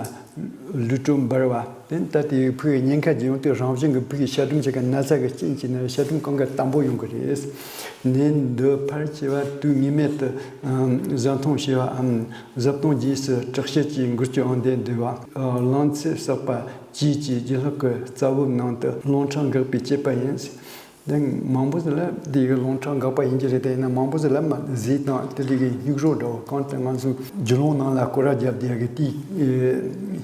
ལུས་དྲོད་འབར་བ་དེ་ད་དེ་ཕུག་གི་ཉེན་ཁ་རྒྱས་ཡོང་དུས་རང་བཞིན་གི་ཕུག་གི་ཤ་སྦྲུམ་ཆེ་ག་ན་ཚ་གི་རྐྱེན་བྱས་ན་ཤ་སྦྲུམ་གང་ག་དམ་པོ་ཡོང་གི་རེད། ནད་འདི་ཕལ་ཆེ་བ་དུས་ངེས་མེད་དུ་ཨ་བཟའ་འཐུང་བྱས་པའམ་བཟའ་བཏུང་རྗེས་སུ་དྲག་ཤུལ་གྱིས་འགུལ་སྐྱོད་འོང་དུས་འདུ་བ། ཨ་རླངས་ཚད་བསགས་པ་བཅས་ཀྱི་རྒྱུ་ལྷག་གི་རྩ་བབ་ནང་དུ་རླུང་ཁྲག་འགག་པའི་དཔྱད་པ་ཡིན། དེ་མང་པོ་ཟིག་ལ་དེ་གི་རླུང་ཁྲག་འགག་པ་ཡིན་གྱི་རེད། དེ་ཡིན་ན་མང་པོ་ཟིག་ལ་མ་ཟས་དང་དེ་དེ་གི་སྙིགས་རོ་འདྲ་བོ་གང་ལྟར་ང་ཚོ་རྒྱུ་ལོང་ནང་ལ་སྐོར་ར་རྒྱབ་བསྡད་ཡ་གི་དེའི་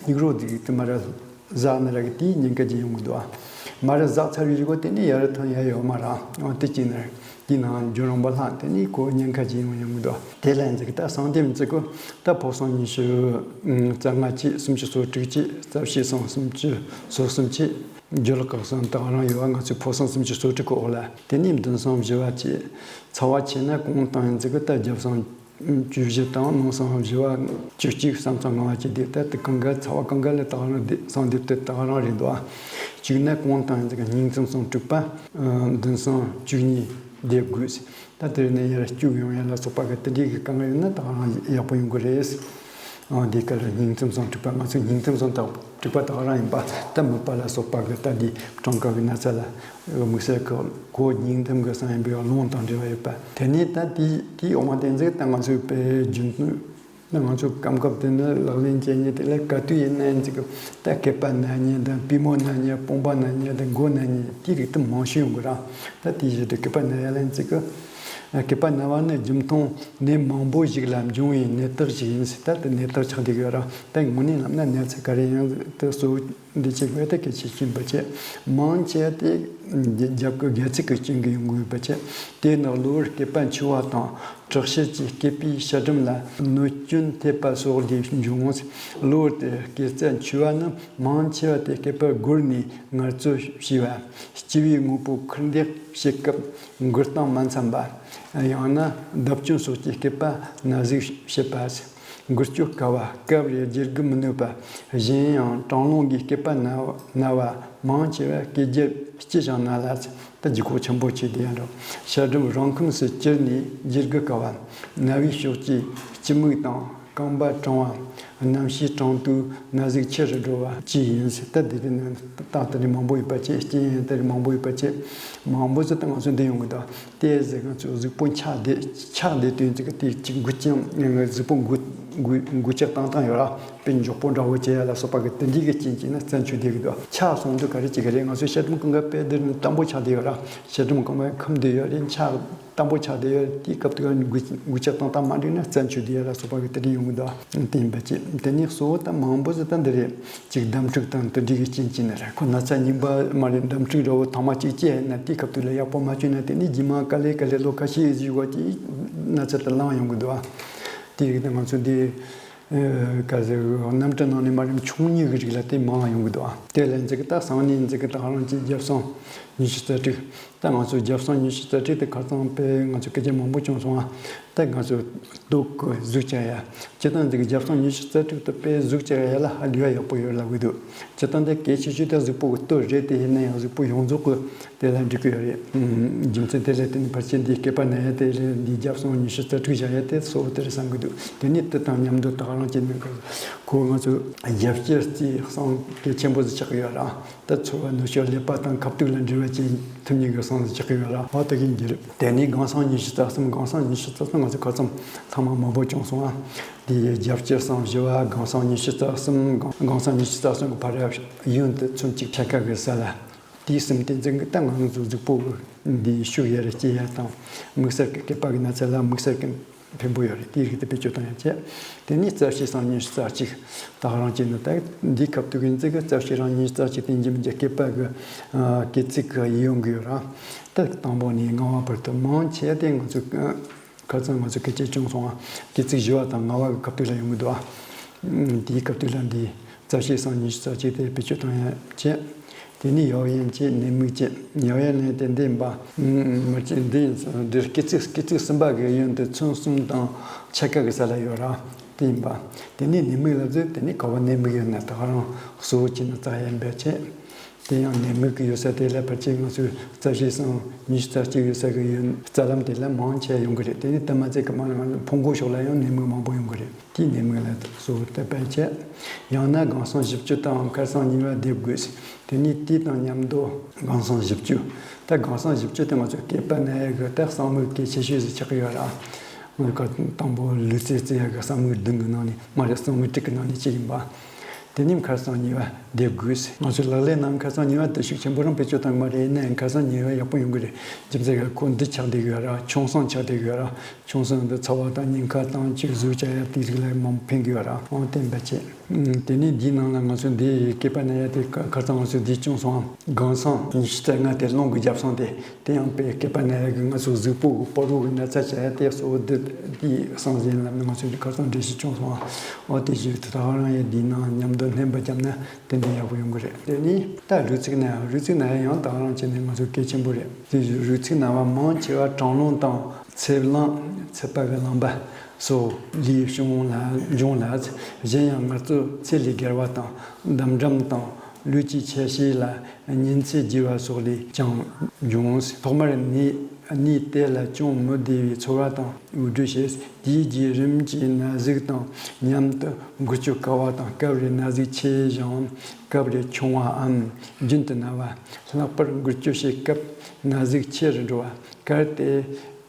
སྙིགས་རོ་དེ་གི་དེ་མ་ར་ཟ་ནི་ར་གི་དེའི་ཉེན་ཁ་ཅིག་ཡོང་གི་འདུག་ཨ། མ་ར་ཟ་ཚར་བའི་རྗེས་ཁོ་དེ་ནས་ཡར་ཐོན་ཡ་ཡོད་མ་ར། ཨ་དེ་ཅི་ནས་དེའི་ནང་རྒྱུ་རིང་པོ་ལྷག་དེ་ནས་ཁོ་ཉེན་ཁ་ཅིག་ཡོང་ཡོང་གི་འདུག་དེ་ལ་ཡིན་ཟིག་ད་སང་དེ་མི་ཚེ་ཁོ་ད་ཕོ་སང་ཉི་ཤུ་རྩ་ལྔ་བཅས། སུམ་ཅུ་སོ་དྲུག་བཅས། རྩ་བཞི་སང་སུམ་ཅུ་སོ་གསུམ་བཅས། རྒྱུ་ལག་གི་སང་ད་ག་རང་ཡོད་པ་ང་ཚོའི་ཕོ་སང་སུམ་ཅུ་སོ་དྲུག་གི་འོག་ལ། དེ་ནས་མདུན་སང་བཞི་བ་བཅས། ཚ་བ་ཆེ་ན་གོང་དང་ཡིན་ཟིག་གི་ད་རྒྱབ་སང་བཅུ་བཞི་དང་ནང་སང་བཞི་བ་བཅུ་གཅིག་བསམ་ཚང་ལྔ་བ་བཅས་དེ་ལྟར་དུ་གང་ག་ཚ་བ་གང་ག་ལ་ད་ག་རང་སྡེ་སང་སྡེབ་ཏུ་ད་ག་རང་རེད་འདུག་ཨ། གཅིག་ན་གོང་དང་ཡིན་ཟིག་གི་སྙིང་རྩམ་སང་དྲུག་པ། ཨ་མདུན་སང་བཅུ་གཉིས་སྡེབ་དགོས། ད་དེ་ནས་ཡར་སྐྱུག་ཡོང་ཡ་ལ་སོགས་པ་གི་དེ་འདྲའི་གི་དཀའ་ངལ་ཡོད་ན་ད་ག་རང་ཡག་པོ་ཡོང་གི་རེད། ཨ་འདི་ག་ལ་སྙིང་རྩམ་སང་དྲུག་པ། ང་ཚོ་སྙིང་རྩམ་སང་དྲུག་པ་ད་ག་རང་ཡིན་པ། ད་མིད་པ་ལ་སོགས་པ་གི་ད་འདི་གྲང་དཀར་གི་ན་ཚ་ལ་དམིགས་བསལ་གི་གོ་སྙིང་རྩམ་གི་སང་ཡིན་པའི་རླུང་དང་འབྲེལ་བ་ཡོད་པ། དེ་ནས་ད་དེའི་དེའི་འོག་མ་དེ་ཚོ་ད་ང་ཚོའི་དཔེ་རྒྱུན་ད་ང་ཚོ་སྐབས་སྐབས་དེ་ནི་ལག་ལེན་བྱེད་མཁན་དེ་ལ་ག་དུས་ཡིན་ན་ཡིན་ཅིག་ད་སྐེད་པ་ན་མཁན་དང་པུས་མོ་ན་མཁན། དཔུང་པ་ན་མཁན་དང་མགོ་ན་མཁན་དེའི་རིགས་དེ་མང་ཤོས་ཡོང་གི་ར། ད་དེའི་གཞི་དུ་སྐེད་པ་ན་ཡ་ལ་ཡིན་ཅིག་སྐེད་པ་ན་བ་ནི་རྒྱུན་མཐོང་ནད་མང་པོ་ཞིག་ལ་འབྱུང་བའི་ནད་རྟགས་ཤིག་ཡིན་ཟེར། ད་དེ་ནད་རྟགས་ཆགས་བསྡད་ཀྱི་ཡོད་ར། ད་དངོས་གནས་ལབ་ན་ནད་ཚ་ག་རེ་ཡང་དེ་གཙོ་བོ་འདི་བྱེད་དགོས་ད་གལ་ཆེ་ཤོས་ཡིན་པ་བྱས། མང་ཆེ་བ་དེ་རྒྱབ་ཀྱི་སྒལ་ཚིགས་ཀྱི་རྐྱེན་གྱིས་ཡོང་གི་ཡོད་པ་བྱས། དེ་ནི་གློ་བུར་སྐེད་པ་འཆུ་བ་དང་། དྲག་ཤུལ་གྱིས་སྐེད་པའི་ཤ་སྦྲུམ་ལ་གནོད་སྐྱོན་ཐེབས་པ་སོགས་ལས་འབྱུང་ངོ་། གློ་བུར་དུ་སྐེ་རྩ་འཆུ་བ་ནི་མང་ཆེ་བ་དེ་སྐེད་པ་སྒོར་ནས་ངལ་རྩོལ་བྱས་པ། སྤྱི་བོའི་དངོས་པོ་ཁུར་འདེགས་བྱེད་སྐབས་འགུལ་སྟངས་མ་འཚམ་པ། ཡང་ན་བརྡབ་སྐྱོན་སོགས་ཀྱིས་སྐེད་པ་ན་ཟུག་བྱེད་པ། འགུལ་སྐྱོད་དཀའ་བ། སྐབས་རེ་བསྒྱུར་དགོས་མི་ནུས་པ། གཞན་ཡང་དྲང་སློང་གིས་སྐེད་པ་ན་ན་བ་མང་ཆེ་བ་སྐད་རྒྱབ་སྐྱི་བཞག་ན་ལ། ད་ལྗིད་ཁོག་ཆེན་པོ་ཆེ་དེ་ཡང་འགྲོ། ཤ་གྲུམ་རང་ཁམས་སུ་གྱུར་ནས་བསྒྱུར་དགོས་དཀའ་བ། ན་བའི་ཕྱོགས་ཀྱི་སྐྱི་མིག་དང་རྐང་པ་གྲང་བ། རྣམ་ཤེས་གྲང་དུས་ན་ཟུག་ཆེ་རུ་འགྲོ་བ་བཅས་ཡིན། ད་དེ་དེ་ནི་རྟགས་དེ་རིགས་མང་པོ་ཡོད་པ་བཅས། རྐྱེན་དེ་རིགས་མང་པོ་ཡོད་པ་བཅས། མང་པོ་ཟིག་ད་ང་ཚོ་འདི་ཡོང་གི་འདུག་དེ་ཟིག་ང་ཚོ་གཟུགས་པོ་ཆག་བསྡད་ཆག་བསྡད་དུས་ཙི་གི་དེ་གཅིག་འགུལ་ཀྱང་གཟུགས་པོ་འགུལ་འགུལ་འགུལ་ལྕག་བཏང་བཏང་ཡོད་ར། དཔེ་མགྱོགས་པོ་འདྲ་བོ་བྱེད་ཡ་ལ་སོགས་པ་གི་དེ་འདྲའི་གི་རྐྱེན་གྱིས་ན་རྩ་འཆུ་བསྡད་གི་འདུག་ཆག་སོང་དུས་ག་རེ་བྱེད་གི་རེད། ང་ཚོ་ཤ་གྲུམ་གང་ག་དཔེ་འདིར་ནི་དམ་པོ་ཆག་བསྡད་ཡོད་ར། ཤ་གྲུམ་གང་ག་ཁམ་བསྡད་ཡོད་རེད། ཆག་དམ་པོ་ཆག་བསྡད་ཡོད་རེད། དེའི་སྐབས་དུ་ག་འགུལ་འགུལ་ལྕག་བཏང་བཏང་མ་འགྲིག་ན་རྩ་འཆུ་བསྡད་ཡ་ལ་སོགས་པ་གི་དེ་འདྲ་ཡོང་གི་འདུག་དེ་ཡིན་པ་ཅི་དེ་ནི་གཙོ་བོ་ད་མང་པོ་ཟིག་ད་འདི་རེད། གཅིག་འདམ་འཁྲུག་དང་དེ་འདྲའི་གི་རྐྱེན་གྱིས་ནི་རེད། ཁོ་ན་ཚ་རྙིང་པ་མ་རེད། འདམ་འཁྲུག་འདྲ་བོ་ཐེངས་མ་གཅིག་སྐྱེས་ན་དེའི་སྐབས་དུ་ལ་ཡག་པོ་མ་བྱུང་ན་དེ་ནི་རྗེས་མ་ག་ལེ་ག་ལེ་ལོ་ཁ་ཤས་ཤིག་གི་ཅིག་ན་ཚ་དེ་ལངས་ཡོང་གི་འདུག་དེ་ཡིན་ན་ང་ཚོ་འདི་ག་ཟེར་གནམ་གྲུ་ནང་ནས་མ་རེད། ཆུང་གཉིས་ཀྱི་རིགས་ལ་དེ་མང་ཡོང་གི་འདུག་དེ་ལ་འཛི་གི་ད་སང་ནས་འཛི་གི་ད་རང་གི་རྒྱབ་སང་ཉི་ཤུ་རྩ་དྲུག་ད་ང་ཚོ་རྒྱབ་སང་ཉི་ཤུ་རྩ་དྲུག་དེ་ཁ་སང་དཔེ་ང་ཚོ་སྐད་ཆ་མང་པོ་བྱུང་སོང་ཨ། ད་ང་ཚོ་སྟོད་གི་གཟུགས་ཅན་ཡ། སྤྱིར་བཏང་འདི་གི་རྒྱབ་སང་ཉི་ཤུ་རྩ་དྲུག་ཏུ་དཔེ་གཟུགས་ཅན་ཡ་ལ་ཧ་ལས་པ་ཡག་པོ་ཡོད་ལབ་གི་འདུག་སྤྱིར་བཏང་དེ་གལ་ཆེ་ཤོས་དེ་གཟུགས་པོ་གི་སྟོད་རེད། དེ་ཡིན་ན་ཡང་གཟུགས་པོ་ཡོངས་རྫོགས་གི་དེ་ལ་འགྲིག་གི་ཡོད་རེད། རྒྱུ་མཚན་དེ་ལས་དེ་ནི་ཕལ་ཆེར་འདིའི་སྐེད་པ་ན་ཡ་དེ་ལས་འདིའི་རྒྱབ་སང་ཉི་ཤུ་རྩ་དྲུག་བཞག་ཡ་དེ་གཙོ་བོ་དེ་རེད་བསམ་གི་འདུག་དེ་ནི་དེ་དང་མཉམ་དུ་ད་ག་རང་བྱས་ནས་ཁོ་ང་ཚོ་རྒྱབ་སྐྱེལ་རྩིས་གསང་གལ་ཆེན་པོ་ཟིག་ཆགས་ཀྱི་ཡོད་ར། ད་ཚོར་བ་གནོད་ཤུགས་ཀླད་པ་དང་ཁ་ཐུག་ལ་འབྲེལ་བ་ཅན་ཐུབ་ཉེན་གྱི་སང་ཟིག་ཆགས་ཀྱི་ཡོད་ར། འོ་ད་གིན་གྱི་རེད། དེ་ནས་སྒང་སང་ཉི་ཤུ་རྩ་གསུམ། སྒང་སང་ཉི་ཤུ་རྩ་གསུམ་ང་ཚོ་ཁ་ཚང་ཐེངས་མ་མང་པོ་བྱུང་སོང་ཨ། དེ་ཡི་རྒྱབ་སྐྱེལ་སང་བཞི་བ། སྒང་སང་ཉི་ཤུ་རྩ་གསུམ། སྒང་སང་ཉི་ཤུ་རྩ་གསུམ་གྱི་བར་ཡུན་དུ་ཚོད་ཅིག་ཕྱེད་ཀ་གི་ས་ལ། དེའི་སེམས་བསྟན་འཛིན་གྱི་ད་ང་ཚོ་གཟུགས་པོ་འདིའི་ཤུགས་ཡར་སྐྱེད་ཡ་དང་། དམིགས་བསལ་གྱི་སྐེད་པ་གི་ན་ཚ་ལ་དམིགས་བསལ་གྱི་ཕན་པོ་ཡོད་རེད། དེའི་རིགས་དེ་བེད་སྤྱོད་གཏོང་ཡ་བྱས། དེ་ནས་རྩ་བཤལ་སང་ཉི་ཤུ་རྩ་གཅིག་ད་ག་རང་བྱས་ནས་ད་འདིའི་སྐབས་དུ་གི་འཛི་གི་རྩ་བཤལ་རང་ཉི་ཤུ་རྩ་གཅིག་དེ་འཇིམ་གྱི་སྐེད་པ་གི་སྐེ་ཚིགས་གི་ཡི་ཡོང་གི་ཡོད་ར། ད་དང་པོ་ནས་ལྔ་བ་བར་དུ་མང་ཆེ་དེ་ང་ཚོ་ཁ་སང་ང་ཚོ་སྐད་ཆ་བྱུང་སོང་ཨ། སྐེ་ཚིགས་བཞི་བ་དང་ལྔ་བ་གི་སྐབས་དུ་ལ་ཡོང་གི་འདུག་ཨ། དེའི་སྐབས་དུ་ལ་འདི་རྩ་བཤལ་སང་ཉི་ཤུ་རྩ་གཅིག་དེ་བེད་སྤྱོད་གཏོང་ཡ་བྱས། དེ་ནས་ཡའོ་ཡན་བྱས་ནད་མུག་བྱས། ཡའོ་ཡན་ནི་དེ་འདི་ཡིན་པ། མི་བྱེད་འདི་ཡིན་ས་འདིར་སྐེ་ཚིགས་སྐེ་ཚིགས་གསུམ་པ་གི་གཡོན་དུ་ཚོན་གསུམ་དང་ཕྱེད་ཀ་གི་ས་ལ་ཡོད་ར། དེ་ཡིན་པ། དེ་ནས་ནད་མུག་ལ་ཟེར། དེ་ནས་ག་བ་ནད་མུག་ཡོད་ན་ད་ག་རང་གཙོ་བོ་བྱས་ན་རྩ་ཡན་པ་བྱས། དེ་ཡང་ནད་མུག་གི་ཡོད་ས་དེ་ལ་ཕལ་ཆེར་ང་ཚོས་རྩ་བཤལ་སང་ཉི་ཤུ་རྩ་གཅིག་ཡོད་ས་གི་ཡོད་རྩ་ལམ་དེ་ལ་མང་ཆེ་ཡོང་གི་རེད། དེ་ནས་དེ་མ་ཚད་གི་མ་ལ་ཕུང་པོ་ཕྱོགས་ལ་ཡང་ནད་མུག་མང་པོ་ཡོང་གི་རེད། དེའི་ནད་མུག་ལ་གཙོ་བོ་དེ་བས་བྱས། ཡང་ན་སྒང་སང་བཞི་བཅུ་དང་ཁ་སང་གཉིས་པ་སྡེབ་དགོས། དེ་ནས་དེ་དང་མཉམ་དུ་སྒང་སང་བཞི་བཅུ། ད་སྒང་སང་བཞི་བཅུ་དེ་ང་ཚོ་སྐེད་པ་ན་ཡ་གི་ད་གསང་མིག་གལ་ཆེ་ཤོས་ཟིག་ཆགས་ཀྱི་ཡོད་ར། ང་ཚོ་དང་པོ་ལུས་རྩལ་རྩེ་ཡ་གི་གསང་མིག་བདུན་གི་ནང་ནས་མ་རེད། གསང་མིག་དྲུག་གི་ནང་ནས་གཅིག་ཡིན་པ། དེ་ནས་ཁ་སང་གཉིས་པ་སྡེབ་དགོས། ང་ཚོའི་ལག་ལེན་ནང་ཁ་སང་གཉིས་པ་དེ་ཤུགས་ཆེན་པོ་རང་བེད་སྤྱོད་བཏང་གི་མ་རེད། ཡིན་ནའང་ཁ་སང་གཉིས་པ་ཡག་པོ་ཡོང་གི་རེད། རྒྱུ་མཚན་ག་ཁོ་འདི་ཆགས་བསྡད་ཡོད་ར། ཆུང་སང་ཆགས་བསྡད་ཡོད་ར། ཆུང་སང་འདི་ཚ་བ་དང་སྙིང་ཁ་དང་ཅིག་གཟུགས་བཅག་ཡ་དེ་རིགས་ལ་མང་པོ་ཕན་གི་ཡོད་ར། འོ་དེ་འབད་བྱས། དེ་ནས་འདིའི་ནང་ལ་ང་ཚོ་འདི་སྐེད་པ་ན་ཡ་དེ་ཁ་སང་ང་ཚོ་འདི་བྱུང་སོང་ཨ། སྒང་སང་ཉི་ཤུ་རྩ་ལྔ་དེ་རླུང་གི་རྒྱབ་སང་དེ། དེ་ཡང་དཔེ་སྐེད་པ་ན་ཡ་གི་ང་ཚོ་གཟུགས་པོ་གི་པ་རོ་གི་ན་ཚ་བྱ་ཡ་དེ་གཙོ་བོ་འདི་དེའི་སང་ཟིན་ལ་ང་ཚོས་ཁ་སང་འགྲེལ་བཤད་བྱུང་སོང་ཨ། འོ་དེ་བཞིན་དུ་ད་ག་རང་ཡང་འདིའི་ནང་མཉམ་དུ་ལྷན་པ་བརྒྱབ་ན་དེ་འདྲ་ཡག་པོ་ཡོང་གི་རེད། དེ་ནས་ད་རུས་ཚིགས་ན་ཡ། རུས་ཚིགས་ན་ཡ་ཡང་ད་ག་རང་བྱས་ནས་ང་ཚོ་གལ་ཆེན་པོ་རེད། དེ་བཞིན་རུས་ཚིགས་ན་བ་མང་ཆེ་བ་གྲང་རླུང་དང་ཚད་རླངས། ཚད་པ་གི་རླངས་པ་སོགས་ལས་བྱུང་ལ་འབྱུང་ལ། གཞན་ཡང་ངལ་རྩོལ་ཚད་ལས་བརྒལ་བ་དང་། འདམ་འགྲམ་དང་ལུས་ཀྱི་ཆ་ཤས་ལ་ཉིན་མཚན་རྒྱས་པ་སོགས་ལས་ཀྱང་འབྱུང་། ཐོག་མར་ནད་ནད་དེ་ལ་ཅུང་མི་བདེ་བའི་ཚོར་བ་དང་འོ་སྒྲོ་བྱེད། དེའི་རྗེས་རིམ་གྱིས་ན་ཟུག་དང་མཉམ་དུ་འགུལ་སྐྱོད་དཀའ་བ་དང་། སྐབས་རེ་ན་ཟུག་ཆེ་ཞིང་སྐབས་རེ་ཆུང་བའམ་རྒྱུན་དུ་ན་བ། ལྷག་པར་འགུལ་སྐྱོད་བྱེད་སྐབས་ན་ཟུག་ཆེ་རུ་འགྲོ་བ། གལ་ཏེ་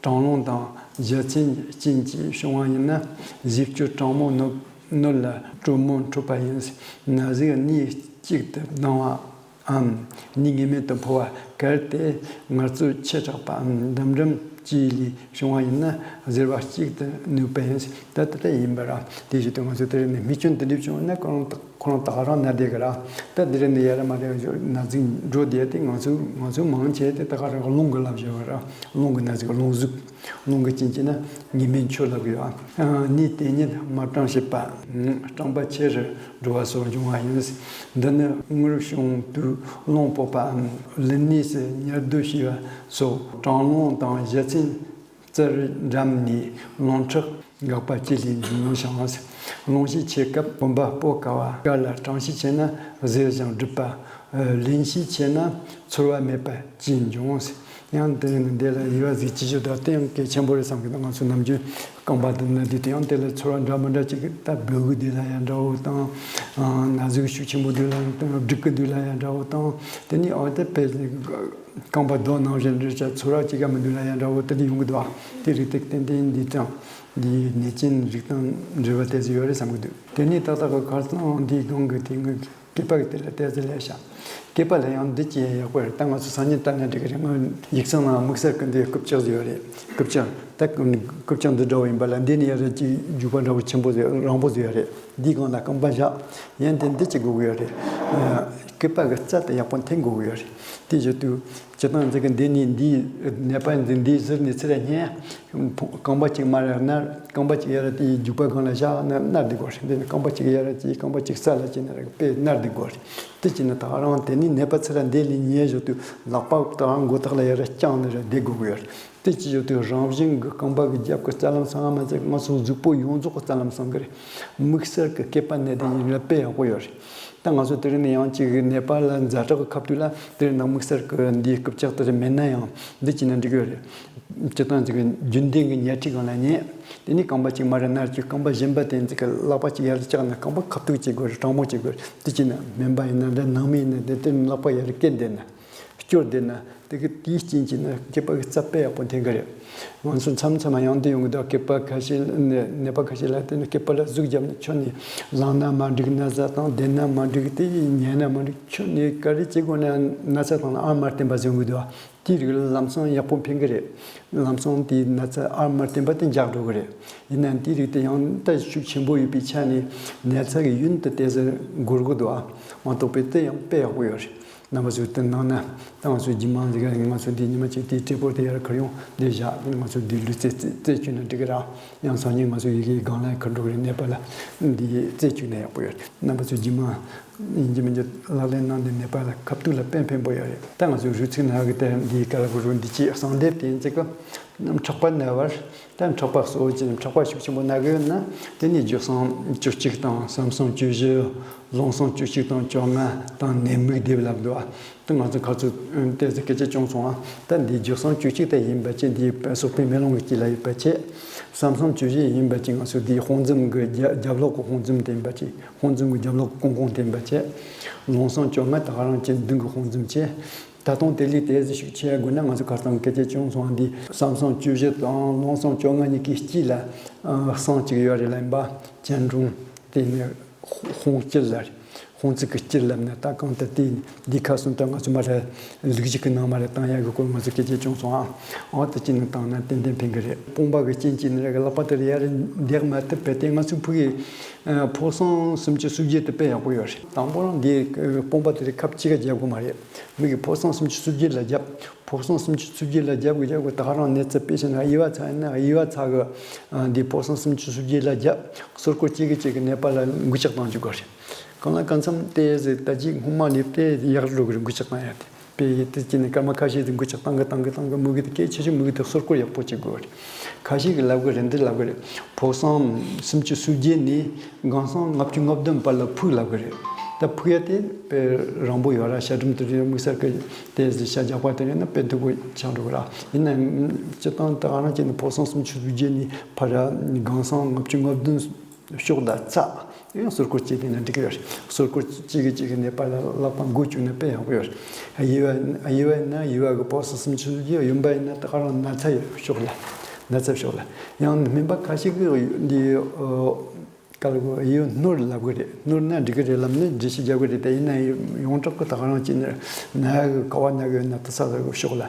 གྲང་རླུང་དང་བཞད་ཚན་རྐྱེན་གྱིས་བྱུང་བ་ཡིན་ན། བཟོས་བཅོས་གྲང་མོ་གནོད་གནོད་ལ་དྲོན་མོ་འཕྲོད་པ་ཡིན། ན་ཟུག་གནས་གཅིག་ཏུ་ལྡང་བའམ་གནས་ངེས་མེད་དུ་འཕོ་བ། གལ་ཏེ་ངལ་རྩོལ་ཆེ་དྲགས་པའམ་འདམ་འགྲམ་བཅས་ལས་བྱུང་བ་ཡིན་ན། གཟེར་བ་གཅིག་ཏུ་གནོད་པ་ཡིན། ད་ལྟ་ལྟ་ཡིན་པ་ར། དེ་བཞིན་དུ་ང་ཚོ་དེ་རིང་ནས་རྨས་སྐྱོན་དེ་འདྲ་བྱུང་ན་ཁོ་རང་ཁོ་རང་ད་ག་རང་ན་བསྡད་གི་ར། ད་དེ་རིང་ནས་ཡར་མར་ན་ཟུག་འགྲོ་བསྡད་དེ་ང་ཚོ་ང་ཚོ་མང་ཆེ་དེ་ད་ག་རང་རླུང་གི་ལབ་བཞག་གི་ར། རླུང་གི་ན་ཟུག་རླུང་ཟུག་རླུང་གི་རྐྱེན་གྱིས་ན་ངེས་མེད་འཕྱོད་ལབ་ཡོད། ཨ་ནི་དེ་ཉིད་མ་སྐྲངས་བྱེད་པ། སྐྲངས་པ་ཆེ་རུ་འགྲོ་བ་སོགས་འབྱུང་བ་ཡིན། འདི་ནི་དངོས་བྱུང་དུས་རླུང་སྤོབས་པའམ་ལུས་གནས་སུ་ཉར་སྡོད་བྱས་པ་སོགས། གྲང་རླུང་དང་བཞད་ཚན་རྩར་འགྲམ་ནས་རླུང་ཁྲག་ འགག་པ་བཅས་ལས་འབྱུང་ཞིང་། རླུང་ཤས་ཆེ་སྐབས་བུམ་པ་སྤོ་དཀའ་བ། དཀའ་ལ་གྲང་ཤས་ཆེ་ན་བཟེད་ཞིང་སྒྲིབ་པ། ལན་ཤས་ཆེ་ན་ཚོར་བ་མེད་པ་བཅས་འབྱུང་། ཡང་དེ་ནི་འདི་ལ་དབྱེ་བ་གཟིགས་ཅི་ཞུ་དང་། དེ་ཡང་གལ་ཆེན་པོ་རེད་བསམ་གི་འདུག་ང་ཚོ་ནམ་རྒྱུན་རྐང་པ་འདི་ན་འདི་དེ་ཡང་དེ་ལ་ཚོར་བ་འདྲ་མི་འདྲ་ཅིག་ད་སྦུ་གུ་འདི་ལ་ཡང་འདྲ་བོ་དང་། ན་ཟུག་ཤུགས་ཆེན་པོ་འདི་ལ་ཡང་དང་། སྦྲུལ་གུ་འདི་ལ་ཡང་འདྲ་བོ་དང་། དེ་ནི་ཨོ་དེ་དཔེ་རྐང་པ་རྡོ་ནང་བཞིན་རེད་ཅག་ཚོར་བ་ཅིག་ག་མི་འདུག་ལ་ཡང་འདྲ་བོ་དེ་འདྲ་ཡོང་གི་འདུག་དེ་རིགས་དེ་ཏན་ཏན་འདི་དང་འདི་ནད་ཅན་རིགས་དང་འབྲེལ་བ་དེ་ཚོ་ཡོད་རེད་བསམ་གི་འདུག་དེ་ནི་ཏག་ཏག་གི་ཁར་སང་འདིའི་སྒང་གི་དེ་སྐེད་པ་གི་དེ་ལ་ཏོག་ཙམ་ལས་བྱ། སྐེད་པ་ལ་ཡང་འདི་ཅི་ཡང་ཡག་པོ་རེད། ད་ང་ཚོ་སང་ཉིན་ལྟ་ན་འགྲིག་གི་རེད། ང་ཡིག་ཚང་ནང་དམིགས་བསལ་གི་འདི་རྐུབ་བཀྱག་ཟེར་ཡོད་རེད། རྐུབ་བཀྱག་ད་རྐུབ་བཀྱག་འདི་འདྲ་བོ་ཡིན་པ་ལ་འདི་ནི་ཡ་ར་ཅིག་རྒྱུག་པ་འདྲ་བོ་ཆེན་པོ་ཟེར་རིང་པོ་ཟེར་ཡོད་རེད། འདིའི་སྒང་ལ་རྐང་པ་བཞག་ཡན་དེ་འདི་ཅི་དགོས་ཀྱི་ཡོད་རེད། སྐེད་པ་གི་རྩ་དེ་ཡག་པོ་འཐེན་དགོས་ཀྱི་ཡོད་རེད། དེ་བཞིན་དུ་སྤྱིར་བཏང་འཛིན་གི་འདི་ནི་འདིའི་ནད་པ་འཛིན་འདིའི་ཟུར་ནས་ཚུར་ལ་ཉན། རྐང་པ་གཅིག་མར་ནར། རྐང་པ་གཅིག་ཡར་དེའི་རྒྱུག་པ་སྒང་ལ་བཞག་ན་ནར་བསྡད་དགོས་རེད། འདི་ནི་རྐང་པ་གཅིག་ཡར་གཅིག་རྐང་པ་གཅིག་ས་ལ་བཅིངས་ནས་རེག་པས་ནར་བསྡད་དགོས་རེད། དེ་བྱས་ན་ད་རང་དེ་ནི་ནད་པ་ཚུར་ལ་འདི་ལས་ཉན་བཞིན་དུ་ལག་པ་ད་རང་མགོ་ཐོག་ལ་ཡར་བརྐྱངས་ནས་རེ་བསྡད་དགོས་ཀྱི་ཡོད་རེད། དེ་ཅི་ཡོད་དུས་རང་བཞིན་གྱི་རྐང་པ་གི་རྒྱབ་ཀྱི་རྩ་ལམ་སང་མ་ཚད་ང་ཚོ་གཟུགས་པོ་ཡོངས་རྫོགས་ཀྱི་རྩ་ལམ་སང་གི་རེད། དམིགས་བསལ་གྱི་སྐེད་པ་ནད་དེ་ཡིན་ན་དཔེ་ཡག་པོ་ཡོད་རེད། ད་ང་ཚོ་དེ་རིང་ནས་ཡང་གཅིག་གི་ནད་པ་ལ་ཛ་དྲག་གི་ཁ་ཐུག་ལ་དེ་རིང་ནང་དམིགས་བསལ་གྱི་འདིའི་རྐུབ་བཀྱག་དེ་རིང་མེད་ན་ཡང་འདི་བྱས་ན་འགྲིག་གི་རེད། སྤྱིར་བཏང་ཅིག་གི་རྒྱུན་ལྡན་གྱི་ཉལ་ཁྲིའི་སྒང་ལ་ཉལ། དེ་ནས་རྐང་པ་གཅིག་མར་ནར་གྱི་རྐང་པ་གཞན་པ་དེ་ཚོ་གི་ལག་པ་གཅིག་ཡར་བཀྱགས་ནས་རྐང་པ་ཁ་ཐུག་བྱེད་དགོས་རེད། དྲང་མོ་བྱེད་དགོས་རེད། དེ་བྱས་ན་སྨན་པ་ཡིན་ན་འདྲ་ནང་མི་ཡིན་ན་འདྲ་དེ་ནས་ལག་པ་ཡར་བཀལ་བསྡད་ན། སྐྱོར་བསྡད་ན་དེ་གི་དེའི་རྐྱེན་གྱིས་ནི་སྐེད་པ་གི་རྩ་དཔེ་ཡག་པོ་འཐེན་གི་རེད། ང་ཚོ་མཚམས་མཚམས་ཡང་འདི་ཡོང་གི་འདུག་སྐེད་པ་ཁ་ཤས་ནད་ནད་པ་ཁ་ཤས་ལ་བལྟས་ན་སྐེད་པ་ལ་ཟུག་བརྒྱབ་ནས་ཁྱོན་ནས་ལངས་ན་མ་འགྲིག་ན་ཟ་དང་བསྡད་ན་མ་འགྲིག་དེ་ཉལ་ན་མ་འགྲིག་ཁྱོན་ནས་ག་རེ་བྱེད་དགོས་ན་ན་ཚ་དང་ཨ་མ་བསྟན་པ་ཟེར་གི་འདུག་དེའི་རིགས་ལ་ལམ་སང་ཡག་པོ་ཕན་གི་རེད། ལམ་སང་དེའི་ན་ཚ་ཨ་མ་བསྟན་པ་དེ་འཇགས་འགྲོ་གི་རེད། ཡིན་ན་དེའི་རིགས་དེ་ཡང་ད་ཤུགས་ཆེན་པོ་ཡོད་པའི་ཆ་ནས་ན་ཚ་གི་ཡུན་དུ་དེ་ཟེར་འགོར་གི་འདུག་ཨ་མ་གཏོགས་པའི་དེ་ཡང་དཔེ་ཡག་པོ་ཡོད་རེད། རྣམ་པ་ཚོས་དེ་གནང་ན། ད་ང་ཚོ་རྗེས་མ་འདི་ག་ང་ཚོ་འདི་ཉི་མ་གཅིག་དེའི་གྲས་པོ་དེ་ཡར་ཁུར་ཡོང་འདི་བཞག་ང་ཚོ་འདི་ལུས་རྩལ་རྩེ་རྩེ་བཅུག་ན་འགྲིག་གི་ར། ཡང་སང་ཉིན་ང་ཚོ་ཡི་གེའི་སྒང་ལ་ཁུར་འགྲོ་གི་རེད། ནད་པ་ལ་འདི་རྩེ་བཅུག་ན་ཡག་པོ་ཡོད། རྣམ་པ་ཚོ་རྗེས་མ་ཡིན་གཅིག་མིན་གཅིག་ལག་ལེན་གནང་འདི་ནད་པ་ལ་ཁ་ཐུག་ལ་དཔེ་ཕན་པོ་ཡོད་རེད། ད་ང་ཚོ་རུས་ཚིགས་ན་གི་དེ་འདི་ག་ལ་གོ་རུ་འདི་ཅི་གསང་སྡེབ་དེ་ཡིན་ཚེ་གི་ཁྲག་པ་ན་བར། ད་ཁྲག་པ་གཙོ་བོ་ཅན་ཁྲག་པ་ཤུགས་ཆེན་པོ་ན་གི་ཡོད་ན་དེ་ནི་རྒྱུ་སྲང་བཅུ་གཅིག་དང་ཟམ་སྲང་བཅུ་བཞི། རླུང་སྲང་བཅུ་གཅིག་དང་བཅོ་ལྔ་དང་ནད་མུག་སྡེབ་ལབ་འདུག་ད་ང་ཚོ་ཁ་ཚུར་ཏོག་ཙམ་སྐད་ཆ་བྱུང་སོང་ཨ། ད་འདི་རྒྱུ་སྲང་བཅུ་གཅིག་དེ་ཡིན་པ་ཅི་འདི་སོག་པོའི་མེ་ལོང་གི་དཀྱིལ་ལ་ཡོད་པ་ཅི། ཟམ་སྲང་བཅུ་བཞི་ཡིན་པ་ཅི་ང་ཚོ་འདི་དཔུང་འཛུམ་གི་རྒྱ་རྒྱབ་ལོགས་ཀྱི་དཔུང་འཛུམ་དེ་ཡིན་པ་ཅི། དཔུང་འཛུམ་གི་རྒྱབ་ལོགས་ཀྱི་ཀོང་ཀོང་དེ་ཡིན་པ་ཅི། རླུང་སྲང་བཅོ་ལྔ་ད་ག་རང་ཅི་མདུན་གྱི་དཔུང་འཛུམ་ཅི། ད་དུང་དེ་ལས་དེ་ཟིག་ཤུགས་ཆེ་དགོས་ན་ང་ཚོ་ཁ་སང་སྐད་ཆ་བྱུང་སོང་ཨ། འདི་ཟམ་སྲང་བཅུ་བཞི་དང་རླུང་སྲང་བཅོ་ལྔ་གཉིས་ཀྱི་དཀྱིལ་ལ་ཨ་ཟམ་གཅིག་ཡོད་རེད་ལབ་པ་སྤྱན་དྲུང་དེ་ནི། དཔུང་དཀྱིལ་ལ་རེད། དཔུང་ཚིགས་ཀྱི་དཀྱིལ་ལབ་ན་ད་གང་ལྟར་དེ་འདི་ཁ་སང་ད་ང་ཚོ་མ་རེད། ལུགས་གཅིག་གི་ནང་མ་རེད་བཏང་ཡག་གི་སྐོར་ང་ཚོ་སྐད་ཆ་བྱུང་སོང་ཨ། འོ་དེ་གཅིག་ནས་བཏང་ན་ཏན་ཏན་ཕན་གི་རེད། དཔུང་པ་གི་རྐྱེན་གྱིས་ནི་རེད་གི་ལག་པ་དེར་ཡར་འདེགས་མ་ཐུབ་པས་དེ་ང་ཚོའི་ཕུག་གི་ཕོ་སང་སུམ་ཅུ་སོ་བརྒྱད་དེ་དཔེ་ཡག་པོ་ཡོད་རེད། དང་པོ་རང་འདི་དཔུང་པ་དེར་ཁབ་གཅིག་ག་རྒྱབ་དགོས་མ་རེད། མི་གི་ཕོ་སང་སུམ་ཅུ་སོ་བརྒྱད་ལ་རྒྱབ། ཕོ་སང་སུམ་ཅུ་སོ་བརྒྱད་ལ་རྒྱབ་དགོས་རྒྱབ་དགོས་ད་ག་རང་ནད་ཚབས་དཔེ་བྱས་ན་དབྱེ་བ་ཚ་ཡིན་ན་དབྱེ་བ་ཚ་གི་འདི་ཕོ་སང་སུམ་ཅུ་སོ་བརྒྱད་ལ་རྒྱབ། སོར་སྐོར་གཅིག་གི་གཅིག་གི་ནད་པ་ལ་འགུལ་ལྕག་བཏང་བཅུག་དགོས་རེད། གང་ལ་གང་འཚམ་དེ་ཟེར་ད་ཅིག་སྔོན་མ་ནས་དཔེ་ཡག་རུ་འགྲོ་གི་རེད། འགུལ་ལྕག་བཏང་ཡ་དེ་དཔེ་ཡི་དེ་ཅི་ནས་སྐར་མ་ཁ་ཤས་དེ་འགུལ་ལྕག་བཏང་གི་བཏང་གི་བཏང་གི་མུ་གེ་དེ་གལ་ཆེ་ཆེ་མུ་གེ་དེ་སོར་སྐོར་ཡག་པོ་བྱེད་དགོས་རེད། ཁ་ཤས་ཀྱི་ལབ་གི་རེད། འདི་ལབ་གི་རེད། ཕོ་སང་སུམ་ཅུ་སོ་བརྒྱད་ནས་གང་སང་ལྔ་བཅུ་ང་བདུན་བར་ལ་ཕུག་ལབ་གི་རེད། ད་ཕུག་ཡ་དེ་དཔེ་རིང་པོ་ཡོད་ར། ཤ་ཁྲིམས་དེ་རེད། དམིགས་བསལ་གི་དེ་ཟེར་ཤ་རྒྱགས་པ་དེ་རེད་ན་དཔེ་མཐུག་པོ་ཆགས་འགྲོ་གི་ར། ཡིན་ན་སྤྱིར་བཏང་ད་ག་རང་བྱས་ནས་ཕོ་སང་སུམ་ཅུ་སོ་བརྒྱད་ནས་ཕར་གང་སང་ལྔ་བཅུ་ང་བདུན་ཕྱོགས་ལ་ཚ། ཡང་སོར་སྐོར་བྱས་དེ་ན་འགྲིག་གི་ཡོད་རེད། སོར་སྐོར་གཅིག་གི་གཅིག་གི་ནད་པ་ལ་ལག་པ་འགུལ་བཅུག་ན་དཔེ་ཡག་པོ་ཡོད་རེད། དབྱེ་བ་དབྱེ་བ་ཡིན་ན་དབྱེ་བ་གི་ཕོ་སང་སུམ་ཅུ་སོ་བརྒྱད། གཡོན་པ་ཡིན་ན་ད་ག་རང་ན་ཚ་ཡོད་ཕྱོགས་ལ། ན་ཚ་ཕྱོགས་ལ། ཡང་སྨན་པ་ཁ་ཤས་ཀྱིས་འདི་ཨོ། དཀའ་ལས་ཁག་ཡོད། སྣུར་ལབ་གི་རེད། སྣུར་ན་འགྲིག་གི་རེད་ལབ་ནས་འགྲེལ་བཤད་རྒྱག་གི་རེད། དེ་ཡིན་ན་ཡོངས་གྲགས་ཀྱི་ད་ག་རང་བྱས་ནས་ན་གི་ཀ་བ་ན་གི་ཡོད་ན་དེ་ས་ལ་གི་ཕྱོགས་ལ་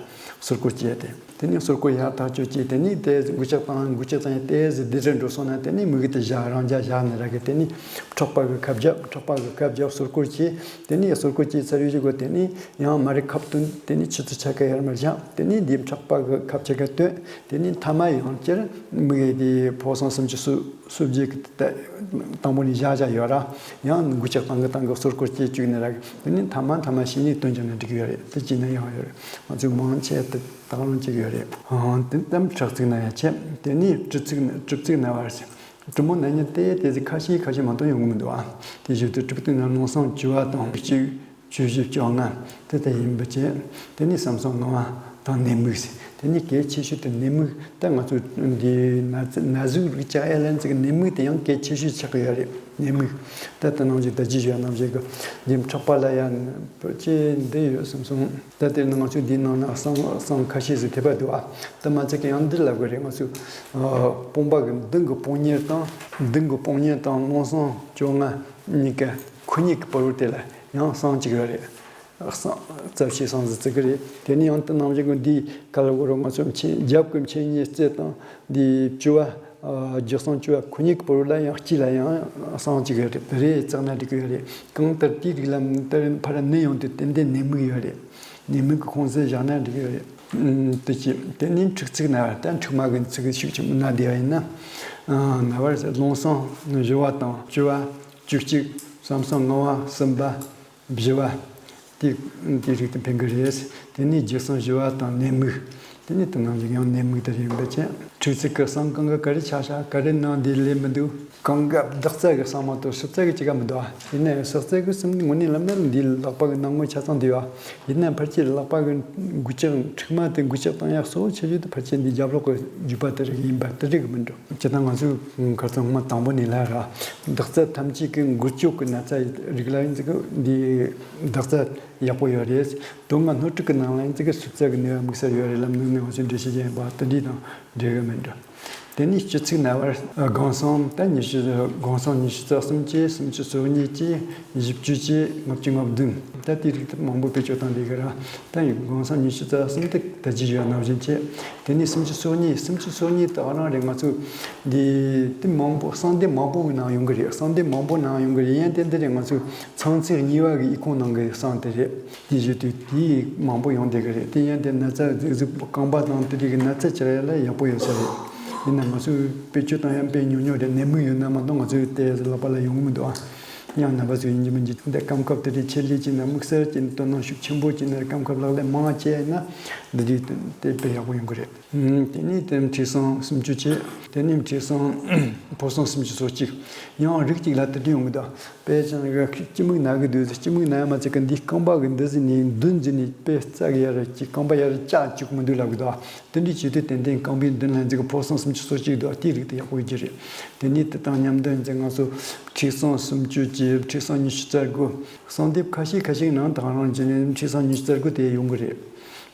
སོར་སྐོར་བྱས་ཏེ། དེ་ནས་སོར་སྐོར་ཡག་ཐག་ཆོད་བྱས། དེ་ནས་དེ་འགུལ་ལྕག་བཏང་འགུལ་ལྕག་བཏང་ཡ་དེ་ཟི་དེ་རེ་འགྲོ་སོང་ན་དེ་ནས་མུ་གེ་དེ་བཞག་རང་འཇགས་བཞག་ནས་ར་གི། དེ་ནས་ཕྲག་པ་གི་ཁ་བརྒྱབ། ཕྲག་པ་གི་ཁ་བརྒྱབ་སོར་སྐོར་བྱས། དེ་ནས་སོར་སྐོར་བྱས་ཚར་བའི་གཞུག་གུ་དེ་ནས་ཡང་མ་རེད་ཁབ་བཏོན། དེ་ནས་ཆུ་ཚོད་ཕྱེད་ཀ་ཡར་མར་བཞག་དེ་ནས་འདི་ཕྲག་པ་གི་ཁབ་ཕྱེད་ཀ་བཏོན། དེ་ནས་མཐའ་མ་ཡང་བསྐྱར་མུ་གེ་དེ་ཕོ་སང་སུམ་ཅུ་སོ་སོ་བརྒྱད་ཀྱི་དང་པོ་ནས་བཞག་བཞག་ཡོད་ར། ཡང་འགུལ་ལྕག་བཏང་གི་བཏང་གི་སོར་སྐོར་བྱེད་བཅུག་ནས་ར། དེ་ནས་མཐའ་མ་མཐའ་མ་ཤི་ནས་བཏོན་བཅུག་ན་འགྲིག་གི་ཡོད་རེད། དེ་བྱས་ན་ཡག་ཡོད་རེད། ང་ཚོས་མང་ཆེ་ དང་རང་གཅིག་ཡོད་རེད། ཨང་། དེ་ཙམ་དྲུག་ཚིག་ན་ཡང་བྱས། དེ་ནས་དྲུག་ཚིག་ན་དྲུག་ཚིག་ན་བར་ཞིང་། དྲི་མ་ན་ཉིན་དེ་དེ་ཚིག་ཁ་ཤས་ཁ་ཤས་མ་གཏོགས་ཡོང་གི་མི་འདུག་ཨ། དེ་བཞིན་དུ་དྲུག་དེ་ན་ལུང་གསུམ་བཅུ་བ་དང་གཅིག་བཅུ་བཞི་བཅོ་ལྔ་དེ་ལྟར་ཡིན་པ་བྱས། དེ་ནས་བསམ་སོང་ངང་བ་དང་ནད་མུག་ཟེར། དེ་ནས་གལ་ཆེ་ཤོས་དེ་ནད་མུག་ད་ང་ཚོ་འདི་ན་ཚ་ན་ཟུག་རིགས་ཆགས་ཡ་ལན་ཚིག་ནད་མུག་དེ་ཡང་གལ་ཆེ་ཤོས་ཆགས་ཀྱི་ཡོད་རེད། ནད་མུག་ད་ལྟ་ནང་བཞིན་ད་ཅི་ཞུ་ཡ་ནང་བཞིན་གྱི་འདི་ཁྲག་པ་ལ་ཡང་ཅི་འདི་ཡོད་བསམ་སོང་། ད་དེ་ནང་ཆོས་འདི་ནང་ན་གསང་གསང་ཁ་ཤས་སུ་ཐེབས་པ་འདུག་ཨ། ད་མ་ཚད་ཀྱི་ཡང་འདི་ལབ་དགོས་རེད། ང་ཚོས་ཨ་སྤོང་པ་གི་མདུན་གྱི་སྤོང་གཉེར་དང་མདུན་གྱི་སྤོང་གཉེར་དང་ལུང་གསུམ་བཅོ་ལྔ་གཉིས་ཀ་ཁོ་གཉིས་ཀྱི་བར་དེ་ལ་ཡང་གསང་གཅིག་ཡོད་རེད། གསང་རྩ་བཤད་གསང་ཟེར་ཚིག་གི་རེད། དེ་ནས་ཡང་དེ་ནང་བཞིན་གྱི་འདིའི་ག་ལ་གོ་རོ་ང་ཚོ་མཆན་རྒྱབ་ཀྱི་མཆན་གཉིས་རྩེ་དང་འདི་བཅུ་བ། ཨ་རྒྱུ་གསང་བཅུ་བ་ཁོ་གཉིས་ཀྱི་བར་ལ་ཡང་གཅིག་ལ་ཡང་གསང་གཅིག་ཡོད་རེད། དེ་རེད་བརྩིས་ན་འགྲིག་གི་ཡོད་རེད། གང་ལྟར་དེའི་རིགས་ལ་དེར་ཕར་ནད་ཡོང་དུས་ཏན་ཏན་ནད་མུག་ཡོད་རེད། ནད་མུག་གི་ཁུངས་སུ་བཞག་ན་འགྲིག་གི་ཡོད་རེད། ཨུམ། དེ་ཅི་དེ་ནས་འཁྲུག་ཚིག་ན་བར། ད་འཁྲུག་མ་གི་ཚིག་ཤུགས་ཆེན་པོ་ན་བསྡད་པ་ཡིན་ན། ཨ་ན་བར་ལུང་གསུམ་བཞི་བ་དང་བཅུ་བ་བཅུ་གཅིག་བསམ་སོང་ངང་བ་གསུམ་པ། བཞི་བ། དེ་དེ་རིགས་དེ་ཕན་གི་རེད། དེ་ནས་རྒྱུ་གསང་བཞི་བ་དང་ནད་མུག་དེ་ནས་དེ་ནང་བཞིན་ཡང་ནད་མུག་དེ་རེད་ཡིན་པ་ཅན། འཁྲུག་ཚིག་གི་གསང་གང་གི་ག་རེ་ཆགས་ཤག་ག་རེ་ནང་འདི་ལས་མི་འདུག་གང་ག་བདག་རྩ་གི་གསང་མ་གཏོགས་སོ་རྩ་གི་ཅི་ག་མི་འདུག་ཨ། ཡིན་ན་ཡང་སོ་རྩ་གི་གསུམ་དངོས་གནས་ལབ་ན་འདི་ལག་པ་གི་སྣང་ངོ་ཆ་ཚང་འདི་ཡོད་ཨ། ཡིན་ན་ཕལ་ཆེར་ལག་པ་གི་འགུལ་ལྕགས་འཁྲུག་མ་དེ་འགུལ་ལྕགས་བཏང་ཡག་གཙོ་བོ་ཆེ་ཤོས་དེ་ཕལ་ཆེར་འདི་རྒྱབ་ལོགས་གི་རྒྱུད་པ་དེ་རིགས་ཡིན་པ་དེ་རིགས་མི་འགྲོ། སྤྱིར་བཏང་ང་ཚོས་ཁ་སང་སྔོན་མ་དང་པོ་ནས་ལབ་ར། བདག་རྩ་ཐམས་ཅད་ཀྱི་འགུལ་སྐྱོད་ཀྱི་ན་ཚ་རིགས་ལ་ཡིན་ཙི་གི་འདི་བདག་རྩ་ཡག་པོ་ཡོད་རེད། དོན་ལྔ་སྣོད་དྲུག་གི་ནང་ལ་ཡིན་ཙི་གི་སོ་རྩ་གི་ནུས་པ་དམིགས་བསལ་ཡོད་རེད་ལབ་ནས་ནས་འོ་ཚོད་འགྲེལ་བཤད་བྱས་པ་དེ་འདྲ་དང་འབྲེལ་གི་མི་འདུག་དེ་ནས་སྤྱི་ཚིག་ན་བར་སྒང་གསུམ་ད་ཉི་ཤུ་སྒང་གསུམ་ཉི་ཤུ་རྩ་གསུམ་བཅས་སུམ་ཅུ་སོ་གཉིས་བཅས་བཞི་བཅུ་བཅས་ལྔ་བཅུ་ང་བདུན་ད་དེའི་རིགས་དེ་མང་པོ་བེད་སྤྱོད་བཏང་བསྡད་གི་ར། ད་ཡིན་སྒང་གསུམ་ཉི་ཤུ་རྩ་གསུམ་དེ་ད་ཅི་ཞུ་ཡ་ནང་བཞིན་བྱས། དེ་ནས་སུམ་ཅུ་སོ་གཉིས་སུམ་ཅུ་སོ་གཉིས་དག་རང་རེད། ང་ཚོ་འདི་དེ་མང་པོ་གསང་སྡེ་མང་པོ་གི་ནང་ཡོང་གི་རེད། གསང་སྡེ་མང་པོ་ནང་ཡོང་གི་རེད། ཡིན་དེ་འདི་རེད། ང་ཚོ་ཚངས་ཚིག་གཉིས་པ་གི་ཨི་ཁུང་ནང་གི་གསང་དེ་རེད། དེ་བཞིན་དུ་དེ་མང་པོ་ཡོང་བསྡད་གི་རེད། དེ་ཡིན་དེ་ན་ཚ་ཟིག་ཟིག་རྐང་པ་དང་དེ་རིགས་ཀྱི་ན་ཚ་བཅག་ཡ་ལ་ཡག་པོ་ཡོད་ས་རེད། ཡིན་ན་ང་ཚོས་བེད་སྤྱོད་བཏང་ཡ་དཔེ་ཉུང་ཉུང་རེད། ནད་མུག་ཡོད་ན་མ་གཏོགས་ང་ཚོའི་དེ་ལག་པ་ལ་ཡོང་གི་མི་འདུག་ཨ། ཡང་ན་བ་ཚོ་ཡིན་གྱི་མིན་གྱི་འདི་སྐམ་ཁབ་དེ་རིགས་ཆེད་ལས་བྱས་ན་དམིགས་བསལ་གྱི་དོ་སྣང་ཤུགས་ཆེན་པོ་བྱས་ན་སྐམ་ཁབ་ལག་ལེན་མང་བྱས་ན་འདི་རིགས་དེ་དཔེ་ཡག་པོ་ཡོང་གི་རེད། དེ་ནས་དེ་མཁྲིས་གསང་སུམ་ཅུ་བྱས། དེ་ནས་མཁྲིས་གསང་ཕོ་གསང་སུམ་ཅུ་སོ་གཅིག་ཡང་རིགས་གཅིག་ལ་དེ་འདྲ་ཡོང་གི་འདུག་དཔེ་ཅན་གྱི་སྐྱི་མིག་ན་གི་འདུག་སྐྱི་མིག་ན་ཡ་མ་ཚད་ཀྱི་འདི་རྐང་པ་གི་འདི་ཟིན་ནས་མདུན་ཟིན་ནས་དཔེ་རྩ་གི་ཡ་ར་གཅིག་རྐང་པ་ཡ་ར་བཅག་བཅུག་མི་འདུག་ལབ་གི་འདུག་དེ་འདྲའི་བྱེད་དུས་ཏན་ཏན་རྐང་པའི་མདུན་ལ་འཛེགས་ཕོ་གསང་སུམ་ཅུ་སོ་གཅིག་འདུག་དེའི་རིགས་དེ་ཡག་པོ་ཡོད་ཀྱི་རེད། དེ་ནས་དེ་དང་མཉམ་དུ་འཛེགས་ང་ཚོ་མཁྲིས་གསང་སུམ་ཅུ་བཅས་མཁྲིས་གསང་ཉི་ཤུ་རྩ་དགུ། གསང་དེབ་ཁ་ཤས་ཁ་ཤས་ནང་དེ་ག་རང་བྱས་ནས་མཁྲིས་གསང་ཉི་ཤུ་རྩ་དགུ་དེ་ཡོང་གི་རེད།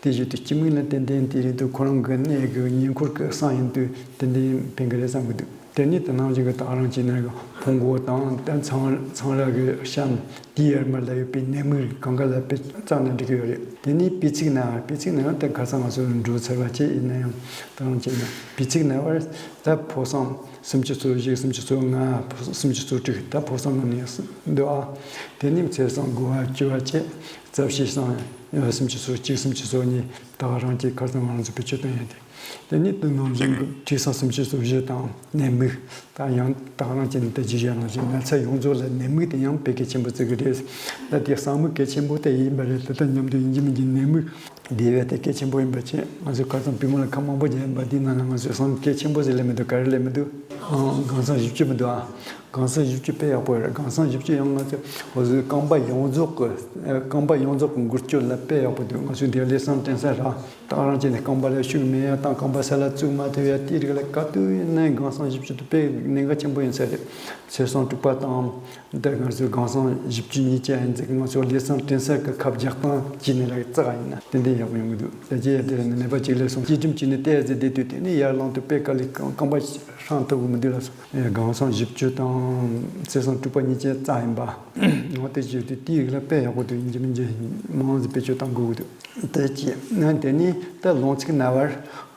དེ་བཞིན་དུ་སྐྱི་མིག་ལ་ཏན་ཏན་དེ་རེད་འདུག་ཁོ་རང་གི་གནས་ཀྱི་ཉེ་འཁོར་གྱི་གསང་ཡིན་དུས་ཏན་ཏན་ཕན་གི་རེད་བསམ་གི་འདུག་དེ་ནས་དེ་ནང་བཞིན་གྱི་དེ་ག་རང་བྱས་ནས་ཕུང་མགོ་དང་ད་ཚང་ཚང་ར་གི་གཤམ་དེའི་ཡར་མར་ལ་ཡོད་པའི་ནད་མུག་རིགས་གང་ག་ལ་དཔེ་བརྩིས་ན་འགྲིག་གི་ཡོད་རེད། དེ་ནས་པི་ཚིག་ན་པི་ཚིག་ན་ཡང་དེ་ཁ་སང་ང་ཚོ་འགྲོ་ཚར་བ་བྱས་ཡིན་ན་ཡང་དེ་ག་རང་བྱས་ན་པི་ཚིག་ན་བར་ད་ཕོ་གསང་སུམ་ཅུ་སོ་བཞི་སུམ་ཅུ་སོ་ལྔ་སུམ་ཅུ་སོ་དྲུག་ད་ཕོ་གསང་ནང་ནས་འདུག་ཨ། དེ་ནས་མཁྲིས་གསང་དགུ་བ་བཅུ་བ་བཅས་རྩ་བཤད་གསང་སུམ་ཅུ་སོ་གཅིག་སུམ་ཅུ་སོ་གཉིས་ད་ག་རང་གི་ཁ་སང་ང་རང་ཚོ་བེད་སྤྱོད་བཏང་ཡ་དེ། དེ་ནས་དེ་ནང་བཞིན་གྱི་མཁྲིས་གསང་སུམ་ཅུ་སོ་བཞི་དང་ནད་མུག་ད་ཡང་ད་ག་རང་བྱས་ནས་ད་ཅི་བཤད་ནང་བཞིན་ན་ཚ་ཡོངས་རྫོགས་ལ་ནད་མུག་དེ་ཡང་དཔེ་གལ་ཆེན་པོ་བརྩི་གི་རེད། ད་དེ་གསང་མུག་གལ་ཆེན་པོ་དེ་ཡིན་པ་རེད། དེ་དང་མཉམ་དུ་ཡིན་གཅིག་མིན་གཅིག་ནད་མུག་དེ་བས་དེ་གལ་ཆེན་པོ་ཡིན་པ་བྱས། ང་ཚོས་ཁ་སང་བུ་མོ་ལ་ཁ་མང་པོ་བརྒྱབ་ཡིན་པ་འདི་ནང་ལ་ང་ཚོས་གསང་གལ་ཆེན་པོ་ཟེར་ལེ་མི་འདུག་ག་རེ་ལེ་མི་འདུག་ཨང་། སྒང་གསང་བཞི་བཅུ་མི་འདུག་ཨ། སྒང་གསང་བཞི་བཅུ་དཔེ་ཡག་པོ་རེད། སྒང་གསང་བཞི་བཅུ་ཡང་ང་ཚོས་འོ་ཟོས་རྐང་པ་ཡོངས་རྫོགས་ཀྱི་རྐང་པ་ཡོངས་རྫོགས་ཀྱི་འགུལ་སྐྱོད་ལ་དཔེ་ཡག་པོ་འདུག་ང་ཚོས་འདི་ལས་སང་དྲན་ས་ར་ད་རང་བྱས་ནས་རྐང་པ་ལ་ཤུགས་མེད་ཡ་དང་རྐང་པ་ས་ལ་བཙུགས་མ་ཐུབ་ཡ་དེའི་རིགས་ལ་ག་དུས་ཡིན་ནའི་སྒང་གསང་བཞི་བཅུ་དེ་དཔེ་གནད་འགག་ཆེན་པོ་ཡིན་ས་རེད། མཁྲིས་གསང་དྲུག་པ་དང་། འདི་ང་ཚོའི་སྒང་གསང་བཞི་བཅུ་གཉིས་ཀྱི་ཨ་ཡིན་ཟེར་གི་ང་ཚོ་ལས་སང་དྲན་ས་གི་ཁ་རྒྱག་སྟངས་ཀྱི་ནི་ལ་རྩ་ཡིན་ན་ཏན་ཏན་ཡག་པོ་ཡོང་གི་འདུག་ད་རྗེས་ཡ་དེ་ནི་ནད་པ་གཅིག་ལས་སོང་སྐྱིལ་ཀྲུང་གཅིག་ནི་ཏེ་ཟེར་བསྡད་དུས་དེ་ནི་ཡར་ལངས་དུས་དཔེ་དཀའ་ལས་རྐང་པ་ཧྲང་ཐུབ་གི་མི་འདུག་ལ་སོང་། སྒང་གསང་བཞི་བཅུ་དང་མཁྲིས་གསང་དྲུག་པ་གཉིས་ཀྱི་རྩ་ཡིན་པ། འོ་དེ་བྱས་དུས་དེའི་རིགས་ལ་དཔེ་ཡག་པོ་འདུག་ཡིན་གཅིག་མིན་གཅིག་མང་ཟིག་བེད་སྤྱོད་གཏང་དགོས་ཀྱི་འདུག་དེ་ཅི་ན་དེ་ནི་ད་ལུང་ཚིག་ན་བར་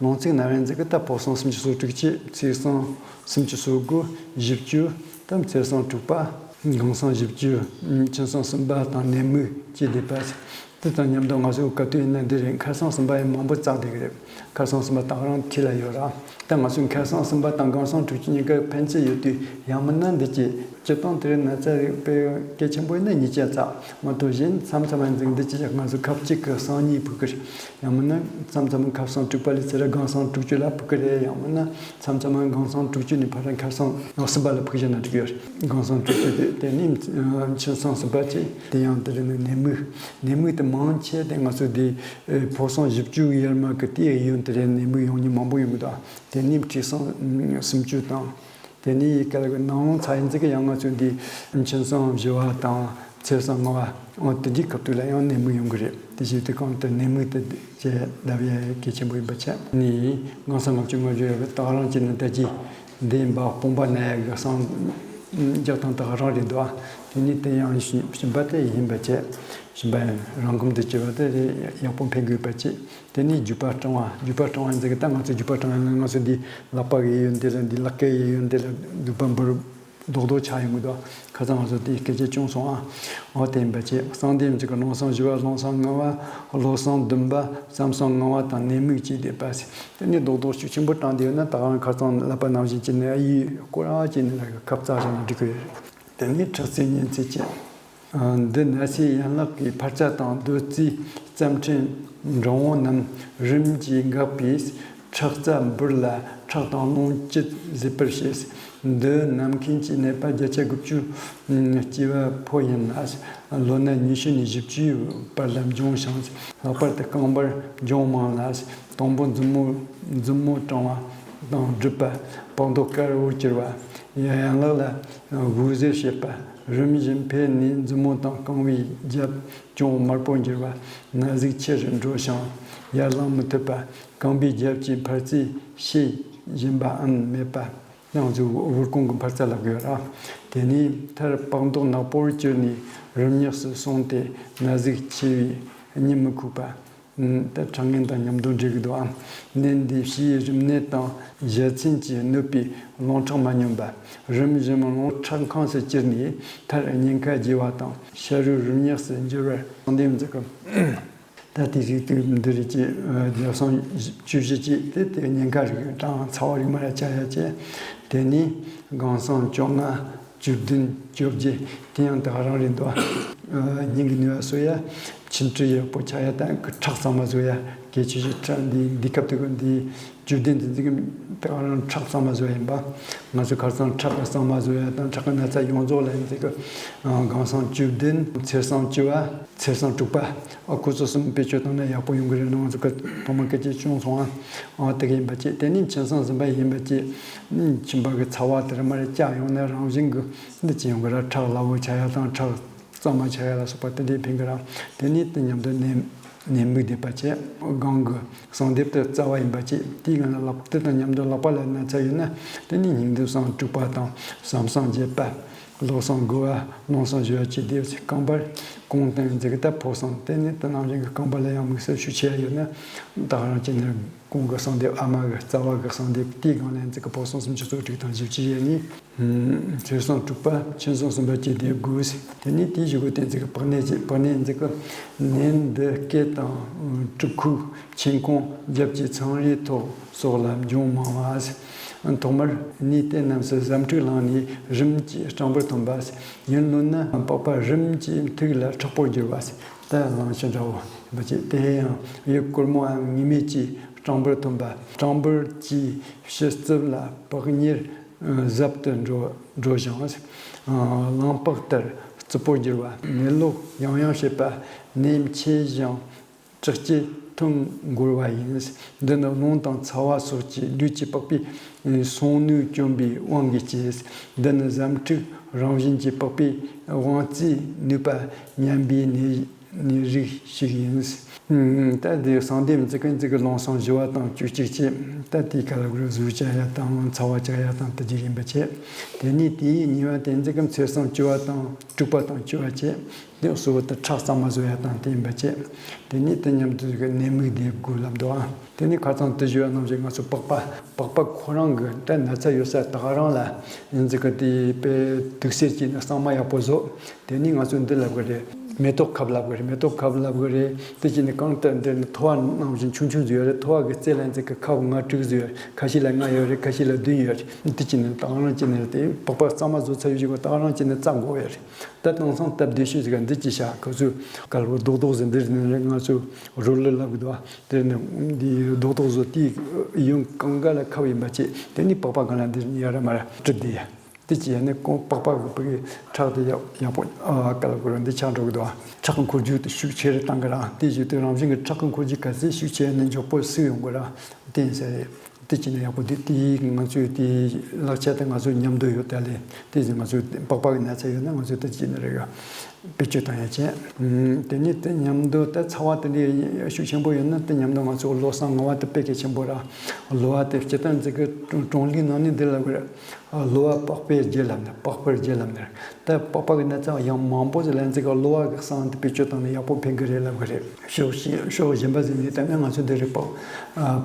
ལུང་ཚིག་ན་བར་འཛེགས་གི་ད་ཕོ་གསང་སུམ་ཅུ་སོ་དྲུག་བཅས་མཁྲིས་གསང་སུམ་ཅུ་སོ་དགུ་བཞི་བཅུ། ད་མཁྲིས་གསང་དྲུག་པ། སྒང་གསང་བཞི་བཅུ། མཁྲིས་གསང་གསུམ་པ་དང་ནད་མུག་བཅས་བསྡད་པ། དེ་དང་མཉམ་དུ་ང་ཚོའི་སྐབས་དུས་ཡིན་ན་འདི་རེད། ཁ་སང་གསུམ་པ་ཡང་མང་པོ་བཙལ་བསྡད་ཀྱི་རེད། ཁ་སང་གསུམ་པ་ད་ག་རང་འཁྲིས་ལ་ཡོད་ར། ད་ང་ཚོས་ཁ་སང་གསུམ་པ་དང་སྒང་སང་དྲུག་ཅུ་གཉིས་ཀ་ཕན་ཚུན་ཡོད་དུས། ཡང་མིན་ན་འདི་ཅི་སྤྱིར་བཏང་དེ་རིང་ན་ཚ་རིག་པའི་གལ་ཆེན་པོ་ཡིན་ན་ཉིས་བརྒྱ་ཙམ་མ་གཏོགས། གཞན་མཚམས་མཚམས་འཛིང་འདི་ཅི་ང་ཚོ་ཁབ་གཅིག་གི་སང་ཉིན་ཕུད་ཀྱི་རེད། ཡང་མིན་ན་མཚམས་མཚམས་ཁ་སང་དྲུག་པ་ལས་ཚེ་ར་སྒང་སང་དྲུག་ཅུ་ལ་ཕུད་ཀྱི་རེད། ཡང་མིན་ན་མཚམས་མཚམས་སྒང་སང་དྲུག་ཅུ་ནས་ཕར་ཁ་སང་གསུམ་པ་ལ་ཕུད་བཞག་ན་འགྲིག་གི་ཡོད་རེད། སྒང་སང་དྲུག་ཅུ་དེ་དེ་ནས་ཕྱི་སང་གསུམ་པ་བྱས། དེ་ཡང་དེ་རིང་ནི་ནད་མུག་ནད་མུག་དེ་མང་ཆེ་དེ་ང་ཚོ་དེ་ཕོ་སང་བཞི་བཅུ་ཡར་མར་གི་དེའི་ཡུན་དེ་རེད། ནད་མུག་ཡོང་མཁན་མང་པོ་ཡོང་གི་འདུག་དེ་ནས་དྲུག་སང་སུམ་ཅུ་དང་། དེ་ནས་ག་ལ་གི་ནང་ལོང་ཚ་ཡིན་ཙི་གི་ཡང་ང་ཚོ་འདི་ཕྱི་སང་བཞི་པ་དང་ཚེས་སང་ལྔ་པ་འོ་དེ་འདྲའི་སྐབས་དུས་ལ་ཡང་ནད་མུག་ཡོང་གི་རེད། དེ་བཞིན་དུ་གང་ལྟར་ནད་མུག་དེ་ཅེས་ལབ་ཡ་གལ་ཆེན་པོ་ཡིན་པ་བྱས་ནས། སྒང་སང་ལྔ་བཅུ་ང་བཅུ་ཡོད་པའི་ད་ག་རང་བྱས་ན་ད་ཅི་འདི་ཡིན་པ་དཔུང་པ་ན་ཡ་གི་སང་རྒྱག་སྟངས་ད་ག་རང་རེད་འདུག་དེ་ནས་དེ་ཡང་གཞན་པ་དེ་ཡིན་པ་བྱས། གཞན་པ་རང་སྒོམ་དུ་བྱེད་པ་དེ་ཡག་པོ་འཕེལ་དགོས་པ་བྱས། དེ་ནས་རྒྱུད་པ་སྐྲང་བ། རྒྱུད་པ་སྐྲང་བ་ཡིན་ཙང་གི་ད་ང་ཚོ་རྒྱུད་པ་སྐྲང་བ་ཡིན་ན་ང་ཚོ་འདི་ལག་པ་གི་གཡས་གཡོན་འདི་ལ། འདི་ལག་གི་གཡས་གཡོན་འདི་ལ་རྒྱུད་པ་འབུར་རྡོག་རྡོག་ཆགས་ཡོང་གི་འདུག་ཁ་སང་ང་ཚོ་དེའི་སྐད་ཆ་བྱུང་སོང་ཨ། འོ་དེ་ཡིན་པ་བྱས། གསང་འདེབས་ཅིག་གི་ལུང་སང་བཞི་པ། ལུང་སང་ལྔ་པ། ལྷོ་སང་བདུན་པ། ཟམ་སང་ལྔ་པ་དང་ནད་མུག་བཅས་བསྡད་པ་ཟེར། དེ་ནས་རྡོག་རྡོག་ཤུགས་ཆེན་པོ་དྲངས་བསྡད་ཡོད་ན་ད་ག་རང་ཁ་སང་ལབ་པ་ནང་བཞིན་བྱས་ནས་ཨ་ཡིས་སྐོར་ར་བྱས་ནས་ལ་ཁབ་བཙལ་བཞག་ན་འགྲིག་གི་རེད། དེ་ནས་ཁྲག་རྩའི་གཉན་ཚད་བཅས། འདི་ན་ཚའི་ཡན་ལག་གི་འཕར་རྩ་དང་གདོན་རྩིའི་རྩ་ཕྲན་འབྲིང་བོ་རྣམས་རིམ་གྱིས་འགགས་པས། ཁྲག་རྩ་འབུར་ལ་ཁྲག་དང་རླུང་བཅུད་ཟད་པར་བྱེད། འདི་ནམ་མཁའི་གནས་པ་བརྒྱ་ཆ་དགུ་བཅུ་སྐྱེ་བ་ཕོ་ཡིན་ལ། ལོ་ན་ཉི་ཤུ་ནས་བཞི་བཅུའི་བར་ལ་འབྱུང་ཞིང་། ལྷག་པར་དུ་རྐང་པར་འབྱུང་མང་ལ། དང་པོ་མཛུབ་མོ་མཛུབ་མོ་སྐྲང་བ་དང་སྦྲུབ་པ། པགས་མདོག་དཀར་བོར་གྱུར་བ། ཡན་ལག་ལ་དབུགས་ཟེར་བྱེད་པ། རིམ་བཞིན་འཕེལ་ནས་མཛུབ་མོ་དང་རྐང་པའི་རྒྱབ་ཅུང་དམར་པོར་འགྱུར་བ། ན་ཟུག་ཆེ་རུ་འགྲོ་ཞིང་ཡར་ལངས་མི་ཐུབ་པ། རྐང་པའི་རྒྱབ་ཀྱི་འཕར་རྩའི་ཤེད་བཞིན་པའམ་མེད་པ། ཡང་ཚུལ་དབུར་ཁུང་གི་འཕར་རྩ་ལབ་དགོས་ར། དེ་ནས་མཐར་པགས་མདོག་ནག་པོར་གྱུར་ནས་རིམས་ཉག་སུ་སོང་སྟེ་ན་ཟུག་ཆེ་བས་གཉིད་མི་ཁུག་པ། ད་ཁྲག་ངན་དང་མཉམ་དུ་འདྲེས་ཀྱི་འདུག་ཨ། ནད་འདི་ཕྱིའི་རིམས་ནད་དང་བཞའ་ཚན་གྱིས་གནོད་པའི་རླུང་ཁྲག་མ་སྙོམས་པ། རིམ་བཞིན་རླུང་ཁྲག་ཁམས་སུ་གྱུར་ནས་མཐར་གཉན་ཁ་རྒྱས་པ་དང་ཕྱི་རོལ་རིམས་ཉག་སུ་འགྱུར་བར་གསང་འདེབས་མཛད་ཀྱི། ད་དེ་རིགས་དེ་འདི་རིགས་ཀྱི་རྒྱབ་སང་བཅུ་བཞི་བཅས་ཏེ་དེ་གཉན་ཁ་རིགས་དང་ཚ་བ་རིགས་མར་བཅའ་ཡ་བཅས། དེ་ནས་སྒང་སང་བཅོ་ལྔ། བཅུ་བདུན། བཅོ་བརྒྱད། དེ་ཡང་ད་ག་རང་རེད་འདུག་སྙིང་གི་ནུས་པ་གསོ་ཡ། ཆུ་འཕྲུལ་ཡག་པོ་ཆགས་ཡ། ད་ཁྲག་གཙང་མ་བཟོ་ཡ། གལ་ཆེ་ཤོས་ཁྲག་འདི་འདི་སྐབས་དེ་གི་འདི་བཅུ་བདུན་དེ་འདི་གི་ད་ག་རང་ཁྲག་གཙང་མ་བཟོ་ཡ་ཡིན་པ། ང་ཚོ་ཁ་སང་ཁྲག་གི་གཙང་མ་བཟོ་ཡ་དང་ཁྲག་གི་ན་ཚ་ཡོངས་རྫོགས་ལ་ཡིན་ཚེ་གི། སྒང་སང་བཅུ་བདུན། ཚེས་སང་བཅུ་པ། ཚེས་སང་དྲུག་པ། ཨ་ཁོ་ཚོ་གསུམ་བེད་སྤྱོད་བཏང་ན་ཡག་པོ་ཡོང་གི་རེད། ང་ཚོ་གི་ཐོག་མ་སྐད་ཆ་བྱུང་སོང་ཨ། ཨ་དེ་ག་ཡིན་པ་བཅས། དེ་ནས་ཁྱིམ་སང་གསུམ་པ་ཡིན་པ་བཅས། ཁྱིམ་པ་གི་ཚ་བ་དེ་རིམ་པར་བཅག་ཡོང་ན་རང་བཞིན་གི་འདི་ཅི་ཡོང་གི་ར། ཁྲག་སླ་བོ་ཆགས་ཡ་དང་ཁྲག་གཙང་མ་ཆགས་ཡ་ལ་སོགས་པ་དེ་འདྲའི་ཕན་གི་ར། དེ་ནས་དེ་མཉམ་དུ་ནད་ནད་མུག་བསྡད་པ་བཅས། སྒང་གི་གསང་འདེབས་དེ་རྩ་བ་ཡིན་པ་བཅས། དེའི་སྒང་ལ་ལག་དེ་དང་མཉམ་དུ་ལག་པ་ལ་ན་ཚ་ཡོད་ན། དེ་ནས་སྙིང་འདེབས་སང་དྲུག་པ་དང་ཟམ་སང་བརྒྱད་པ། ལྷོ་སང་དགུ་པ། ལུང་སང་བཞི་པ་བཅས་བསྡེབས་ཚེ་རྐང་པར་གོང་སྟེང་འཛེགས་ད་ཕོ་སང་དེ་ནས་དེ་ནང་བཞིན་གྱི་རྐང་པ་ལ་ཡང་མིག་སེར་ཤུགས་ཆེ་ཡོད་ན། ད་ག་རང་བྱས་ནས་གོང་གི་གསང་འདེབས། ཨ་མ་གི་རྩ་བ་གི་གསང་འདེབས་དེའི་སྒང་ལ་འཛེགས་ཀྱི་ཕོ་སང་སུམ་ཅུ་སོ་དྲུག་དང་བཞི་བཅུ་ཞེ་གཉིས། ཚེས་སང་དྲུག་པ། ཁྱིམ་སང་གསུམ་པ་བཅས་བསྡེབས་དགོས། དེ་ནས་དེའི་གཞུག་གུ་དེ་འཛེགས་ཀྱི་པགས་ནད་ཀྱི་པགས་ནད་འཛེགས་ཀྱི་ནད་འདི་སྐེ་དང་། གྲིབ་ཁུག་ཆེན་ཁོང་རྒྱབ་ཀྱི་ཚངས་རིས་ཐོག་སོགས་ལ་འབྱུང་མང་བ། ཐོག་མར་ནད་དེ་རྣམས་སུ་ཟམ་འཁྲུག་ལངས་ནས་རིམས་ཀྱིས་སྐྲངས་པར་ཐོན་པ། ཡུན་རིང་ན་པགས་པ་རིམས་ཀྱིས་མཐུག་ལ་མཁྲེགས་པོར་འགྱུར་བ། ད་གླང་ཆེན་འདྲ་བོ་ཡིན་པ་བཅས། དེ་ཡང་ཡུལ་སྒོར་མོའམ་ངེས་མེད་ཀྱིས་སྐྲངས་པར་ཐོན་པ། སྐྲངས་འབུར་གྱི་ཕྱི་རྩིབས་ལ་པགས་གཉེར་ཟབ་ཏུ་འགྲོ་འགྲོ་ཞིང་། གླང་པགས་ལྟར་རྩུབ་པོར་འགྱུར་བ། ནད་ལོག་ཡང་ཡང་བྱེད་པ། ནད་མཆེད་ཞིང་དྲག་སྐྱེད་ཐོན་འགོར་བ་ཡིན། འདི་ནི་རླུང་དང་ཚ་བ་སོགས་ཀྱིས་ལུས་ཀྱི་པགས་པའི་སོང་ནུས་བསྐྱོན་པའི་དབང་གིས་སྐྱེས། འདི་ནི་ཟམ་འཁྲུག་རང་བཞིན་གྱིས་པགས་པའི་དབང་རྩའི་ནུས་པ་ཉམས་པའི་ནད་ནད་རིགས་ཤིག་ཡིན། ད་འདི་གསང་འདེབས་འཛེགས་ཀྱི་འཛེགས་ཀྱི་ལུང་སང་བཞི་པ་དང་བཅུ་གཅིག་བཅས། ད་དེའི་ཁ་ལ་གུ་རུ་གཟུགས་བཅག་ཡ་དང་ཚ་བ་བཅག་ཡ་དང་དེ་རྒྱུ་ཡིན་པ་བཅས། དེ་ནས་དེའི་གཉིས་པ་དེ་འཛེགས་ཀྱི་ཚེས་སང་བཅུ་པ་དང་དྲུག་པ་དང་བཅུ་པ་བཅས། དེ་གཙོ་བོ་དེ་ཁྲག་གཙང་མ་བཟོ་ཡ་དང་དེ་ཡིན་པ་བཅས། དེ་ནས་དེ་མཉམ་དུ་གི་ནད་མུག་བསྡེབས་དགོས་ལབ་འདུག་ཨ། དེ་ནས་ཁ་སང་དུ་ཞུ་བ་ནང་བཞིན་ང་ཚོ་པགས་པ་པགས་པ་ཁོ་རང་གི་ད་ན་ཚ་ཡོད་ས་ད་ག་རང་ལ་འཛེགས་ཀྱི་དེ་པའི་དུག་སེལ་གྱི་གཙང་མ་ཡག་པོ་བཟོ། དེ་ནས་ང་ཚོ་འདི་ལབ་གི་རེད། མེ་ཏོག་ཁབ་ལབ་གི་རེད། མེ་ཏོག་ཁབ་ལབ་གི་རེད། དེ་བྱས་ནས་གང་ལྟར་འདིར་ནི་ཐོ་བ་ནང་བཞིན་ཆུང་ཆུང་ཟིག་ཡོད་རེད། ཐོ་བ་གི་རྩེ་ལ་འཛེགས་གི་ཁབ་ལྔ་དྲུག་ཟིག་ཡོད་རེད། ཁ་ཤས་ལ་ལྔ་ཡོད་རེད། ཁ་ཤས་ལ་བདུན་ཡོད་རེད། དེ་བྱས་ནས་ད་ག་རང་བྱས་ནས་དེ་པགས་པ་གཙང་མ་བཟོ་ཚར་ཡོད་ཅིག་གོ། ད་ག་རང་བྱས་ནས་བཙའ་དགོས་ཡོད་རེད། ད་དེང་སང་སྟབས་བདེ་ཤོས་ཟིག་ག་འདི་ཅི་བྱ། ཁོ་ཚོས་དཀར་པོ་རྡོག་རྡོག་ཟིག་འདིར་ནི་རེད། ང་ཚོས་རོ་ལི་ལབ་གི་འདུག་བ། དེར་ནི་འདི་རྡོག་རྡོག་བཟོ་དེའི་ཡོན་གང་ག་ལ་ཁབ་ཡིན་པ་བྱས། དེ་ནི་པགས་པ་གང་ལ་འདིར་ནི་ཡ་ར་མ་ར་གྲིབ་བསྡད་ཡ། དེ་བྱས་ནས་ཁོང་པགས་པ་གི་ཕ་གི་ཁྲག་དེ་ཡག་ཡག་པོ་ཨ་ག་ལ་གོ་ར་འདི་ཆགས་འགྲོ་གི་འདུག་བ། ཁྲག་གི་འཁོར་རྒྱུག་དེ་ཤུགས་ཆེ་རུ་བཏང་གི་ར། དེ་བཞིན་དུ་རང་བཞིན་གྱི་ཁྲག་གི་འཁོར་རྒྱུག་ག་ཚད་ཤུགས་ཆེ་ནས་མགྱོགས་པོ་བསུ་ཡོང་གི་ར། དེ་ཡིན་ས་རེད། དེ་བྱས་ནས་ཡག་པོ་འདུག་དེ་ང་ཚོས་དེ་ལག་ཆ་དེ་ང་ཚོ་མཉམ་དུ་ཡོད། ད་ལས་དེ་བཞིན་ང་ཚོས་པགས་པ་གི་ན་ཚ་ཡོད་ན་ང་ཚོས་དེ་བྱས་ནས་རེ་ག་བེད་སྤྱོད་བཏང་ཡ་བྱས། ཨུམ། དེ་ནས་དེ་མཉམ་དུ་ད་ཚ་བ་དེ་འདྲའི་ཤུགས་ཆེན་པོ་ཡོད་ན་དེ་མཉམ་དུ་ང་ཚོ་གློ་བསང་ངོ་བ་དེ་དཔེ་གལ་ཆེན་པོ་ར། གློ་བ་དེ་སྤྱིར་བཏང་ཚིག་གི་གྲོང་གླིང་ནང་ནས་འདི་ལབ་གི་རེད། གློ་བ་པགས་པའི་རྒྱུ་ལབ་ནས། པགས་པའི་རྒྱུ་ལབ་ནས། ད་པགས་པ་གི་ན་ཚ་ཡང་མང་པོ་ཞིག་ལ་ཚིག་གི་གློ་བ་གི་བསང་དེ་བེད་སྤྱོད་བཏང་ན་ཡག་པོ་ཕན་གི་རེད་ལབ་གི་རེད། ཕྱོགས་གཞན་ཕྱོགས་གཞན་པ་ཟེར་ནས་ད་ནི་ང་ཚོ་འདི་རེད། པགས་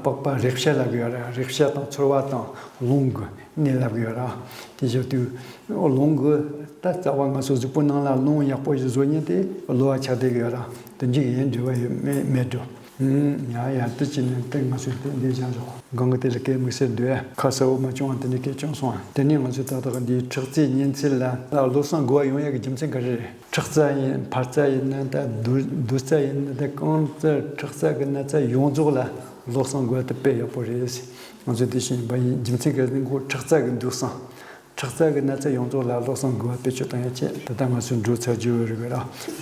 པགས་པ་རེག་བྱ་ལབ་གི་ཡོད་ར། རེག་བྱ་དང་ཚོར་བ་དང་རླུང་གི་ནད་ལབ་གི་ཡོད་ར། དེ་བཞག་དུས་རླུང་གི་ད་རྩ་བ་ང་ཚོ་གཟུགས་པོ་ནང་ལ་རླུང་ཡག་པོ་ཞིག་བཟོ་མཁན་དེ་གློ་བ་ཆགས་བསྡད་གི་ཡོད་ར། དེ་འདྲ་གི་ཡིན་འབྲེལ་བ་ཡོད་མེད་མེད་འགྲོ། ཡ་ཡ། དེ་བྱས་ནས་དེ་ང་ཚོས་དེ་འདི་བཞག་འཇོག་སྒང་གི་དེ་ལ་སྐད་དམིགས་བསལ་འདུག་ཁ་གསལ་བོ་མ་བྱུང་བ་དེ་འདྲ་སྐད་བྱུང་སོང་བ། དེ་ནས་ང་ཚོས་ད་ལྟ་འདིའི་ཁྲག་རྩའི་གཉན་ཚད་ལ་ལ་གློ་བསང་དགོས་པ་ཡོང་ཡག་གི་རྒྱུ་མཚན་ག་རེ་རེད། ཁྲག་རྩ་ཡིན། འཕར་རྩ་ཡིན་ན་ད། རྡོ་རྡོ་རྩ་ཡིན་ན་ད། གང་ལྟར་ཁྲག་རྩ་གི་ན་ཚ་ཡོངས་རྫོགས་ལ་གློ་བསང་དགོས་པ་དེ་དཔེ་ཡག་པོ་རེད། ང་ཚོས་དེ་བྱས་པ་ཡིན། རྒྱུ་མཚན་ག་རེ་རེད། ཁོ་ཁྲག་རྩ་གི་འདུག་བསང་། ཁྲག་རྩ་གི་ན་ཚ་ཡོངས་རྫོགས་ལ་གློ་བསང་དགོས་པ་བེད་སྤྱོད་བཏང་ཡ་བྱས། ད་ལྟ་ང་ཚོས་འགྲོ་ཚར་རྒྱུ་རེད་གི་ར།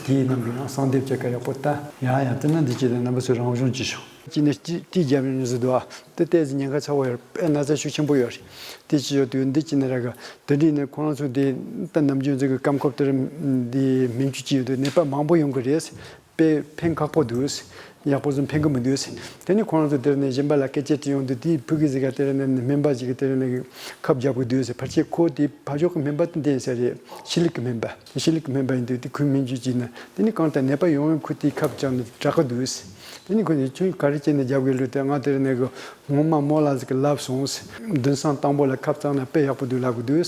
དེའི་ནང་གི་ཡང་གསང་སྡེབ་བྱེད་ཀ་ཡག་པོ་ལྟ། ཡ་ཡ། དེ་ན་འདི་བྱས་ཏེ་རྣམ་པ་ཚོས་རང་སྦྱོང་བྱེད་ཤོག་ཅི་ནས་ཅི་ཅི་རྒྱབ་ཡོང་ཟེར་འདུག་ཨ། དེ་ལྟས་ཟིན་ཉེན་ཁ་ཚ་བོ་ཡོད། དཔེ་ན་ཚ་ཤུགས་ཆེན་པོ་ཡོད་རེད། དེ་ཅི་ཡོད་དུས་འདི་ཅི་ནས་ར་ག་དེ་འདྲས་ནས་ཁོ་རང་ཚོ་དེ་ད་ནམ་རྒྱུན་ཚོ་གི་སྐམ་ཁོབ་དེར་འདི་སྨན་བཅོས་ཅི་ཡོད་དུས་ནད་པ་མང་པོ་ཡོང་གི་རེད། དཔེ་ཕན་ཁག་པོ་འདུག་ཡག་པོ་ཟིག་ཕན་གི་མི་འདུག་དེ་ནས་ཁོ་རང་ཚོ་དེར་ནས་གཞན་པ་ལ་སྐད་ཆ་དྲིས་ཡོང་དུས། དེའི་ཕུ་གུ་ཟིག་ག་དེར་ནས་སྨན་པ་ཞིག་གིས་དེར་ནས་ཁབ་རྒྱག་གི་འདུག་ཟེར། ཕལ་ཆེར་ཁོ་དེ་ཕ་ཕྱོགས་ཀྱི་སྨན་པ་དེ་འདྲ་ཡིན་ས་རེད། ཤི་ལིག་གི་སྨན་པ། ཤི་ལིག་གི་སྨན་པ་ཡིན་དུས་དེ་ཁོས་སྨན་བཅོས་བྱས་ན། དེ་ནས་གང་ལྟར་ནད་པ་ཡོང་བའི་ཁོས་དེའི་ཁབ་བཅག་ནས་དྲག་གི་འདུག་དེ་ནས་ཁོས་ཁྱོད་ག་རེ་བྱས་ནས་རྒྱབ་གི་ལུས་ཏེ། ང་དེར་ནས་གི་ངོ་མ་རྨོ་ལགས་ཟིག་གིས་ལབ་སོང་། བདུན་སྲང་དང་པོ་ལ་ཁབ་བཅག་ན་དཔེ་ཡག་པོ་འདུག་ལབ་གི་འདུག་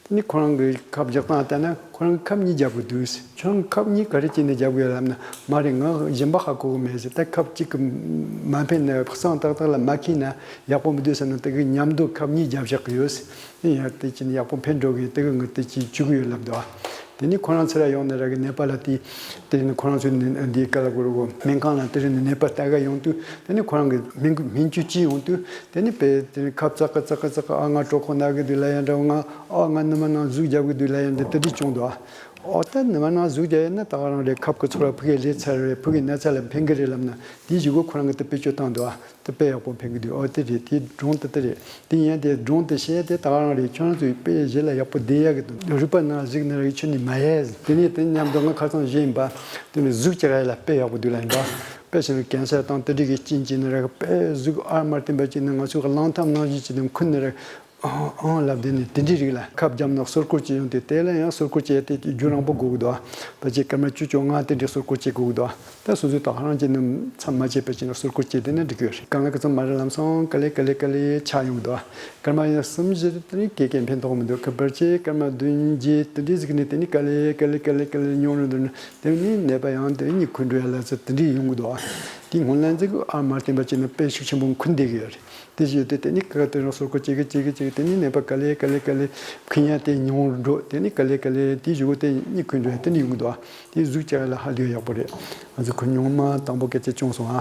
དེ་ནི་ཁོ་རང་གི་ཁབ་རྒྱག་སྟངས་ལྟ་ན་ཁོ་རང་གི་ཁབ་གཉིས་རྒྱག་གི་འདུག་ཁྱོད་རང་ཁབ་གཉིས་ག་རེ་བྱས་ནས་རྒྱག་དགོས་ལབ་ན། མ་རེད། ང་གཞན་པ་ཧ་གོ་གི་མེད་ཟེར། ད་ཁབ་གཅིག་གིས་མ་ཕན་ན་བསང་ཏག་ཏག་ལ་མ་འཁེལ་ན་ཡག་པོ་མི་འདུག་ཟེར་ན། དེ་གི་མཉམ་དུ་ཁབ་གཉིས་རྒྱབ་བཞག་གི་ཡོད། ཡིན་ཡང་དེ་ཅི་ནས་ཡག་པོ་ཕན་འགྲོ་གི། དེ་གི་ངས་དེ་ཅི་བཅུག་གི་ཡོད་ལབ་འདུག་དེ་ནི་ཁོ་རང་ཚུར་ར་ཡོང་ནས་ར་གི་ནད་པ་ལ་དེ་དེ་ནི་ཁོ་རང་ཚོའི་འདི་ག་ལ་གོ་རུ་གོ་སྨན་ཁང་ལ་དེ་རིང་ནི་ནད་པ་ལྟ་ག་ཡོང་དུས། དེ་ནི་ཁོ་རང་གི་སྨན་སྨན་བཅོས་བྱེད་ཡོང་དུས། དེ་ནི་དཔེ་དེ་ནི་ཁབ་བཙག་གི་བཙག་གི་བཙག་གི། ཨ་ང་གྲོད་ཁོག་ན་གི་འདུག་ལབ་ཡ་འདྲ་བོ། ང་ཨ་ང་ནུ་མ་ནང་ཟུག་རྒྱབ་གི་འདུག་ལབ་ཡ་འདྲ་དེ་འདྲ་བྱུང་འདུག་ཨོ་ད་ནུ་མ་ནང་ཟུག་རྒྱག་ཡོད་ན་ད་ག་རང་རེད། ཁབ་གི་ཚོར་བ་ཕུ་གུས་ལས་ཚར་རེད། ཕུ་གུའི་ན་ཚ་ལ་ཕན་གི་རེད་ལབ་ན། དེའི་གཞུག་གུ་ཁོ་རང་གིས་དེ་བེད་སྤྱོད་བཏང་འདུག་ཨ། དེ་དཔེ་ཡག་པོ་ཕན་གི་འདུག་ཨོ་དེ་རེད། དེའི་སྒྲུང་དེ་དེ་རེད། དེ་ཡིན་ཡང་དེ་སྒྲུང་དེ་བཤད་དེ་ད་ག་རང་རེད། ཁྱོད་རང་ཚོའི་དཔེ་གཞི་ལ་ཡག་པོ་བསྡད་ཡག་གི་འདུག་རུས་པ་ནང་ཟུག་ནི་ར་གི་ཁྱོད་ནི་མ་ཡལ། དེ་ནས་དེ་མཉམ་དུ་ང་ཁ་སང་བཤད་ཡིན་པ། དེ་ནི་ཟུག་རྒྱག་ཡ་ལ་དཔེ་ཡག་པོ་འདུག་ལབ་ཡིན་པ། དཔེ་བྱས་ན་ཀན་སར་དང་དེ་འདྲ་གི་རྐྱེན་གྱིས་ནི་ར་གི་དཔེ་ཟུག་ཨར་མར་བསྟན་པ་ཅིག་ནི་ང་ཚོ་གི་གླང་ཐབས་ནང་བཞིན་ཅིག་ནི་འཁུར་ནི་ར། ཨང་ཨང་ལབ་དེ་ནི་དེ་འདྲའི་རིགས་ལ་ཁབ་བརྒྱབ་ན་གསོལ་སྐོར་བྱེད་ཡོང་དུས། དེ་ལ་ཡང་གསོལ་སྐོར་བྱེད་དེ་རྒྱུ་རིང་པོ་དགོས་ཀྱི་འདུག་ཕལ་ཆེར་སྐར་མ་བཅུ་བཅོ་ལྔ་དེ་འདྲའི་གསོལ་སྐོར་བྱེད་དགོས་ཀྱི་འདུག་ད་སོ་སོའི་ད་ག་རང་བྱས་ནས་མཚམས་མ་ཆད་པ་བྱས་ནས་གསོལ་སྐོར་བྱེད་དེ་ནི་འགྲིག་གི་ཡོད་རེད། དཀའ་ངལ་ག་ཚོད་མ་རེད། ལམ་སང་ག་ལེ་ག་ལེ་ག་ལེ་ཆགས་ཡོང་གི་འདུག་སྐར་མ་ཡང་གསུམ་བཞི་དེ་ནི་གས་གས་ཕན་ཐོགས་མི་འདུག་ཕལ་ཆེར་སྐར་མ་བདུན་བརྒྱད་དེ་འདྲའི་ཟིག་ནས་དེ་ནི་ག་ལེ་ག་ལེ་ག་ལེ་ག་ལེ་ཉུང་རུ་འགྲོ་ནས། དེ་ནི་ནད་པ་ཡང་དེ་གཉིད་ཁུག་འགྲོ་ཡ་ལ་ཚོད་དེ་འདྲའི་ཡོང་གི་འདུག་དེ་སྔོན་ལ་ཟིག་ཨ་མ་བསྟན་པ་བྱས་ནས་དཔེ་ཤུགས་ཆེན་པོ་འཁུར་བསྡད་ཀྱི་ཡོད་རེད། དེ་བཞིན་དུ་དེ་ནི་ཀ་ཀ་དེ་རང་གསོལ་སྐོར་བྱེད་ཀྱི་བྱེད་ཀྱི་བྱེད་ཀྱི། དེ་ནི་ནད་པ་ག་ལེ་ག་ལེ་ག་ལེ་འཁོན་ཡ་དེ་ཉུང་རུ་འགྲོ། དེ་ནི་ག་ལེ་ག་ལེ་དེའི་གཞུག་གུ་དེ་གཉིད་ཁུག་འགྲོ་ཡ་དེ་ནི་ཡོང་གི་འདུག་དེ་ཟུག་བྱ་བ་ལ་ཧ་ལས་ཡག་པོ་རེད། ང་ཚོ་ཁོ་ཉུང་མ་དང་པོ་སྐད་ཆ་བྱུང་སོང་ཨ།